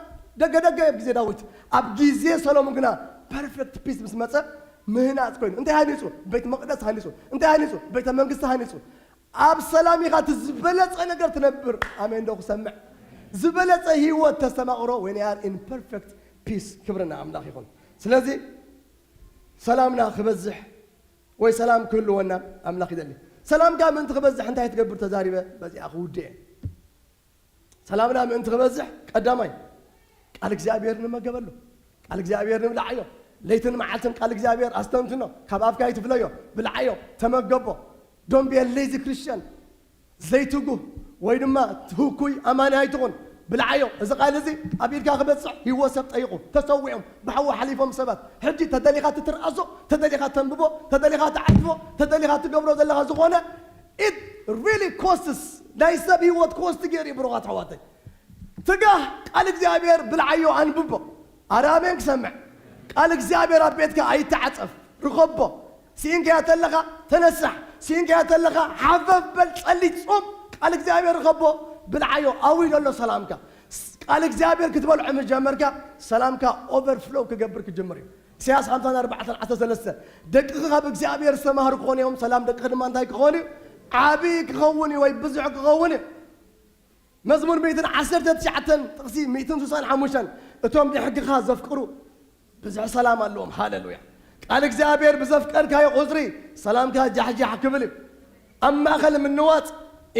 ደገ ደገ ኣብ ግዜ ዳዊት። ኣብ ግዜ ሰሎሞን ግና ፐርፌክት ፒስ ምስ መጸ ምህናጽ ኮይኑ። እንታይ ሃኒጹ? ቤት መቕደስ ሃኒጹ። እንታይ ሃኒጹ? ቤተ መንግስቲ ሃኒጹ። ኣብ ሰላም ኢኻ እቲ ዝበለጸ ነገር ትነብር። ኣሜን ዶ ክሰምዕ? ዝበለጸ ህይወት ተስተማቕሮ። When you are in perfect peace። ክብሪ ንኣምላኽ ይኹን። ስለዚ ሰላምና ክበዝሕ ወይ ሰላም ክህልወና ኣምላኽ ይደሊ። ሰላምካ ምእንቲ ክበዝሕ እንታይ ትገብር ተዛሪበ በዚኣ ክውድእ እየ። ሰላምና ምእንቲ ክበዝሕ ቀዳማይ ቃል እግዚኣብሔር ንመገበሉ፣ ቃል እግዚኣብሔር ንብልዓዮ። ለይትን መዓልትን ቃል እግዚኣብሔር ኣስተንትኖ፣ ካብ ኣፍካ ኣይትፍለዮ፣ ብልዓዮ፣ ተመገቦ። Don't be a lazy Christian። ዘይትጉህ ወይ ድማ ህኩይ ኣማኒ ኣይትኹን። ብልዓዮ። እዚ ቃል እዚ ኣብ ኢድካ ክበጽሕ ህይወት ሰብ ጠይቑ። ተሰዊዖም ብሓዊ ሓሊፎም ሰባት። ሕጂ ተደሊኻ ትትርኣሶ፣ ተደሊኻ ተንብቦ፣ ተደሊኻ ትዓጽፎ፣ ተደሊኻ ትገብሮ ዘለኻ ዝኾነ it really costs። ናይ ሰብ ህይወት ኮስት ገይሩ እዩ ብሩኻት ኣሕዋተይ። ትጋህ ቃል እግዚኣብሔር ብልዓዮ ኣንብቦ። ኣረ ኣሜን ክሰምዕ። ቃል እግዚኣብሔር ኣብ ቤትካ ኣይተዓጸፍ። ርኸቦ። ስኢንካዮ ተለኻ ተነሳሕ። ስኢንካዮ ተለኻ ሓፈፍ በል፣ ጸሊ፣ ጾም፣ ቃል እግዚኣብሔር ርኸቦ፣ ብልዓዮ፣ ኣብኡ ኣሎ ሰላምካ። ቃል እግዚኣብሔር ክትበልዖ ምስ ጀመርካ፣ ሰላምካ ኦቨርፍሎው ክገብር ክጅምር እዩ። ኢሳያስ ሓምሳን ኣርባዕተን ዓሰርተ ሰለስተ፣ ደቅኺ ካብ እግዚኣብሔር ዝተማህሩ ክኾኑ እዮም፣ ሰላም ደቅኺ ድማ እንታይ ክኾን እዩ? ዓብዪ ክኸውን እዩ ወይ ብዙሕ ክኸውን እዩ። መዝሙር ሚእትን ዓሰርተ ትሽዓተን ጥቕሲ ሚእትን ስሳን ሓሙሽተን፣ እቶም ንሕግኻ ዘፍቅሩ ብዙሕ ሰላም ኣለዎም። ሃሌሉያ። ቃል እግዚኣብሔር ብዘፍቀርካዮ ቁጽሪ ሰላምካ ጃሕጃሕ ክብል እዩ። ኣብ ማእከል ምንዋጽ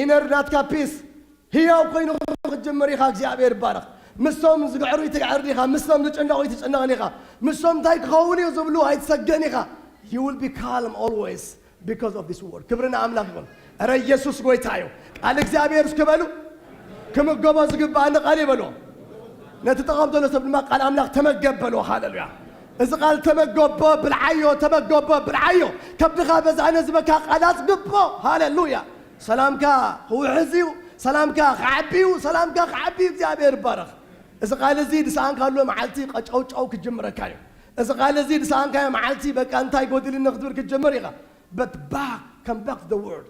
ኢነር ናትካ ፒስ ህያው ኮይኑ ክትጅምር ኢኻ። እግዚኣብሔር ይባረኽ። ምስቶም ዝግዕሩ ይትግዕር ኢኻ፣ ምስቶም ዝጭነቑ ይትጭነቕ ኢኻ፣ ምስቶም እንታይ ክኸውን እዩ ዝብሉ ኣይትሰገን ኢኻ። You will be calm always because of this word. ክብሪ ንኣምላኽ ይኹን። እረ ኢየሱስ ጎይታ እዩ። ቃል እግዚኣብሔር እስኪ በሉ። ክምገቦ ዝግባኣኒ ቃል እዩ በልዎ። ነቲ ጠቐም ዘሎ ሰብ ድማ ቃል ኣምላኽ ተመገብ በልዎ። ሃሌሉያ። እዚ ቃል ተመገቦ፣ ብልዓዮ፣ ተመገቦ፣ ብልዓዮ። ከብድኻ በዛ ነዚ በካ ቃል ኣጽግቦ። ሃሌሉያ። ሰላምካ ክውሕዝ እዩ፣ ሰላምካ ክዓቢ እዩ፣ ሰላምካ ክዓቢ እዩ። እግዚኣብሔር ይባረኽ። እዚ ቃል እዚ ድሰኣንካሉ መዓልቲ ቀጨውጨው ክጅምረካ እዩ። እዚ ቃል እዚ ድሰኣንካዮ መዓልቲ በቃ እንታይ ጎዲሉኒ ክትብል ክትጅምር ኢኻ። But back, come back to the word.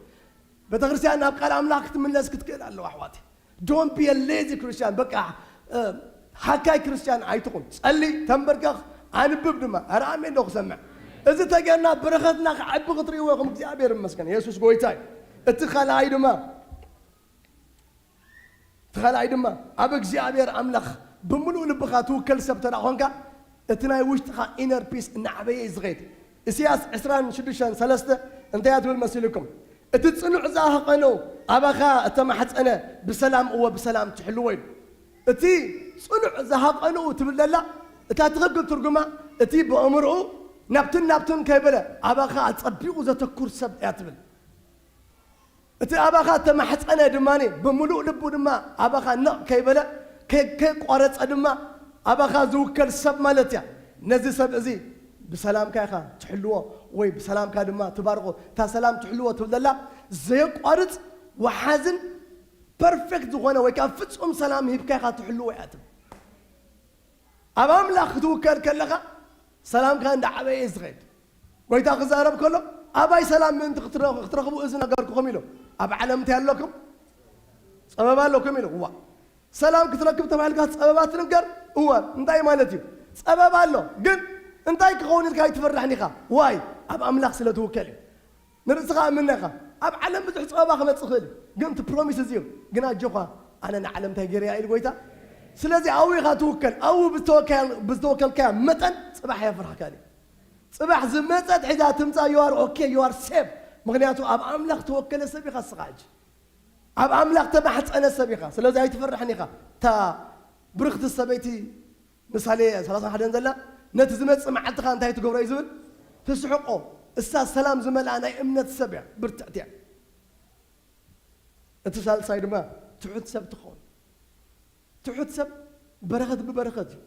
ቤተክርስትያን ናብ ቃል ኣምላኽ ክትምለስ ክትክእል ኣለዋ ኣሕዋተይ። Don't be a lazy Christian. በቃ እ፣ ሃካይ ክርስትያን ኣይትኹን። ጸሊ፣ ተንበርከኽ፣ ኣንብብ ድማ። ኧረ ኣሜን ዶ ክሰምዕ? እዚ ተጌርና በረኸትና ክዓቢ ክትርእይዎ ኢኹም። እግዚኣብሔር ይመስገን። የሱስ ጎይታ እዩ። እቲ ካልኣይ ድማ እቲ ካልኣይ ድማ ኣብ እግዚኣብሔር ኣምላኽ ብምሉእ ልብኻ ትውከል ሰብ ተደኣ ኾንካ፣ እቲ ናይ ውሽጥኻ ኢነር ፒስ እናዓበየ እዩ ዝኸይድ። ኢሳያስ ዕስራን ሽዱሽተን ሰለስተ እንታይ እያ ትብል መሲልኩም? እቲ ጽኑዕ ዝሃቐኖ ኣባኻ እተማሕጸነ ብሰላም እወ ብሰላም ትሕልዎ ኢሉ። እቲ ጽኑዕ ዝሃቐንኡ ትብል ዘላ እታ ትኽክል ትርጉማ እቲ ብኣእምሮኡ ናብትን ናብትን ከይበለ ኣባኻ ኣጸቢቑ ዘተኩር ሰብ እያ ትብል። እቲ ኣባኻ እተማሕጸነ ድማ ብምሉእ ልቡ ድማ ኣባኻ ነቕ ከይበለ ከ-፣ ከየቋረጸ ድማ ኣባኻ ዝውከል ሰብ ማለት እያ። ነዚ ሰብ እዚ ብሰላምካ ኢኻ ትሕልዎ ወይ ብሰላምካ ድማ ትባርኾ። እታ ሰላም ትሕልዎ ትብል ዘላ ዘየቋርጽ ወሓዝን ፐርፌክት ዝኾነ ወይ ከዓ ፍጹም ሰላም ሂብካ ኢኻ ትሕልዎ እያ ትብል። ኣብ ኣምላኽ ክትውከል ከለኻ ሰላምካ እንዳዓበየ እዩ ዝኸይድ። ጎይታ ክዛረብ ከሎ ኣባይ ሰላም ምእንቲ ክትረ-፣ ክትረኽቡ እዚ ነገርኩኹም ኢሉ። ኣብ ዓለም እንታይ ኣለኩም? ጸበባ ኣለኩም ኢሉ። እዋ ሰላም ክትረክብ ተባሂልካ ጸበባ ትንገር? እወ። እንታይ ማለት እዩ? ጸበባ ኣሎ፣ ግን እንታይ ክኸውን ኢልካ ኣይትፈርሕን ኢኻ። ዋይ? ኣብ ኣምላኽ ስለ ትውከል እዩ። ንርእስኻ እምነ ኢኻ። ኣብ ዓለም ብዙሕ ጸበባ ክመጽእ ይኽእል እዩ፣ ግን እቲ ፕሮሚስ እዚ እዩ። ግን ኣጆኻ፣ ኣነ ንዓለም እንታይ ገይረያ ኢሉ ጎይታ። ስለዚ ኣብኡ ኢኻ ትውከል። ኣብኡ ብዝተወከል-፣ ብዝተወከልካዮ መጠን ጽባሕ የፍርሕካ እዩ። ጽባሕ ዝመጸት ሒዛ ትምጻእ፣ you are okay, you are safe። ምኽንያቱ ኣብ ኣምላኽ ተወከለ ሰብ ኢኻ እስኻ ሕጂ። ኣብ ኣምላኽ ተማሕጸነ ሰብ ኢኻ። ስለዚ ኣይትፈርሕን ኢኻ። እታ ብርኽቲ ሰበይቲ ምሳሌ ሰላሳን ሓደን ዘላ፣ ነቲ ዝመጽእ መዓልትኻ እንታይ ትገብሮ እዩ ዝብል? ትስሕቆ። እሳ ሰላም ዝመልኣ ናይ እምነት ሰብ እያ፣ ብርትዕቲ እያ። እቲ ሳልሳይ ድማ ትሑት ሰብ ትኸውን። ትሑት ሰብ በረኸት ብበረኸት እዩ።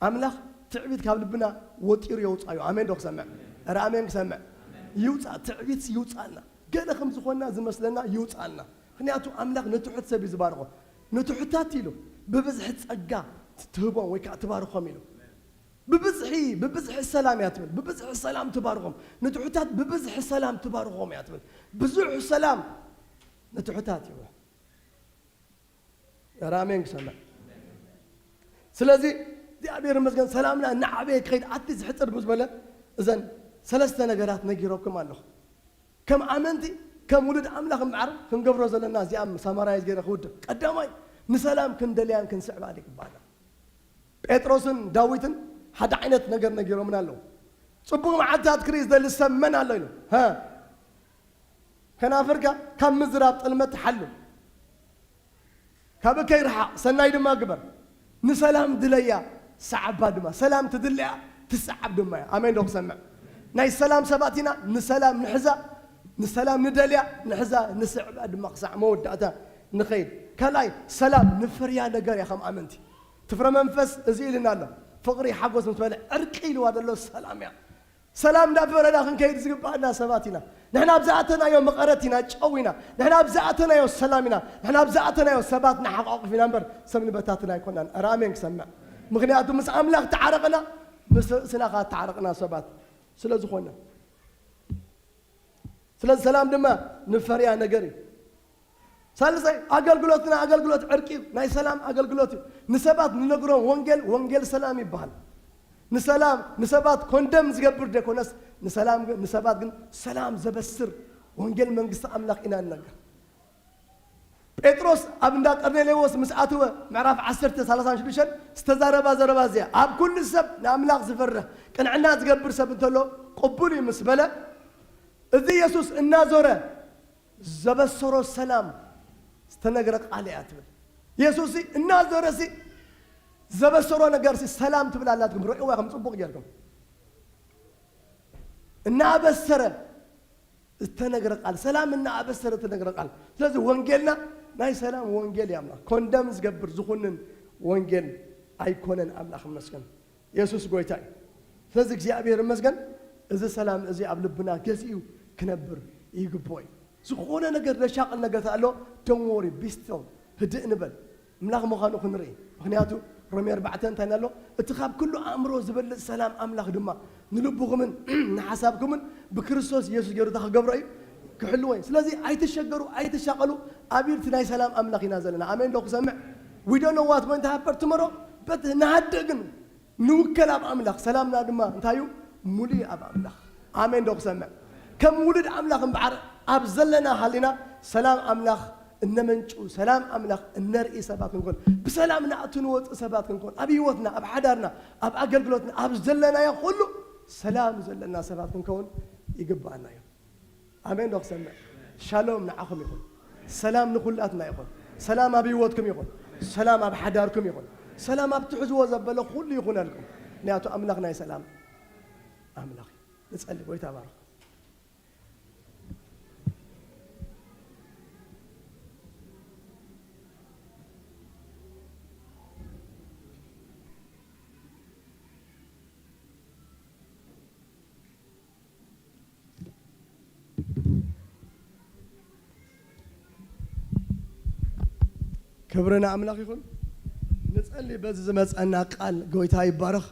ኣምላኽ ትዕቢት ካብ ልብና ወጢሩ የውጻዮ። ኣሜን ዶ ክሰምዕ? ኧረ ኣሜን ክሰምዕ። ይውጻእ፣ ትዕቢት ይውጻእና። ገለ ከም ዝኾንና ዝመስለና ይውጻእና። ምኽንያቱ ኣምላኽ ንትሑት ሰብ እዩ ዝባርኾ። ንትሑታት ኢሉ ብብዝሒ ጸጋ ትህቦም ወይ ከዓ ትባርኾም ኢሉ። ብብዝሒ፣ ብብዝሒ ሰላም እያ ትብል። ብብዝሒ ሰላም ትባርኾም። ንትሑታት ብብዝሒ ሰላም ትባርኾም እያ ትብል። ብዙሕ ሰላም ንትሑታት እዩ። ኧረ ኣሜን ክሰምዕ። ስለዚ እግዚኣብሔር ይመስገን ሰላምና እናዓበየ ክኸይድ ኣቲ ዝሕፅር ምስ በለ እዘን ሰለስተ ነገራት ነጊረኩም ኣለኹ። ከም ኣመንቲ፣ ከም ውሉድ ኣምላኽ እምበኣር ክንገብሮ ዘለና እዚኣ ሳማራይዝ ገይረ ክውድእ። ቀዳማይ ንሰላም ክንደልያን ክንስዕባን ይግባና። ጴጥሮስን ዳዊትን ሓደ ዓይነት ነገር ነጊሮምና ኣለዉ። ጽቡቕ መዓልታት ክርኢ ዝደሊ ሰብ መን ኣሎ ኢሉ። ሃ? ከናፍርካ ካብ ምዝራብ ጥልመት ሓሉ። ካብ እከይ ርሓቕ፣ ሰናይ ድማ ግበር። ንሰላም ድለያ፣ ሰዓባ ድማ። ሰላም ትድለያ፣ ትሰዓብ ድማ እያ። ኣሜን ዶ ክሰምዕ? ናይ ሰላም ሰባት ኢና፣ ንሰላም ንሕዛ፣ ንሰላም ንደልያ፣ ንሕዛ፣ ንስዕባ ድማ ክሳዕ መወዳእታ ንኸይድ። ካልኣይ፣ ሰላም ንፈርያ ነገር እያ ከም ኣመንቲ። ትፍረ መንፈስ እዚ ኢልና ኣሎ። ፍቕሪ፣ ሓጎስ ምስ በለ ዕርቂ ኢልዋ ዘሎ ሰላም እያ። ሰላም እንዳፈረና ክንከይድ ዝግባኣና ሰባት ኢና። ንሕና ኣብ ዝኣተናዮ መቐረት ኢና፣ ጨው ኢና። ንሕና ኣብ ዝኣተናዮ ሰላም ኢና። ንሕና ኣብ ዝኣተናዮ ሰባት ንሓቋቑፍ ኢና እምበር ሰብ ንበታትን ኣይኮናን። ኧረ ኣሜን ክሰምዕ። ምኽንያቱ ምስ ኣምላኽ ተዓረቕና፣ ምስ ርእስና ኸዓ ተዓረቕና ሰባት። ስለ ዝኾነ፣ ስለዚ ሰላም ድማ ንፈርያ ነገር እዩ። ሳልሳይ፣ ኣገልግሎትና ኣገልግሎት ዕርቂ እዩ። ናይ ሰላም ኣገልግሎት እዩ። ንሰባት ንነግሮም ወንጌል፣ ወንጌል ሰላም ይበሃል። ንሰላም፣ ንሰባት ኮንደም ዝገብር ዘይኮነስ፣ ንሰላም ግን፣ ንሰባት ግን ሰላም ዘበስር ወንጌል መንግስቲ ኣምላኽ ኢና ንነግር። ጴጥሮስ ኣብ እንዳ ቀርኔሌዎስ ምስ ኣተወ፣ ምዕራፍ ዓሰርተ፣ ሰላሳን ሽዱሽተን ዝተዛረባ ዘረባ እዚኣ፣ ኣብ ኩሉ ሰብ ንኣምላኽ ዝፈርህ ቅንዕና ዝገብር ሰብ እንተሎ ቅቡል እዩ ምስ በለ፣ እዚ የሱስ እናዞረ ዘበሰሮ ሰላም ዝተነግረ ቃል እያ ትብል። የሱስ እናዞረ ሲ ዘበሰሮ ነገር ሲ ሰላም ትብል ኣላትኩም። ረእይዋ ከም ጽቡቕ ጌርኩም። እናበሰረ ዝተነግረ ቃል፣ ሰላም እናበሰረ ዝተነግረ ቃል። ስለዚ ወንጌልና ናይ ሰላም ወንጌል እዩ። ኣምላኽ ኮንደም ዝገብር ዝኹንን ወንጌል ኣይኮነን። ኣምላኽ ይመስገን። የሱስ ጎይታ እዩ። ስለዚ እግዚኣብሔር ይመስገን፣ እዚ ሰላም እዚ ኣብ ልብና ገዚኡ ክነብር ይግብኦ እዩ። ዝኾነ ነገር ዘሻቕል ነገር ተኣሎ፣ don't worry፣ be still፣ ህድእ ንበል። ኣምላኽ ምዃኑ ክንርኢ። ምኽንያቱ ሮሜ ኣርባዕተ እንታይ ኣሎ? እቲ ካብ ኩሉ ኣእምሮ ዝበልጽ ሰላም ኣምላኽ ድማ ንልብኹምን ንሓሳብኩምን ብክርስቶስ የሱስ ገይሩ እንታይ ክገብሮ እዩ? ክሕልዎ እዩ። ስለዚ ኣይትሸገሩ፣ ኣይትሻቐሉ። ኣብ ኢድ ናይ ሰላም ኣምላኽ ኢና ዘለና። ኣሜን ዶ ክሰምዕ? We don't know what going to happen tomorrow፣ but ንሃድእ ግን ንውከል ኣብ ኣምላኽ። ሰላምና ድማ እንታይ እዩ? ሙሉእ ኣብ ኣምላኽ። ኣሜን ዶ ክሰምዕ? ከም ውሉድ ኣምላኽ እምበኣር ኣብ ዘለና ሃሊና ሰላም ኣምላኽ እነመንጩ፣ ሰላም ኣምላኽ እነርኢ ሰባት ክንኮን፣ ብሰላም ንኣቱ ንወፅእ ሰባት ክንኮን፣ ኣብ ህይወትና፣ ኣብ ሓዳርና፣ ኣብ ኣገልግሎትና፣ ኣብ ዘለናዮ ኩሉ ሰላም ዘለና ሰባት ክንከውን ይግብኣና እዩ። ኣሜን ዶ ክሰምዕ? ሻሎም ንዓኹም ይኹን። ሰላም ንኹላትና ይኹን። ሰላም ኣብ ህይወትኩም ይኹን። ሰላም ኣብ ሓዳርኩም ይኹን። ሰላም ኣብ ትሕዝዎ ዘበለ ኩሉ ይኹነልኩም። ምክንያቱ ኣምላኽ ናይ ሰላም ኣምላኽ እዩ። ንጸሊ፣ ጎይታ ባርኽ። ክብሪ ንኣምላኽ ይኹን። ንጸሊ፣ በዚ ዝመጸና ቃል ጎይታ ይባረኽ።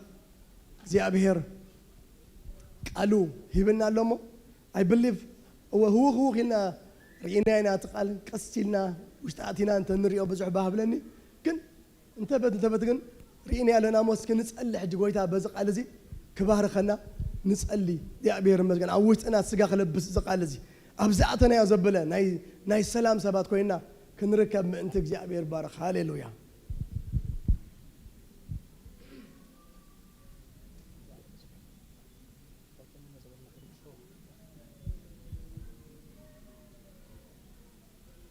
እግዚኣብሔር ቃሉ ሂብና ኣሎ እሞ፣ I believe፣ እወ፣ ህውኽ ህውኽ ኢልና ርኢና ኢና እቲ ቃል፣ ቀስ ኢልና ውሽጢ ኣቲና እንተ ንሪኦ ብዙሕ ባህ ብለኒ። ግን እንተበት እንተበት ግን ርኢና ኣለና እሞ፣ እስኪ ንጸሊ ሕጂ። ጎይታ በዚ ቃል እዚ ክባርኸና ንጸሊ። እግዚኣብሔር ይመስገን፣ ኣብ ውሽጥና ስጋ ክለብስ እዚ ቃል እዚ፣ ኣብ ዝኣተናዮ ዘበለ ናይ፣ ናይ ሰላም ሰባት ኮይና ክንርከብ ምእንቲ እግዚኣብሔር ባረኽ። ሃሌሉያ።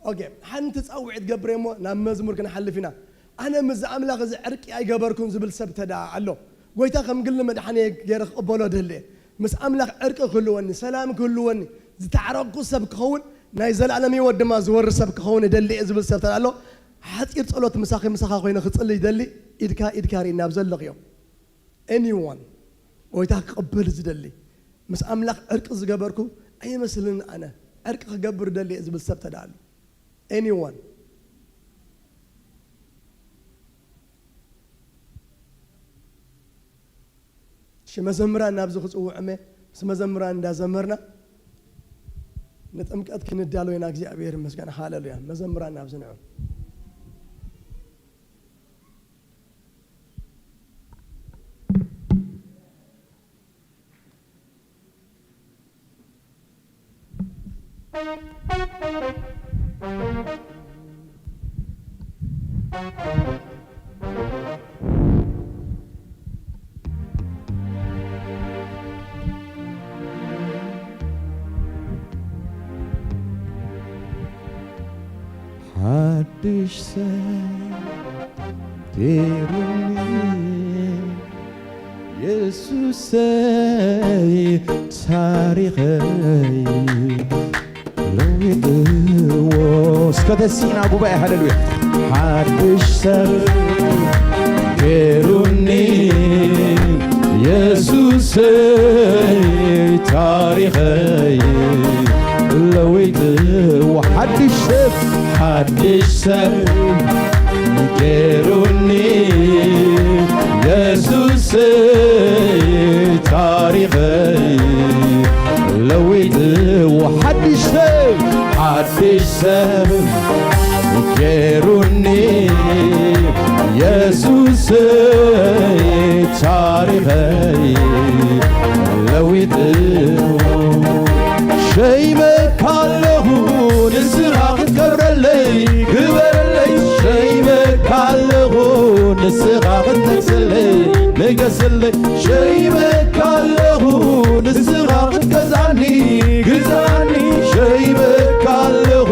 ኦኬ፣ ሓንቲ ጻውዒት ገብረ እሞ ናብ መዝሙር ክንሓልፍ ኢና። ኣነ ምስዚ ኣምላኽ እዚ ዕርቂ ኣይገበርኩን ዝብል ሰብ ተደኣ ኣሎ፣ ጎይታ ከም ግሊ መድሓኒ ገይረ ክቕበሎ ደልየ። ምስ ኣምላኽ ዕርቂ ክህልወኒ፣ ሰላም ክህልወኒ፣ ዝተዓረቕኩ ሰብ ክኸውን፣ ናይ ዘላለም ህይወት ድማ ዝወርስ ሰብ ክኸውን እደሊ እየ ዝብል ሰብ ተደኣ ኣሎ፣ ሓጺር ጸሎት ምሳኺ፣ ምሳኻ ኮይነ ክጽሊ ይደሊ። ኢድካ፣ ኢድካ ርኢና ኣብ ዘለኽዮ። Anyone፣ ጎይታ ክቕበል ዝደሊ፣ ምስ ኣምላኽ ዕርቂ ዝገበርኩ ኣይመስልን ኣነ፣ ዕርቂ ክገብር ደሊ እየ ዝብል ሰብ ተደኣ ኣሎ። Anyone? እሺ፣ መዘምራን ናብዚ ክጽውዕም እየ። ምስ መዘምራን እንዳዘመርና ንጥምቀት ክንዳሎ ኢና። እግዚኣብሔር ይመስገን። ሃሌሉያ። መዘምራን ናብዚ ንዑ። ሓድሽ ሰብ ገይሩኒ የሱሰይ፣ ታሪኸይ ለዊጥዎ። እስከ ተሲና ጉባኤ ሃሌሉያ። ሓድሽ ሰብ ገይሩኒ የሱሰይ፣ ታሪኸይ ለዊጥዎ። ሓድሽ ሰብ ሓድሽ ሰብ ገይሩኒ የሱሰይ፣ ታሪኸይ ሰብ ገይሩኒ የሱስ ታሪኸይ ለዊጥዎ። ሸይመካ ኣለኹ ንስኻ ክትከብረለይ ግበረለይ። ሸይመካ ኣለኹ ንስኻ ክትነግሰለይ ንገሰለይ። ሸይመካ ኣለኹ ንስኻ ክትገዛኒ ግዛኒ። ሸይመካ ኣለኹ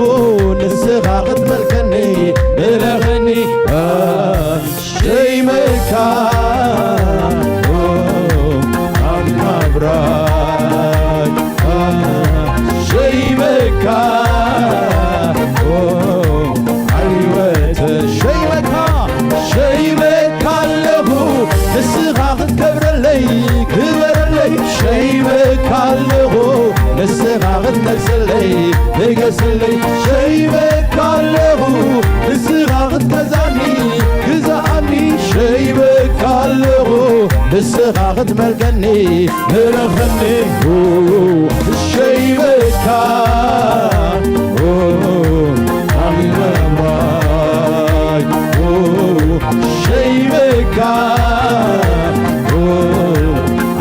ንስኻ ክትመልከኒ ምለኸኒ። ሸይመካ ኣብ ናብራይ ሸይመካ ኣብ ህይወት ሸይመካ ሸይመካ ኣለኹ ንስኻ ክትከብረለይ ክበረለይ። ሸይመካ ኣለኹ ንስኻ ክትነግሰለይ ንገሰለይ። ሸይመካ ኣለኹ ንስኻ ክትገዛኒ ግዛኣኒ። ሸይመካ ኣለኹ ንስኻ ክትመልከኒ ምለኸኒ። ሸይመካ ኣብ መምራይ ሸይመካ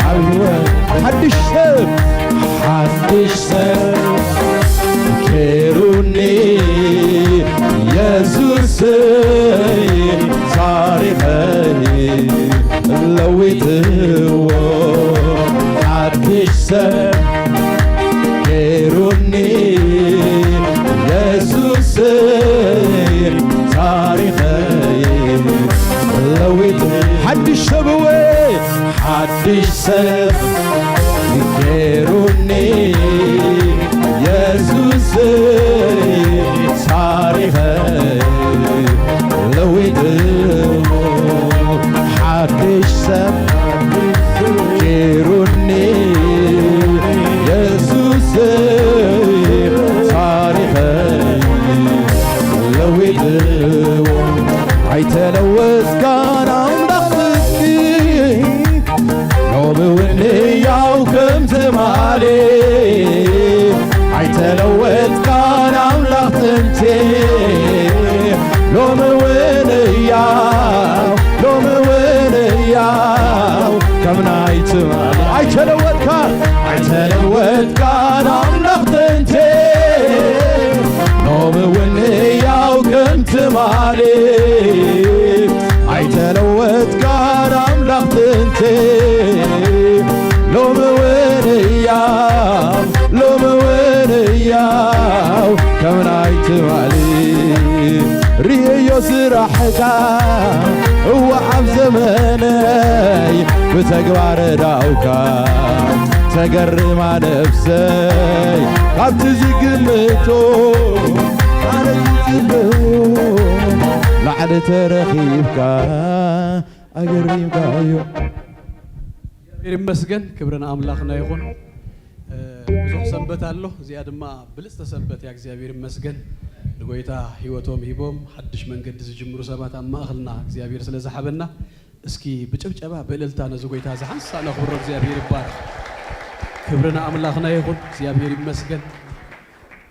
ኣብ ሕይወት ሓድሽ ሰብ ሓድሽ ሰብ ገይሩኒ የሱስ ታሪኸይ ለዊጥዎ። ሓድሽ ሰብ ገይሩኒ የሱስ ታሪኸይ ለዊጥ ሓድሽ ሰብ እወ ሓድሽ ሰብ ገይሩኒ የሱስ ታሪኸይ ለዊጥዎ። ሓድሽ ሰብ ገይሩኒ የሱስ ታሪኸይ ለዊጥዎ። ኣይተለወጥካን ኣምላኽ ጽድቂ ሎሚ እውን ሕያው ከም ትማሊ። ኣይተለወጥካን ኣምላኽ ጥንቲ ሎሚ እውን ሕያው ሎሚ እውን ሕያው ከም ናይ ትማሊ። ኣይተለወጥካን ኣይተለወጥካን ኣምላኽ ጥንቲ ሎሚ እውን ሕያው ከም ትማሊ። ኣይተለወጥካን ኣምላኽ ጥንቲ ሎሚ እውን ሕያው ሎሚ እውን ሕያው ከም ናይ ትማሊ። ርእዮ ስራሕካ እወ ኣብ ዘመነይ ብተግባር ዳውካ ተገርማ ነፍሰይ ካብቲ ዝግምቶ ኣነ ዝጽበዮ ላዕሊ ተረኺብካ ኣገሪምካዮ። እግዚኣብሔር ይመስገን፣ ክብሪ ንኣምላኽና ይኹን። እ፣ ብዙሕ ሰንበት ኣሎ፣ እዚኣ ድማ ብልጽቲ ሰንበት እያ። እግዚኣብሔር ይመስገን፣ ንጎይታ ህይወቶም ሂቦም ሓድሽ መንገዲ ዝጅምሩ ሰባት ኣብ ማእኸልና እግዚኣብሔር ስለ ዝሓበና፣ እስኪ ብጭብጨባ ብእልልታ ነዚ ጎይታ እዚ ሓንሳእ ነኽብሮ። እግዚኣብሔር ይባረኽ፣ ክብሪ ንኣምላኽና ይኹን። እግዚኣብሔር ይመስገን።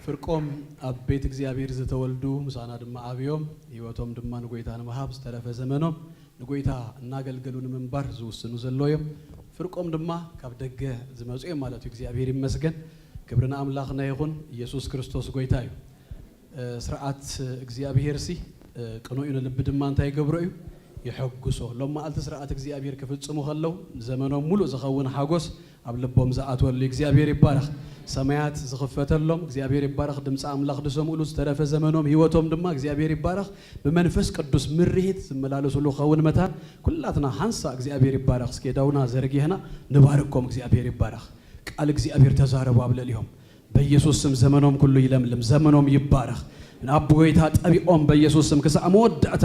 ፍርቆም ኣብ ቤት እግዚኣብሔር ዝተወልዱ ምሳና ድማ ዓብዮም፣ ህይወቶም ድማ ንጎይታ ንምሃብ ዝተረፈ ዘመኖም ንጎይታ እናገልገሉ ንምንባር ዝውስኑ ዘሎ እዮም። ፍርቆም ድማ ካብ ደገ ዝመጹ እዮም ማለት እዩ። እግዚኣብሔር ይመስገን። ክብሪ ንኣምላኽና ይኹን። ኢየሱስ ክርስቶስ ጎይታ እዩ። እ፣ ስርዓት እግዚኣብሔር ሲ፣ እ፣ ቅኑዕ እዩ፣ ንልቢ ድማ እንታይ ይገብሮ እዩ? የሐጉሶ። ሎም መዓልቲ ስርዓት እግዚኣብሔር ክፍጽሙ ከለዉ፣ ዘመኖም ሙሉእ ዝኸውን ሓጎስ ኣብ ልቦም ዝኣትወሉ። እግዚኣብሔር ይባረኽ። ሰማያት ዝኽፈተሎም፣ እግዚኣብሔር ይባረኽ። ድምፂ ኣምላኽ ዝሰምዑሉ፣ ዝተረፈ ዘመኖም፣ ህይወቶም ድማ እግዚኣብሔር ይባረኽ። ብመንፈስ ቅዱስ ምርሂት ዝመላለሱሉ ክኸውን መታን ኩላትና ሓንሳ እግዚኣብሔር ይባረኽ። እስኪ የዳውና ዘርጊሕና ንባርኮም። እግዚኣብሔር ይባረኽ። ቃል እግዚኣብሔር ተዛረቡ ኣብ ልዕሊኦም። በኢየሱስ ስም ዘመኖም ኩሉ ይለምልም፣ ዘመኖም ይባረኽ። ንኣብ ጎይታ ጠቢቖም በኢየሱስ ስም ክሳዕ መወዳእታ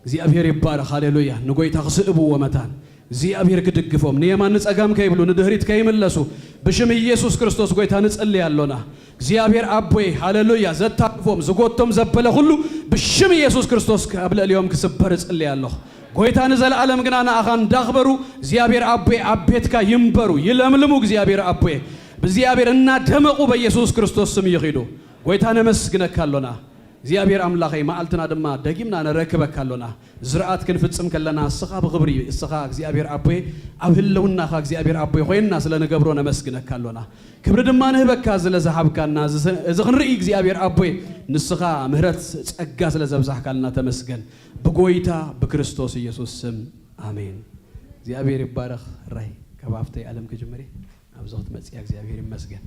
እግዚኣብሔር ይባረኽ። ሃሌሉያ። ንጎይታ ክስእብዎ መታን እግዚኣብሔር ክድግፎም፣ ንየማን ንጸጋም ከይብሉ፣ ንድህሪት ከይምለሱ ብሽም ኢየሱስ ክርስቶስ ጎይታ ንጽሊ ኣሎና። እግዚኣብሔር ኣቦይ፣ ሃሌሉያ፣ ዘታቅፎም፣ ዝጎቶም ዘበለ ኩሉ ብሽም ኢየሱስ ክርስቶስ ኣብ ልዕሊኦም ክስበር እጽሊ ኣለኹ። ጎይታ ንዘለኣለም ግና ንኣኻ እንዳኽበሩ እግዚኣብሔር ኣቦይ ኣብ ቤትካ ይንበሩ፣ ይለምልሙ። እግዚኣብሔር ኣቦይ ብእግዚኣብሔር እናደመቑ በኢየሱስ ክርስቶስ ስም ይኺዱ። ጎይታ ነመስግነካ ኣሎና እግዚኣብሔር ኣምላኸይ፣ መዓልትና ድማ ደጊምና ነረክበካ ኣሎና። ዝርኣት ክንፍጽም ከለና እስኻ ብኽብሪ፣ እስኻ እግዚኣብሔር ኣቦይ ኣብ ህልውናኻ እግዚኣብሔር ኣቦይ ኮይንና ስለ ንገብሮ ነመስግነካ ኣሎና። ክብሪ ድማ ንህበካ ስለ ዝሃብካና፣ እዚ ክንርኢ እግዚኣብሔር ኣቦይ ንስኻ ምህረት ጸጋ ስለ ዘብዛሕካልና ተመስገን። ብጎይታ ብክርስቶስ ኢየሱስ ስም ኣሜን። እግዚኣብሔር ይባረኽ። ራይ ካብ ሃፍተይ ኣለም ክጅምር እየ። ኣብዚ ክትመጽያ እግዚኣብሔር ይመስገን።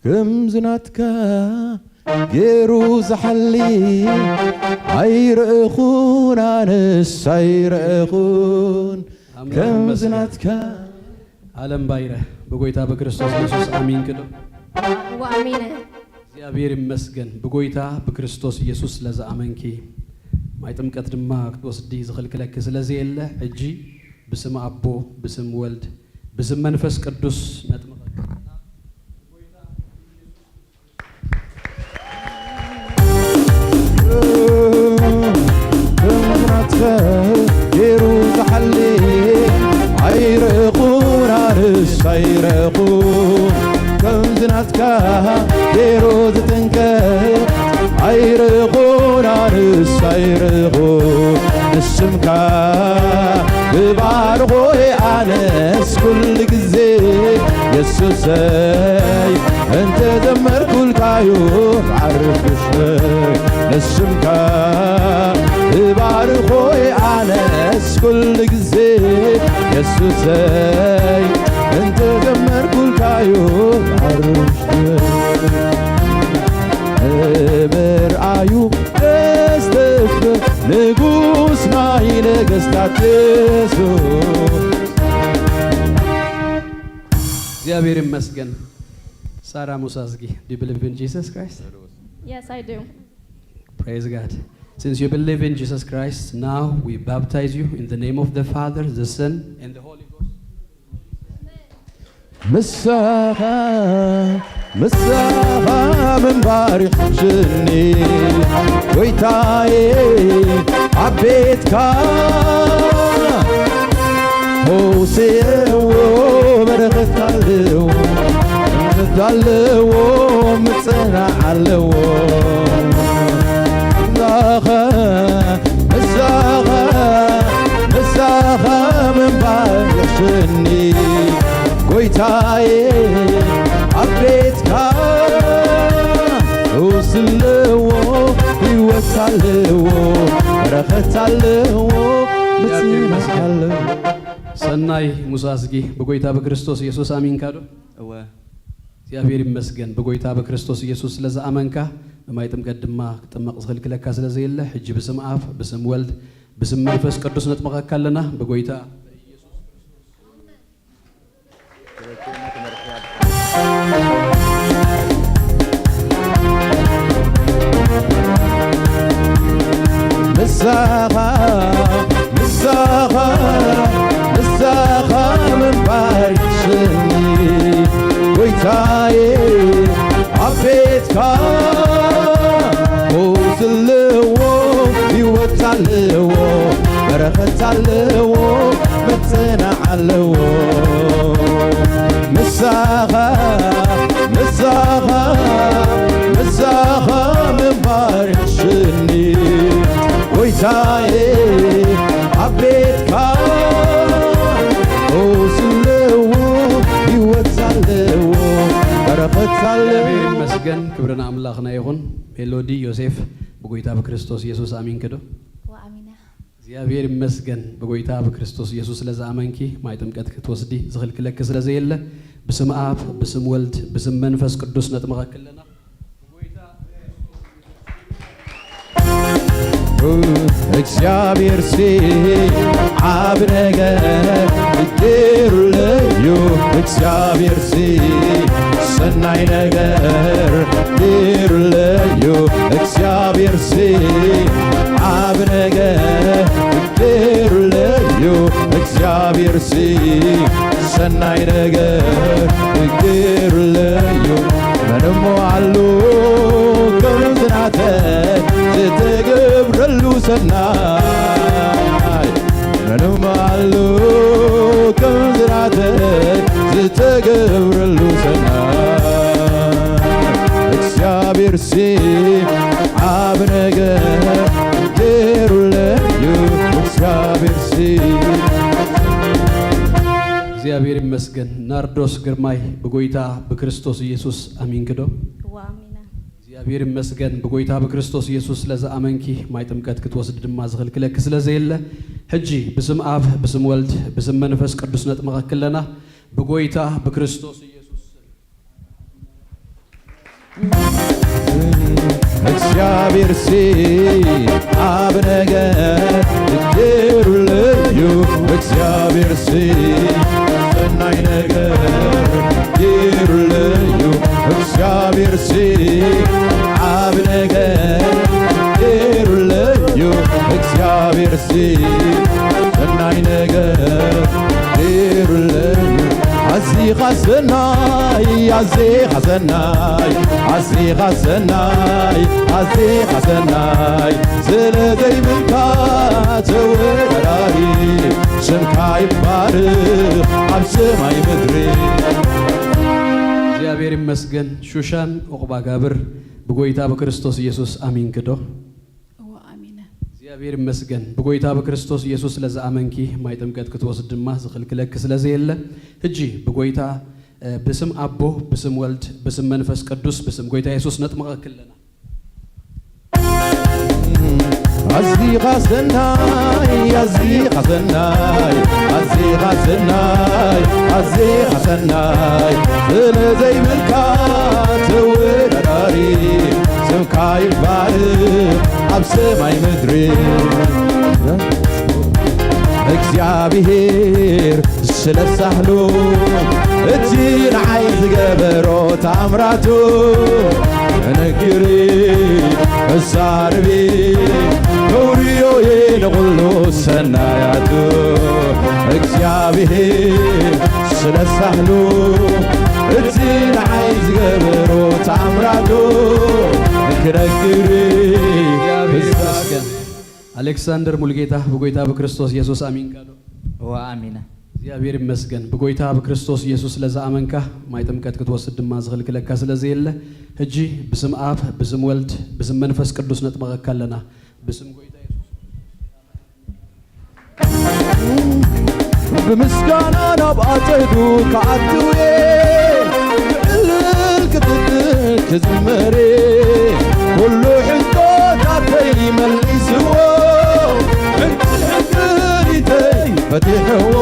ከምዚ ናትካ ገይሩ ዝሓሊ ኣይረእኹን ኣነስ ኣይረእኹን። ከምዚ ናትካ ኣለም ባይረ ብጎይታ ብክርስቶስ የሱስ ኣሚንኪ ዶ? እወ ኣሚነ። እግዚኣብሔር ይመስገን ብጎይታ ብክርስቶስ ኢየሱስ ስለ ዝኣመንኪ። ማይ ጥምቀት ድማ ክትወስዲ ዝኽልክለኪ ስለ ዘየለ፣ ሕጂ ብስም ኣቦ፣ ብስም ወልድ፣ ብስም መንፈስ ቅዱስ ነጥምቐኪ። ገይሩ ዝሓሊ ኣይረእኹን ኣርስ ኣይረእኹን። ከምዚ ናትካ ገይሩ ዝጥንቀ ኣይረእኹን ኣርስ ኣይረእኹን። ንስምካ እባርኾ ኣነስ ኩሉ ግዜ የሱሰይ እንተ ዘመርኩልካዩ ዓርፍሽ። ንስምካ እባርኾ ኣነስ ኩሉ ግዜ የሱሰይ እንተ ዘመርኩልካዩ ዓርፍሽ። እምር ኣዩ ደስተፍ ንጉስ ናይ ነገስታት የሱስ። እግዚኣብሔር ይመስገን። ሳራ ሙሳዝጊ do you believe in Jesus Christ? Yes, I do. Praise God. Since you believe in Jesus Christ, now we baptize you in the name of the Father, the Son, and the Holy Ghost. ምሳኻ ምሳኻ ምንባር ሽኒ ጎይታዬ ኣብ ቤትካ ፈውሲ ኣለዎ በረኸት ኣለዎ እምነት ኣለዎ ምጽናዕ ኣለዎ ምሳኻ ምሳኻ ምሳኻ ምንባር የሕሽኒ ጎይታዬ ኣብ ቤትካ ፈውሲ ኣለዎ ህይወት ኣለዎ በረኸት ኣለዎ ምጽናሕ ኣለዎ። ሰናይ ሙሳ ኣስጊ ብጎይታ ብክርስቶስ ኢየሱስ ኣሚንካ ዶ? እወ። እግዚኣብሔር ይመስገን ብጎይታ ብክርስቶስ ኢየሱስ ስለ ዝኣመንካ። ንማይ ጥምቀት ድማ ክጥመቕ ዝኽልክለካ ስለ ዘየለ ሕጂ ብስም ኣብ ብስም ወልድ ብስም መንፈስ ቅዱስ ነጥምቐካ ኣለና ብጎይታ ምሳኻ ምሳኻ ምሳኻ ምንባር ይስኒ ጎይታዬ ኣብ ቤትካ ፈውስ ኣለዎ ህይወት ኣለዎ በረኸት ኣለዎ መጽናዕ ኣለዎ ምሳኻ ምሳኻ ምሳኻ ምንባር ሽኒ ጎይታዬ ኣብ ቤትካ ፈውስ ኣለዎ ህይወት ኣለዎ በረኸት ኣለዎ። ይመስገን ክብሪ ንኣምላኽና ይኹን። ሜሎዲ ዮሴፍ ብጎይታ ብክርስቶስ ኢየሱስ ኣሚንኪ ዶ? ወኣሚና። እግዚኣብሔር ይመስገን ብጎይታ ብክርስቶስ ኢየሱስ ስለ ዝኣመንኪ ማይ ጥምቀት ክትወስዲ ዝኽልክለኪ ስለ ዘየለ ብስም ኣብ ብስም ወልድ ብስም መንፈስ ቅዱስ ነጥምቐኪ ኣለና። እግዚኣብሔር ሲ ዓብ ነገር ገይሩለዩ እግዚኣብሔር ሲ ሰናይ ነገር ገይሩለዩ እግዚኣብሔር ሲ ዓብ ነገር ገይሩለዩ እግዚኣብሔር ሲ ሰናይ ነገር ገይሩለዩ መን እሞ ኣሎ ከምዚ ናተ ዝተገብረሉ ሰናይ ሲ ዓብ ነገር ገይሩለዩ እግዚኣብሔር ሲ። እግዚኣብሔር ይመስገን። ናርዶስ ግርማይ፣ ብጎይታ ብክርስቶስ ኢየሱስ ኣሚንኪ ዶ? እዋ፣ ኣሚነ። እግዚኣብሔር ይመስገን። ብጎይታ ብክርስቶስ ኢየሱስ ስለዝኣመንኪ፣ ማይ ጥምቀት ክትወስድ ድማ ዝኽልክለኪ ስለዘየለ፣ ሕጂ ብስም ኣብ፣ ብስም ወልድ፣ ብስም መንፈስ ቅዱስ ነጥምቐኪ ኣለና። ብጎይታ ብክርስቶስ ኢየሱስ እግዚኣብሔር ሲ ዓብ ነገር ገይሩለዩ እግዚኣብሔር ሲ ሰናይ ነገር ገይሩለዩ እግዚኣብሔር ሲ ዓብ ነገር ገይሩለዩ እግዚኣብሔር ሲ ሰናይ ነገር ገይሩለዩ ኣዚኻ ሰናይ ኣዚኻ ሰናይ ኣዚኻ ሰናይ ኣዚኻ ሰናይ ስለ ዘይብልካ ተወዳዳሪ ስምካ ይባርኽ ኣብ ሰማይ ምድሪ። እግዚኣብሔር ይመስገን። ሹሻን ዑቕባጋብር ብጎይታ ብክርስቶስ ኢየሱስ ኣሚንኪ ዶ? እወ ኣሚነ። እግዚኣብሔር ይመስገን። ብጎይታ ብክርስቶስ ኢየሱስ ስለዝኣመንኪ ማይ ጥምቀት ክትወስድ ድማ ዝኽልክለኪ ስለዘየለ ሕጂ ብጎይታ ብስም ኣቦ ብስም ወልድ ብስም መንፈስ ቅዱስ ብስም ጎይታ የሱስ ነጥምቐኪ ኣለና። ኣዚኻ ሰናይ ኣዚኻ ሰናይ ኣዚኻ ሰናይ ኣዚኻ ሰናይ ስለ ዘይብልካ ተወዳዳሪ ስምካ ይባርኽ ኣብ ሰማይ ምድሪ እግዚኣብሔር ስለ ሳህሉ እቲ ንዓይ ዝገበሮ ተኣምራቱ እነግር እዛርቢ ከውርዮ እየ ንኹሉ ሰናያቱ እግዚኣብሔር ስለ ሳህሉ እቲ ንዓይ ዝገበሮ ተኣምራቱ ክነግር እግዚኣብሔር ይመስገን። ኣሌክሳንደር ሙልጌታ ብጎይታ ብክርስቶስ ኢየሱስ ኣሚንካ ዶ? እወ ኣሚነ። እግዚኣብሔር ይመስገን። ብጎይታ ብክርስቶስ ኢየሱስ ስለዝኣመንካ ማይ ጥምቀት ክትወስድ ድማ ዝኽልክለካ ስለዘየለ ሕጂ ብስም ኣብ ብስም ወልድ ብስም መንፈስ ቅዱስ ነጥመቐካ ኣለና። ብስም ጎይታ ኢየሱስ ብምስጋና ናብ ኣጸዱ ክኣትው እየ፣ ክዕልል ክጥጥን ክዝመር እየ። ኩሉ ሕቶታተይ መሊስዎ፣ ሕንቅሊተይ ፈቲሕዎ።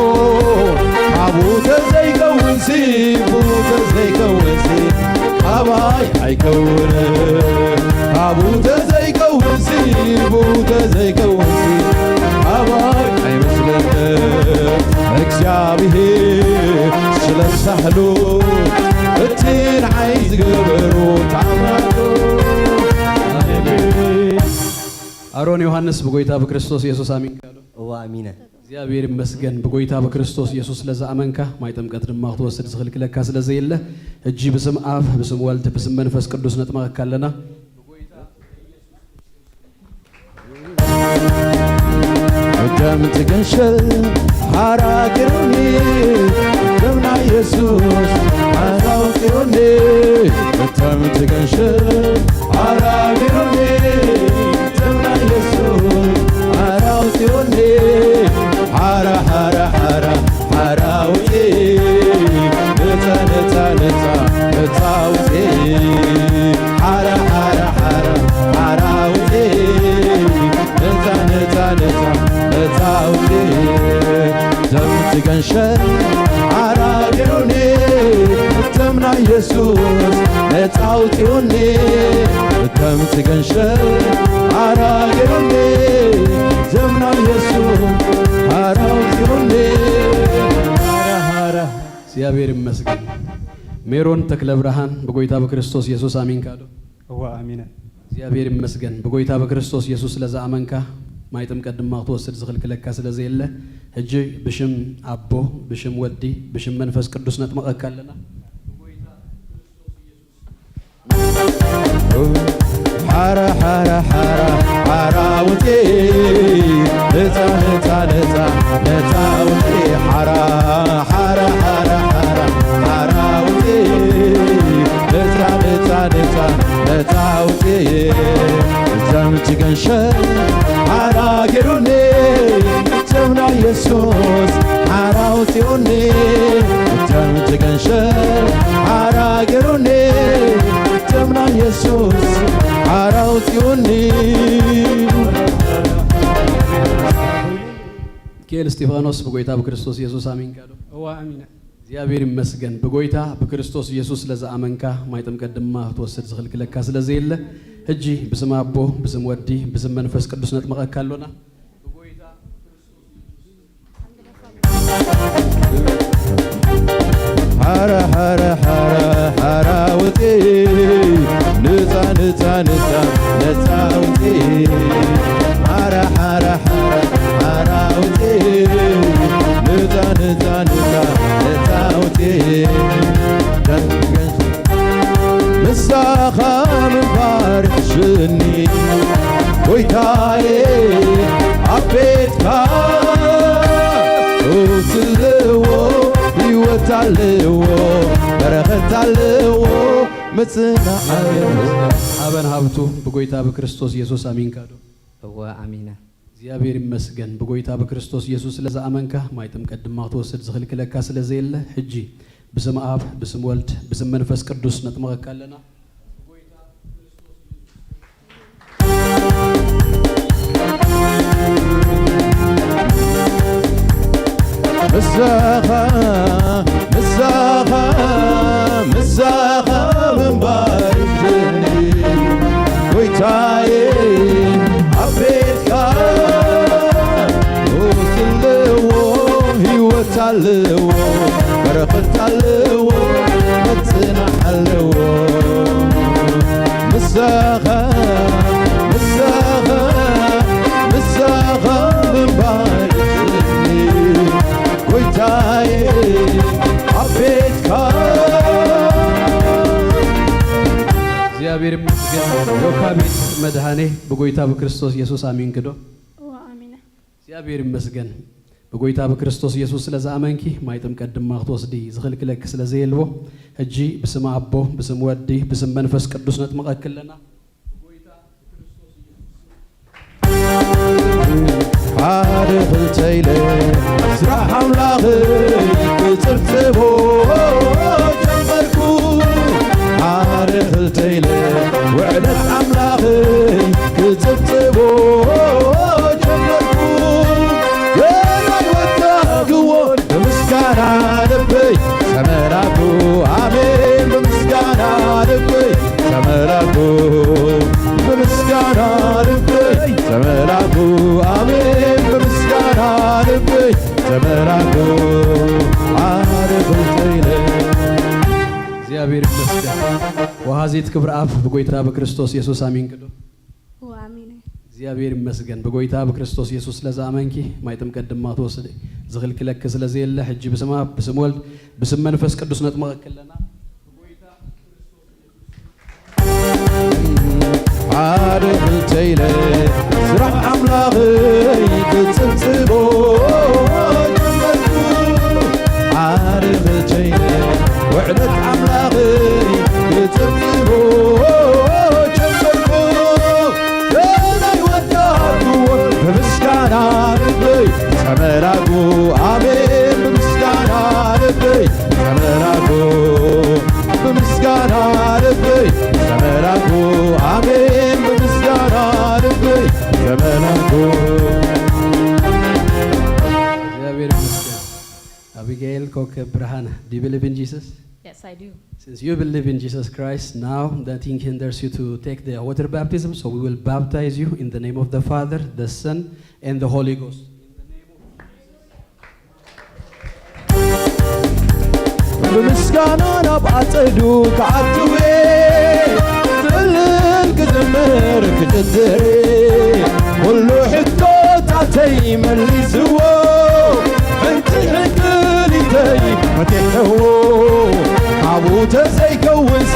ካብኡ ተዘይከውንሲ፣ ብኡ ተዘይከውንሲ፣ ካባይ ኣይከውንን። ካብኡ ተዘይከውንሲ፣ ብኡ ተዘይከውንሲ፣ ካባይ ኣይመስለንን። እግዚኣብሔር ስለ ሳህሉ፣ እቲ ንዓይ ዝገበሮ ተኣምራቱ። ኣሜን። ኣሮን ዮሃንስ ብጎይታ ብክርስቶስ የሱስ ኣሚንካ ዶ? እወ፣ ኣሚነ። እግዚኣብሔር ይመስገን። ብጎይታ ብክርስቶስ የሱስ ስለ ዝኣመንካ፣ ማይ ጥምቀት ድማ ክትወስድ ዝኽልክለካ ስለ ዘየለ፣ ሕጂ ብስም ኣብ፣ ብስም ወልድ፣ ብስም መንፈስ ቅዱስ ነጥመቐካ ኣለና። ደም ትገንሸል ሓራ ገይሩኒ፣ ደም ናይ የሱስ ሓራ ኣውፂኡኒ። ደም ትገንሸል ሓራ ገይሩኒ፣ ደም ናይ የሱስ ሓራ ኣውፂኡኒ። ሓራ፣ ሓራ፣ ሓራ፣ ሓራ ኣውፂ፣ ነፃ፣ ነፃ፣ ነፃ፣ ነፃ ኣውፂ። ሓራ፣ ሓራ፣ ሓራ፣ ሓራ ኣውፂ፣ ነፃ፣ ነፃ፣ ነፃ፣ ነፃ ኣውፂ። ደም ትገንሸል ሓራ ገይሩኒ፣ ደም ናይ የሱስ ነፃ ኣውፂኡኒ። ደም ትገንሸል ሓራ ገይሩኒ፣ ደም ናይ የሱስ ሓራ ኣውፂኡኒ። ሓራ፣ ሓራ። እግዚኣብሔር ይመስገን። ሜሮን ተክለ ብርሃን ብጎይታ ብክርስቶስ የሱስ ኣሚንካ ዶ? እወ፣ ኣሚነ። እግዚኣብሔር ይመስገን። ብጎይታ ብክርስቶስ የሱስ ስለ ዝኣመንካ፣ ማይ ጥምቀት ድማ ክትወስድ ዝኽልክለካ ስለ ዘየለ፣ ሕጂ ብሽም ኣቦ፣ ብሽም ወዲ፣ ብሽም መንፈስ ቅዱስ ነጥመቐካ ኣለና። ሓራ፣ ሓራ፣ ሓራ፣ ሓራ ውፂ፣ ነፃ፣ ነፃ፣ ነፃ፣ ነፃ ውፂ፣ ሓራ፣ ሓራ፣ ሓራ፣ ሓራ፣ ሓራ ውፂ፣ ነፃ፣ ነፃ፣ ነፃ፣ ነፃ ትገንሸል ሓራ ገይሩኒ፣ እቶም ናይ የሱስ ሓራ ኣውፂኡኒ። እቶም ትገንሸል ሓራ ገይሩኒ፣ እቶም ናይ የሱስ ሓራ ኣውፂኡኒ። ሚካኤል እስጢፋኖስ፣ ብጎይታ ብክርስቶስ የሱስ ኣሚንካ ዶ? እዋ ኣሚነ። እግዚኣብሔር ይመስገን። ብጎይታ ብክርስቶስ የሱስ ስለ ዝኣመንካ፣ ማይ ጥምቀት ድማ ክትወስድ ዝኽልክለካ ስለ ዘየለ፣ ሕጂ ብስም ኣቦ፣ ብስም ወዲ፣ ብስም መንፈስ ቅዱስ ነጥምቐካ ኣሎና። ሓራ ሓራ ሓራ ሓራ ውፂ፣ ንፃ ንፃ ንፃ ነፃ ውፂ። ሓራ ሓራ ሓራ ሓራ ውፂ፣ ንፃ ንፃ ንፃ ነፃ ውፂ። ምሳኻ ምንባር ይሕሽኒ ጎይታዬ፣ ኣብ ቤትካ ፈውሲ ኣለዎ፣ ህይወት ኣለዎ፣ በረኸት ኣለዎ፣ መጽናዕቲ ኣለዎ። ሓበን ሃብቱ፣ ብጎይታ ብክርስቶስ የሱስ ኣሚንካ ዶ? እወ፣ ኣሚነ። እግዚኣብሔር ይመስገን። ብጎይታ ብክርስቶስ የሱስ ስለ ዝኣመንካ፣ ማይ ጥምቀት ድማ ክትወስድ ዝኽልክለካ ስለ ዘየለ፣ ሕጂ ብስም ኣብ፣ ብስም ወልድ፣ ብስም መንፈስ ቅዱስ ነጥምቐካ ኣለና። ምሳኻ፣ ምሳኻ፣ ምሳኻ ምንባር ይሕሽኒ ጎይታዬ፣ ኣብ ቤትካ ፈውሲ ኣለዎ፣ ህይወት ኣለዎ፣ በረኸት ኣለዎ፣ መጽናዕ ኣለዎ። ምሳኻ፣ ምሳኻ፣ ምሳኻ ምንባር ይሕሽኒ ጎይታዬ፣ ኣብ ቤትካ። እግዚኣብሔር ይመስገን። ዮካ ቤት መድኃኔ፣ ብጎይታ ብክርስቶስ የሱስ ኣሚንክ ዶ? እወ፣ ኣሚነ። እግዚኣብሔር ይመስገን። ብጎይታ ብክርስቶስ የሱስ ስለ ዝኣመንኪ፣ ማይ ጥምቀት ድማ ክትወስዲ ዝኽልክለኪ ስለ ዘየልቦ፣ ሕጂ ብስም ኣቦ፣ ብስም ወዲ፣ ብስም መንፈስ ቅዱስ ነጥምቐኪ ኣለና። ሓደ ክልተ ኢለ ስራሕ ኣምላኸይ ክጽብጽቦ ጀመርኩ። ሓደ ክልተ ኢለ ውዕለት ኣምላኸይ ክጽብጽቦ ጀመርኩ። ገና ወዳግዎ ብምስጋና ልበይ ተመላኩ። ኣሜን። ብምስጋና ልበይ ተመላኩ። ብምስጋና ልበይ ተመላኩ። ኣሜን። ብምስጋና ልበይ ተመላኩ። ኣነ ብልጠይለ። እግዚኣብሔር ይመስገን። ወሃዚት ክብሪ ኣብ ብጎይታ ብክርስቶስ የሱስ ኣሚንኪ ዶ? እወ፣ ኣሚነ። እግዚኣብሔር ይመስገን። ብጎይታ ብክርስቶስ የሱስ ስለ ዝኣመንኪ፣ ማይ ጥምቀት ድማ ትወስድ ዝኽልክለኪ ስለ ዘየለ፣ ሕጂ ብስም ኣብ፣ ብስም ወልድ፣ ብስም መንፈስ ቅዱስ ነጥምቐኪ ኣለና። ሓደ ክልተ ኢለ ስራሕ ኣምላኸይ ክጽብጽቦ ጀመርኩ። ሓደ ክልተ ኢለ ውዕለት ኣምላኸይ ክጽብጽቦ ጀመርኩ። ገና ኣይወዳእኩዎን ብምስጋና ልበይ ተመላኩ። ኣሜን። ብምስጋና ልበይ ተመላኩ። ብምስጋና ልበይ ተመላኩ። ኣሜን። ብምስጋና ልበይ ተመላኩ። እግዚኣብሔር ይመስገን። ኣቢጋኤል ኮከብ ብርሃን፣ do you believe in Jesus? Yes, I do. Since you believe in Jesus Christ, now the thing hinders you to take the water baptism, so we will baptize you in the name of the Father, the Son, and the Holy Ghost. ብምስጋና ናብ ኣጸዱ ክኣትው እየ፣ ክዕልል ክዝምር ክጭድር እየ። ኩሉ ሕቶታተይ መሊስዎ፣ ሕንቲ ሕንክሊተይ ፈቲሕዎ። ካብኡ ተዘይከውንሲ፣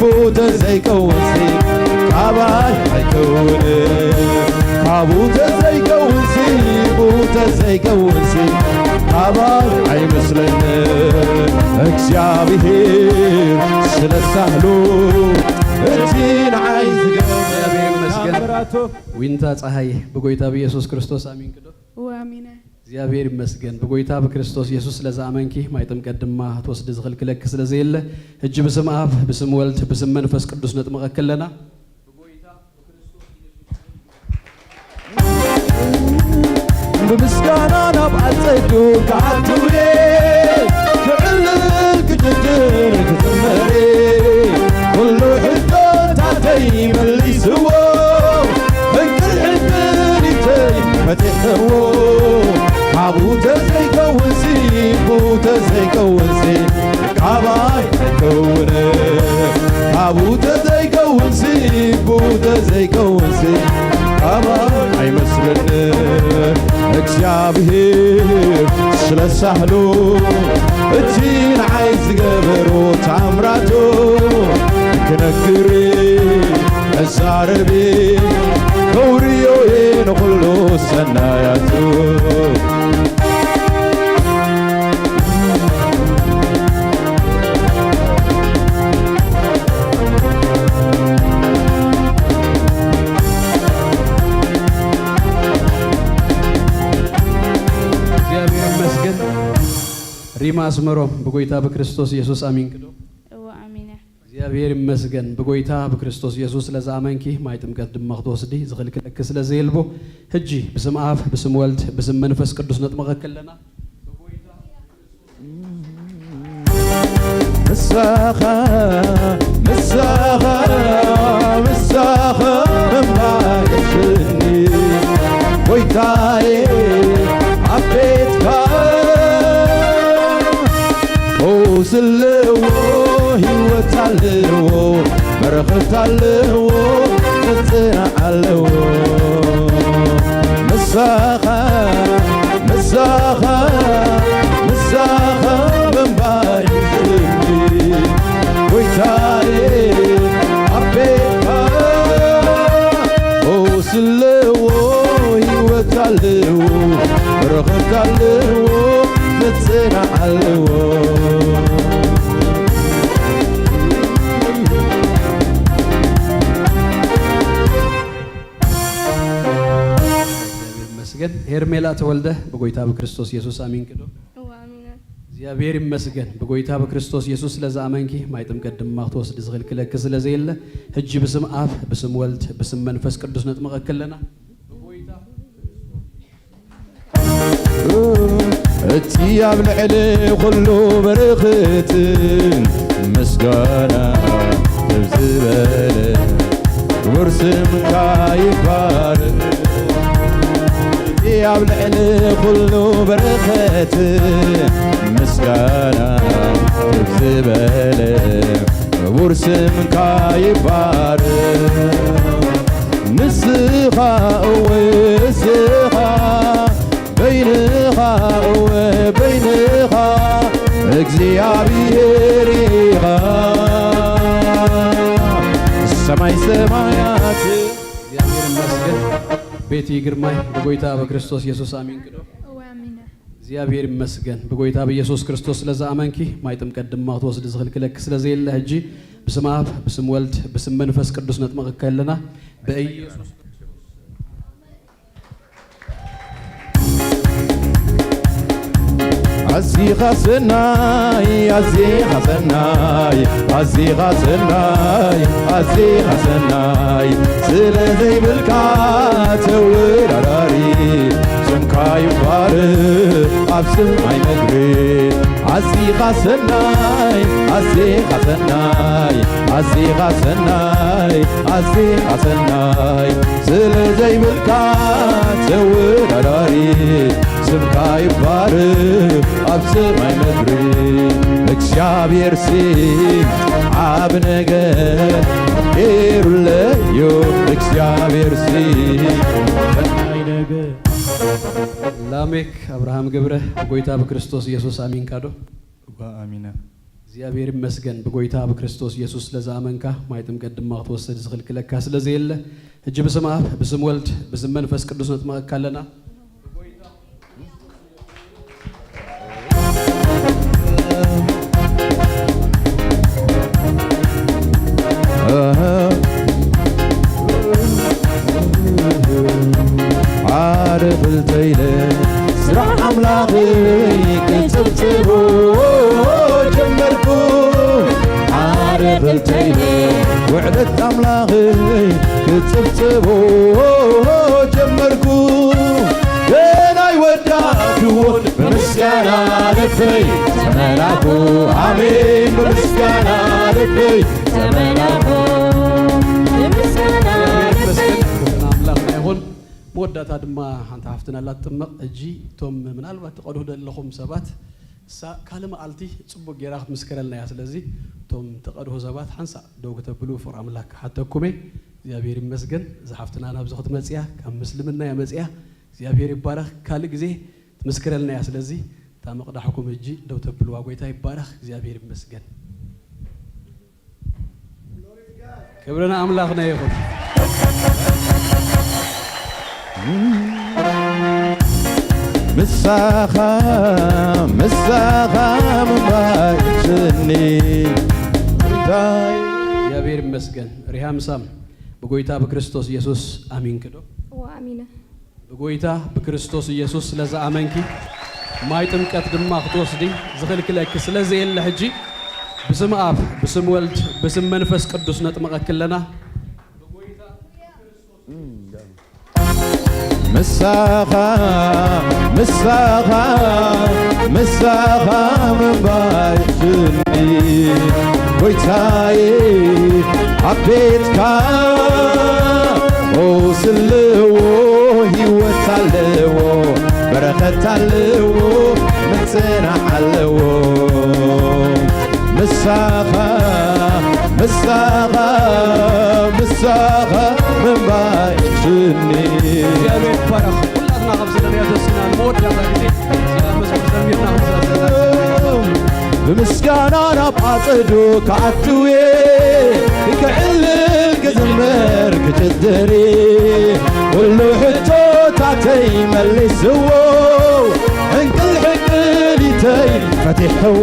ብኡ ተዘይከውንሲ፣ ካባይ ኣይከውንን። ካብኡ ተዘይከውንሲ፣ ብኡ ተዘይከውንሲ፣ ካባይ ኣይመስለንን። እግዚኣብሔር ስለ ሳህሉ እቲ ንዓይ ዝገብር እግዚኣብሔር ይመስገን። ዊንታ ፀሃይ ብጎይታ ብኢየሱስ ክርስቶስ ኣሚንኪ ዶ? እወ፣ ኣሚነ። እግዚኣብሔር ይመስገን። ብጎይታ ብክርስቶስ ኢየሱስ ስለ ዝኣመንኪ ማይ ጥምቀት ድማ ክትወስዲ ዝኽልክለኪ ስለ ዘየለ፣ ሕጂ ብስም ኣብ፣ ብስም ወልድ፣ ብስም መንፈስ ቅዱስ ነጥምቐኪ ኣለና። ብምስጋና ናብ ኣጸዱ ክኣትውየ፣ ክዕልል ክድድር ክዝመሬ፣ ኩሉ ሕቶታተይ መሊስዎ፣ ሕንቅል ሕንቅሊተይ ፈቲሕዎ። ካብኡ ተዘይከውንሲ፣ ብኡ ተዘይከውንሲ፣ ካባይ ኣይከውን። ካብኡ ተዘይከውንሲ፣ ብኡ ተዘይከውንሲ፣ ካባይ ኣይመስልን። እግዚኣብሔር ስለ ሳህሉ፣ እቲ ንዓይ ዝገበሮ ታምራቱ ክነግር እዛረብ፣ ከውርዮ እየ ንኹሉ ሰናያቱ። እግዚኣብሔር ይመስገን። ሪማ ኣስመሮም፣ ብጎይታ ብክርስቶስ ኢየሱስ ኣሚንኪ ዶ? እወ፣ ኣሚነ። እግዚኣብሔር ይመስገን። ብጎይታ ብክርስቶስ ኢየሱስ ስለ ዝኣመንኪ ማይ ጥምቀት ድማ ክትወስዲ ዝኽልክለኪ ስለ ዘየልቦ፣ ሕጂ ብስም ኣብ፣ ብስም ወልድ፣ ብስም መንፈስ ቅዱስ ነጥምቐኪ ኣለና። ምሳኻ፣ ምሳኻ፣ ምሳኻ እምባ የስኒ ጎይታዬ፣ ኣብ ቤትካ ፈውስ ኣለዎ፣ ህይወት ኣለዎ፣ በረኸት ኣለዎ፣ መጽናዕ ኣለዎ። ምሳኻ፣ ምሳኻ፣ ምሳኻ ምንባይ ጎይታዬ፣ ኣብ ቤትካ ፈውስ ኣለዎ፣ ህይወት ኣለዎ፣ በረኸት ኣለዎ፣ መጽናዕ ኣለዎ። እግዚኣብሔር ይመስገን። ሄርሜላ ተወልደ፣ ብጎይታ ብክርስቶስ ኢየሱስ ኣሚንኪ ዶ? እወ፣ ኣሚነ። እግዚኣብሔር ይመስገን። ብጎይታ ብክርስቶስ ኢየሱስ ስለ ዝኣመንኪ ማይ ጥምቀት ድማ ክትወስዲ ዝኽልክለኪ ስለ ዘየለ፣ ሕጂ ብስም ኣብ፣ ብስም ወልድ፣ ብስም መንፈስ ቅዱስ ነጥምቐኪ ኣለና። እቲ ኣብ ልዕሊ ኩሉ በረኸት ምስጋና ከፍ ዝበለ ክቡር ስምካ ይባረክ። እቲ ኣብ ልዕሊ ኩሉ በረኸት ምስጋና ከፍ ዝበለ ክቡር ስምካ ይባረክ። ንስኻ እወ ንስኻ በይንኻ እወ በይንኻ እግዚኣብሔር ኢኻ። ሰማይ ሰማያት እግዚኣብሔር ይመስገን። ቤቲ ግርማይ ብጎይታ ብክርስቶስ ኢየሱስ ኣሚንኪ ዶ? እወ፣ ኣሚነ። እግዚኣብሔር ይመስገን። ብጎይታ ብኢየሱስ ክርስቶስ ስለ ዝኣመንኪ ማይ ጥምቀት ድማ ክትወስዲ ዝኽልክለኪ ስለ ዘየለ፣ ሕጂ ብስም ኣብ፣ ብስም ወልድ፣ ብስም መንፈስ ቅዱስ ነጥምቐኪ ኣለና። በኢየሱስ ኣዚኻ ሰናይ፣ ኣዚኻ ሰናይ፣ ኣዚኻ ሰናይ፣ ኣዚኻ ሰናይ፣ ስለ ዘይብልካ ተወዳዳሪ፣ ስምካ ይባረኽ ኣብ ሰማይ ምድሪ። ኣዚኻ ሰናይ፣ ኣዚኻ ሰናይ፣ ኣዚኻ ሰናይ፣ ኣዚኻ ሰናይ፣ ስለ ዘይብልካ ተወዳዳሪ፣ ስምካ ይባረኽ ኣብ ሰማይ ምድሪ። እግዚኣብሔር ሲ ዓብ ነገር ገይሩለዮ፣ እግዚኣብሔር ሲ ናይ ነገር። ላሜክ ኣብርሃም ገብረ፣ ብጎይታ ብክርስቶስ ኢየሱስ ኣሚንካ ዶ? እወ፣ ኣሚነ። እግዚኣብሔር ይመስገን። ብጎይታ ብክርስቶስ ኢየሱስ ስለ ዝኣመንካ ማይ ጥምቀት ድማ ክትወስድ ዝኽልክለካ ስለ ዘየለ፣ ሕጂ ብስም ኣብ፣ ብስም ወልድ፣ ብስም መንፈስ ቅዱስ ነጥምቐካ ኣለና። ጀመርኩ ገና ይወዳኩ ብምስጋና ልበይ ተመላኩ። ኣሜን ብምስጋና ልበይ ተመላኩ። ብምስጋና ልበይ ኣምላኽና ይኹን። መወዳእታ ድማ ሓንቲ ሓፍትና ኣላ ትጥመቕ። ሕጂ እቶም ምናልባት ትቐድሁ ዘለኹም ሰባት እሳ ካልእ መዓልቲ ጽቡቕ ጌራ ክትምስክረልና እያ። ስለዚ እቶም ትቐድሁ ሰባት ሓንሳእ ደው ክተብሉ ፍቕሪ ኣምላኽ ክሓተኩም እየ። እግዚኣብሔር ይመስገን። እዛ ሓፍትና ናብዚ ክትመጽያ ካብ ምስልምና እያ መጽያ። እግዚኣብሔር ይባረኽ። ካልእ ግዜ ትምስክረልና እያ። ስለዚ እታ ምቕዳሕኩም ሕጂ ደው ተብልዋ። ጎይታ ይባረኽ። እግዚኣብሔር ይመስገን። ክብሪ ንኣምላኽና ይኹን። ምሳኻ ምሳኻ ምንባይ ስኒ እንታይ እግዚኣብሔር ይመስገን። ሪሃም ሳም ብጎይታ ብክርስቶስ ኢየሱስ ኣሚንኪ ዶ? እወ ኣሚነ። ብጎይታ ብክርስቶስ ኢየሱስ ስለ ዝኣመንኪ ማይ ጥምቀት ድማ ክትወስዲ ዝኽልክለኪ ስለ ዘየለ ሕጂ ብስም ኣብ ብስም ወልድ ብስም መንፈስ ቅዱስ ነጥምቐኪ ኣለና። ምሳኻ ምሳኻ ምሳኻ ምንባይ ስኒ ጎይታዬ ኣብ ቤትካ ፈውስ ኣለዎ፣ ህይወት ኣለዎ፣ በረኸት ኣለዎ፣ መጽናዕ ኣለዎ። ምሳኻ ምሳኻ ምሳኻ ምንባይ ስኒ እግዚኣብሔር ይባረኽ። ኩላትና ካብ ዘለናዮ ተወሲና ንመወዳእታ ግዜ እዛ መዝሙር ዘሚርና ክንዛዘም ብምስጋና ናብ ኣጸዱ ክኣትው እየ፣ ክዕልል ክዝምር ክጭድር እየ። ኩሉ ሕቶታተይ መሊስዎ፣ ዕንቅል ሕቅሊተይ ፈቲሕዎ።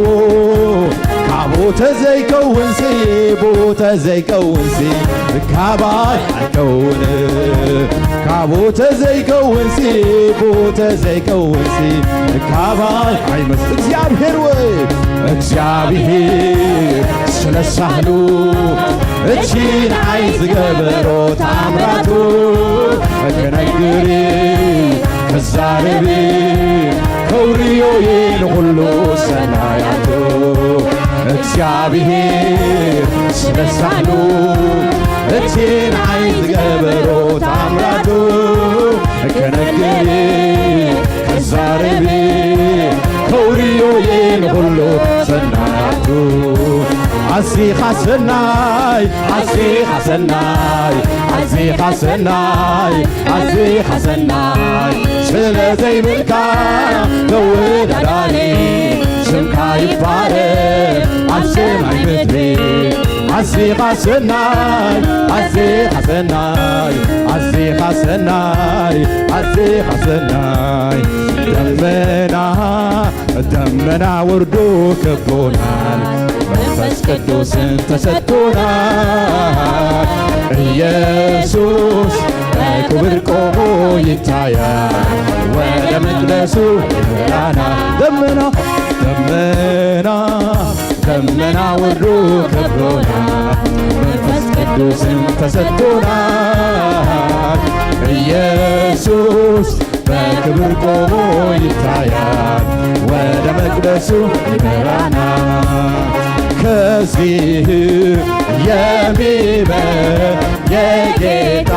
ካብኡ ተዘይከውንሲ፣ ብኡ ተዘይከውንሲ፣ ካባይ ኣይከውን። ካብኡ ተዘይከውንሲ፣ ብኡ ተዘይከውንሲ፣ ካባይ ኣይመስ እግዚኣብሔር ወይ እግዚኣብሔር ስለ ሳህሉ እቲ ንዓይ ዝገበሮ ታምራቱ ክነግር ክዛረብ ከውርዮ እየ ንኹሉ ሰናያቱ። እግዚኣብሔር ስለ ሳህሉ እቲ ንዓይ ዝገበሮ ታምራቱ ክነግር ክዛረብ ከውርዮ እየ ንኹሉ ሰናያቱ። ኣዚኻ ሰናይ ኣዚኻ ሰናይ ኣዚኻ ሰናይ ኣዚኻ ሰናይ ስለ ዘይብልካ ተወዳዳሪ ስምካ ይባረክ ኣብ ሰማይ ምድሪ። ኣዚኻ ሰናይ ኣዚኻ ሰናይ ኣዚኻ ሰናይ ኣዚኻ ሰናይ ደመና ደመና ወርዶ ከቦናል መንፈስ ቅዱስን ተሰጥቶናል። ኢየሱስ በክብር ቆሞ ይታያል ወደ መቅደሱ ይመራናል። ደመና ደመና ደመና ወርዶ ከቦናል መንፈስ ቅዱስን ተሰጥቶናል። ኢየሱስ በክብር ቆሞ ይታያል ወደ መቅደሱ ይመራናል። ከዚህ የሚበልጥ የጌታ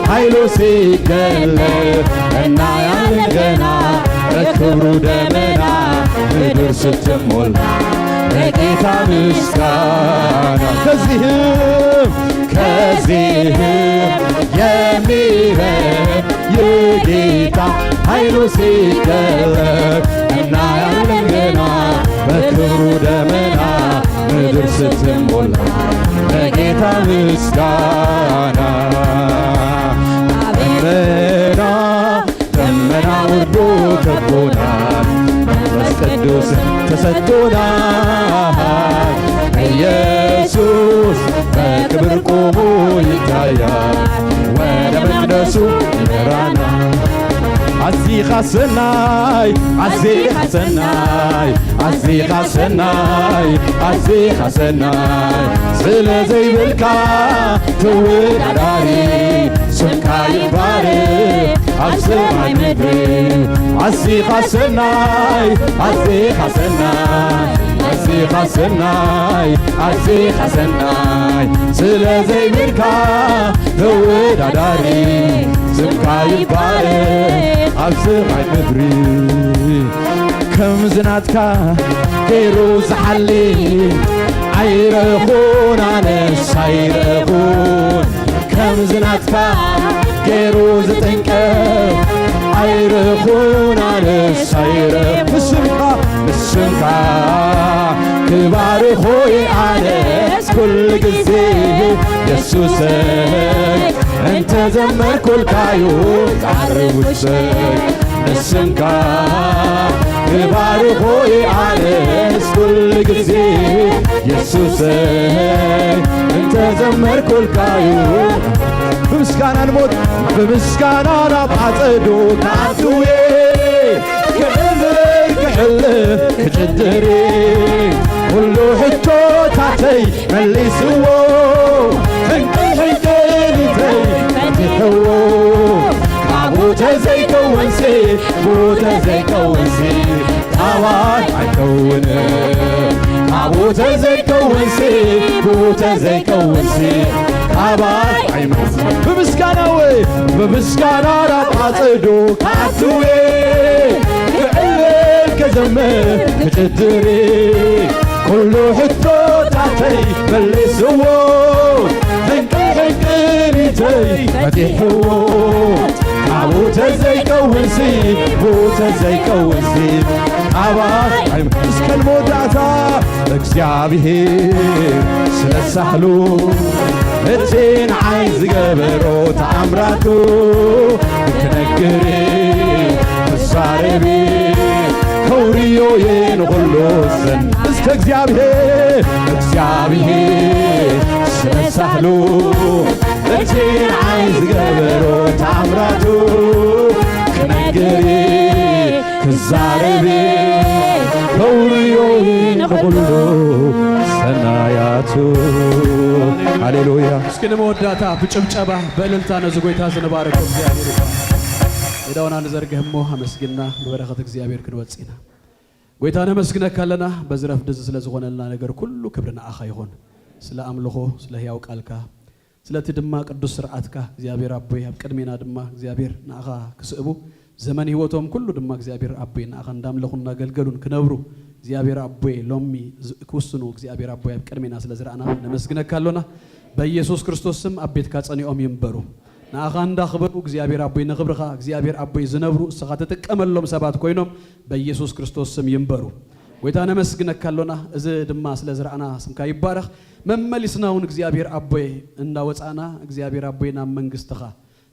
ኃይሉ ሲገለጥ እናያለን ገና በክብሩ ደመና ምድር ስትሞላ በጌታ ምስጋና ከዚህም ከዚህም የሚበልጥ የጌታ ኃይሉ ሲገለጥ እናያለን ገና በክብሩ ደመና ምድር ስትሞላ በጌታ ምስጋና ደመና ደመና ወርዶ ከቦናል መንፈስ ቅዱስ ተሰጥቶናል። ኢየሱስ በክብር ቆሞ ይታያል ወደ መቅደሱ ይመራናል። ኣዚኻ ሰናይ ኣዚኻ ሰናይ ኣዚኻ ሰናይ ኣዚኻ ሰናይ ስለ ዘይብልካ ተወዳዳሪ ስምካ ይባረክ ኣብ ሰማይ ምድሪ። ኣዚኻ ሰናይ፣ ኣዚኻ ሰናይ፣ ኣዚኻ ሰናይ፣ ኣዚኻ ሰናይ፣ ስለ ዘይብልካ ተወዳዳሪ። ስምካ ይባረክ ኣብ ሰማይ ምድሪ። ከምዚ ናትካ ገይሩ ዝሓሊ ኣይረኹን፣ ኣነስ ኣይረኹን። ከምዚ ናትካ ገይሩ ዝጥንቀ ኣይረኹን፣ ኣነስ ኣይረኹን። ንስምካ፣ ንስምካ ክባርኾ ኣነስ ኩሉ ግዜ የሱሰይ እንተዘመርኩልካዩ ቃርብ ውሰይ። ንስምካ ክባርኾ ኣነስ ኩሉ ግዜ የሱሰይ እንተዘመርኩልካዩ። ብምስጋና ንሞት፣ ብምስጋና ናብ ዓጸዱ ክኣትውየ፣ ክዕልል ክሕልፍ ክጭድር፣ ኩሉ ሕቶታተይ መሊስዎ፣ ሕንቅል ሕንቅሊተይ ፈቲሕዎ። ካብኡ ተዘይከውንሲ፣ ብኡ ተዘይከውንሲ ካባይ ኣይከውንን። ካብኡ ተዘይከውንሲ፣ ብኡ ተዘይከውንሲ ካባይ ኣይመጽእ። ብምስጋና ወይ ብምስጋና ናብ ዓጸዱ ክኣትውየ፣ ክዕልል ክዘምር ክጭድር፣ ኩሉ ሕቶታተይ መሊስዎ፣ ሕንቅል ሕንቅሊተይ ፈቲሕዎ። ካብኡ ተዘይከውንሲ፣ ብኡ ተዘይከውንሲ ካባይ ኣይም-፣ እስከ ንመወዳእታ እግዚኣብሔር ስለ ሳህሉ እቲ ንዓይ ዝገበሮ ተኣምራቱ ክነግር ክዛረብ ከውርዮ እየ ንኹሉ ዘን-፣ እስከ እግዚኣብሔር፣ እግዚኣብሔር ስለ ሳህሉ እቲ ንዓይ ዝገበሮ ተኣምራቱ ክነግር ክዛረብ ከውርዮ ንኹሉ ሰናያቱ። ሃሌሉያ። እስኪ ንመወዳእታ ብጭብጨባ ብእልልታ ነዚ ጎይታ ዝንባረኮ እግዚኣብሔር ይባረክ። ኢዳውና ንዘርግህ እሞ ኣመስግና ብበረኸት እግዚኣብሔር ክንወጽእ ኢና። ጎይታ ነመስግነካ ኣለና በዚ ረፍዲ እዚ ስለ ዝኾነልና ነገር ኩሉ ክብሪ ንዓኻ ይኹን። ስለ ኣምልኾ፣ ስለ ህያው ቃልካ፣ ስለቲ ድማ ቅዱስ ስርዓትካ እግዚኣብሔር ኣቦይ ኣብ ቅድሜና ድማ እግዚኣብሔር ንኣኻ ክስእቡ ዘመን ህይወቶም ኩሉ ድማ እግዚኣብሔር ኣቦይ ንኣኻ እንዳምለኹን እናገልገሉን ክነብሩ እግዚኣብሔር ኣቦይ ሎሚ ዝ-፣ ክውስኑ እግዚኣብሔር ኣቦይ ኣብ ቅድሜና ስለ ዝረኣና ነመስግነካ ኣሎና። በኢየሱስ ክርስቶስ ስም ኣብ ቤትካ ጸኒኦም ይንበሩ። ንኣኻ እንዳኽበሩ እግዚኣብሔር ኣቦይ ንኽብርኻ እግዚኣብሔር ኣቦይ ዝነብሩ እስኻ ትጥቀመሎም ሰባት ኮይኖም በኢየሱስ ክርስቶስ ስም ይንበሩ። ጎይታ ነመስግነካ ኣሎና። እዚ ድማ ስለ ዝረኣና ስምካ ይባረኽ። መመሊስና እውን እግዚኣብሔር ኣቦይ እንዳወጻእና እግዚኣብሔር ኣቦይ ናብ መንግስትኻ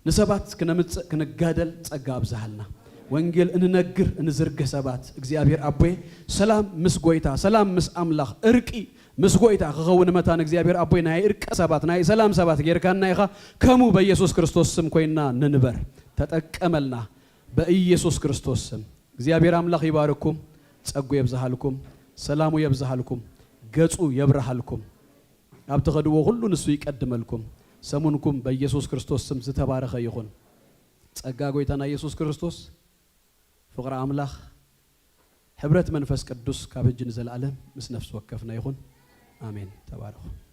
ንሰባት ክነምጽእ ክንጋደል ጸጋ ኣብዝሃልና። ወንጌል እንነግር እንዝርግህ ሰባት እግዚኣብሔር ኣቦይ ሰላም ምስ ጎይታ፣ ሰላም ምስ ኣምላኽ፣ እርቂ ምስ ጎይታ ክኸውን መታን እግዚኣብሔር ኣቦይ ናይ እርቂ ሰባት ናይ ሰላም ሰባት ጌርካና ኢኻ። ከሙ በኢየሱስ ክርስቶስ ስም ኮይና ንንበር። ተጠቀመልና በኢየሱስ ክርስቶስ ስም። እግዚኣብሔር ኣምላኽ ይባርኩም፣ ጸጉ የብዝሃልኩም፣ ሰላሙ የብዝሃልኩም፣ ገጹ የብርሃልኩም። ኣብ ትኸድዎ ኩሉ ንሱ ይቀድመልኩም። ሰሙንኩም በኢየሱስ ክርስቶስ ስም ዝተባረኸ ይኹን። ጸጋ ጎይታና ኢየሱስ ክርስቶስ፣ ፍቕሪ ኣምላኽ፣ ሕብረት መንፈስ ቅዱስ ካብ ሕጂ ንዘለኣለም ምስ ነፍሲ ወከፍና ይኹን። ኣሜን። ተባረኹ።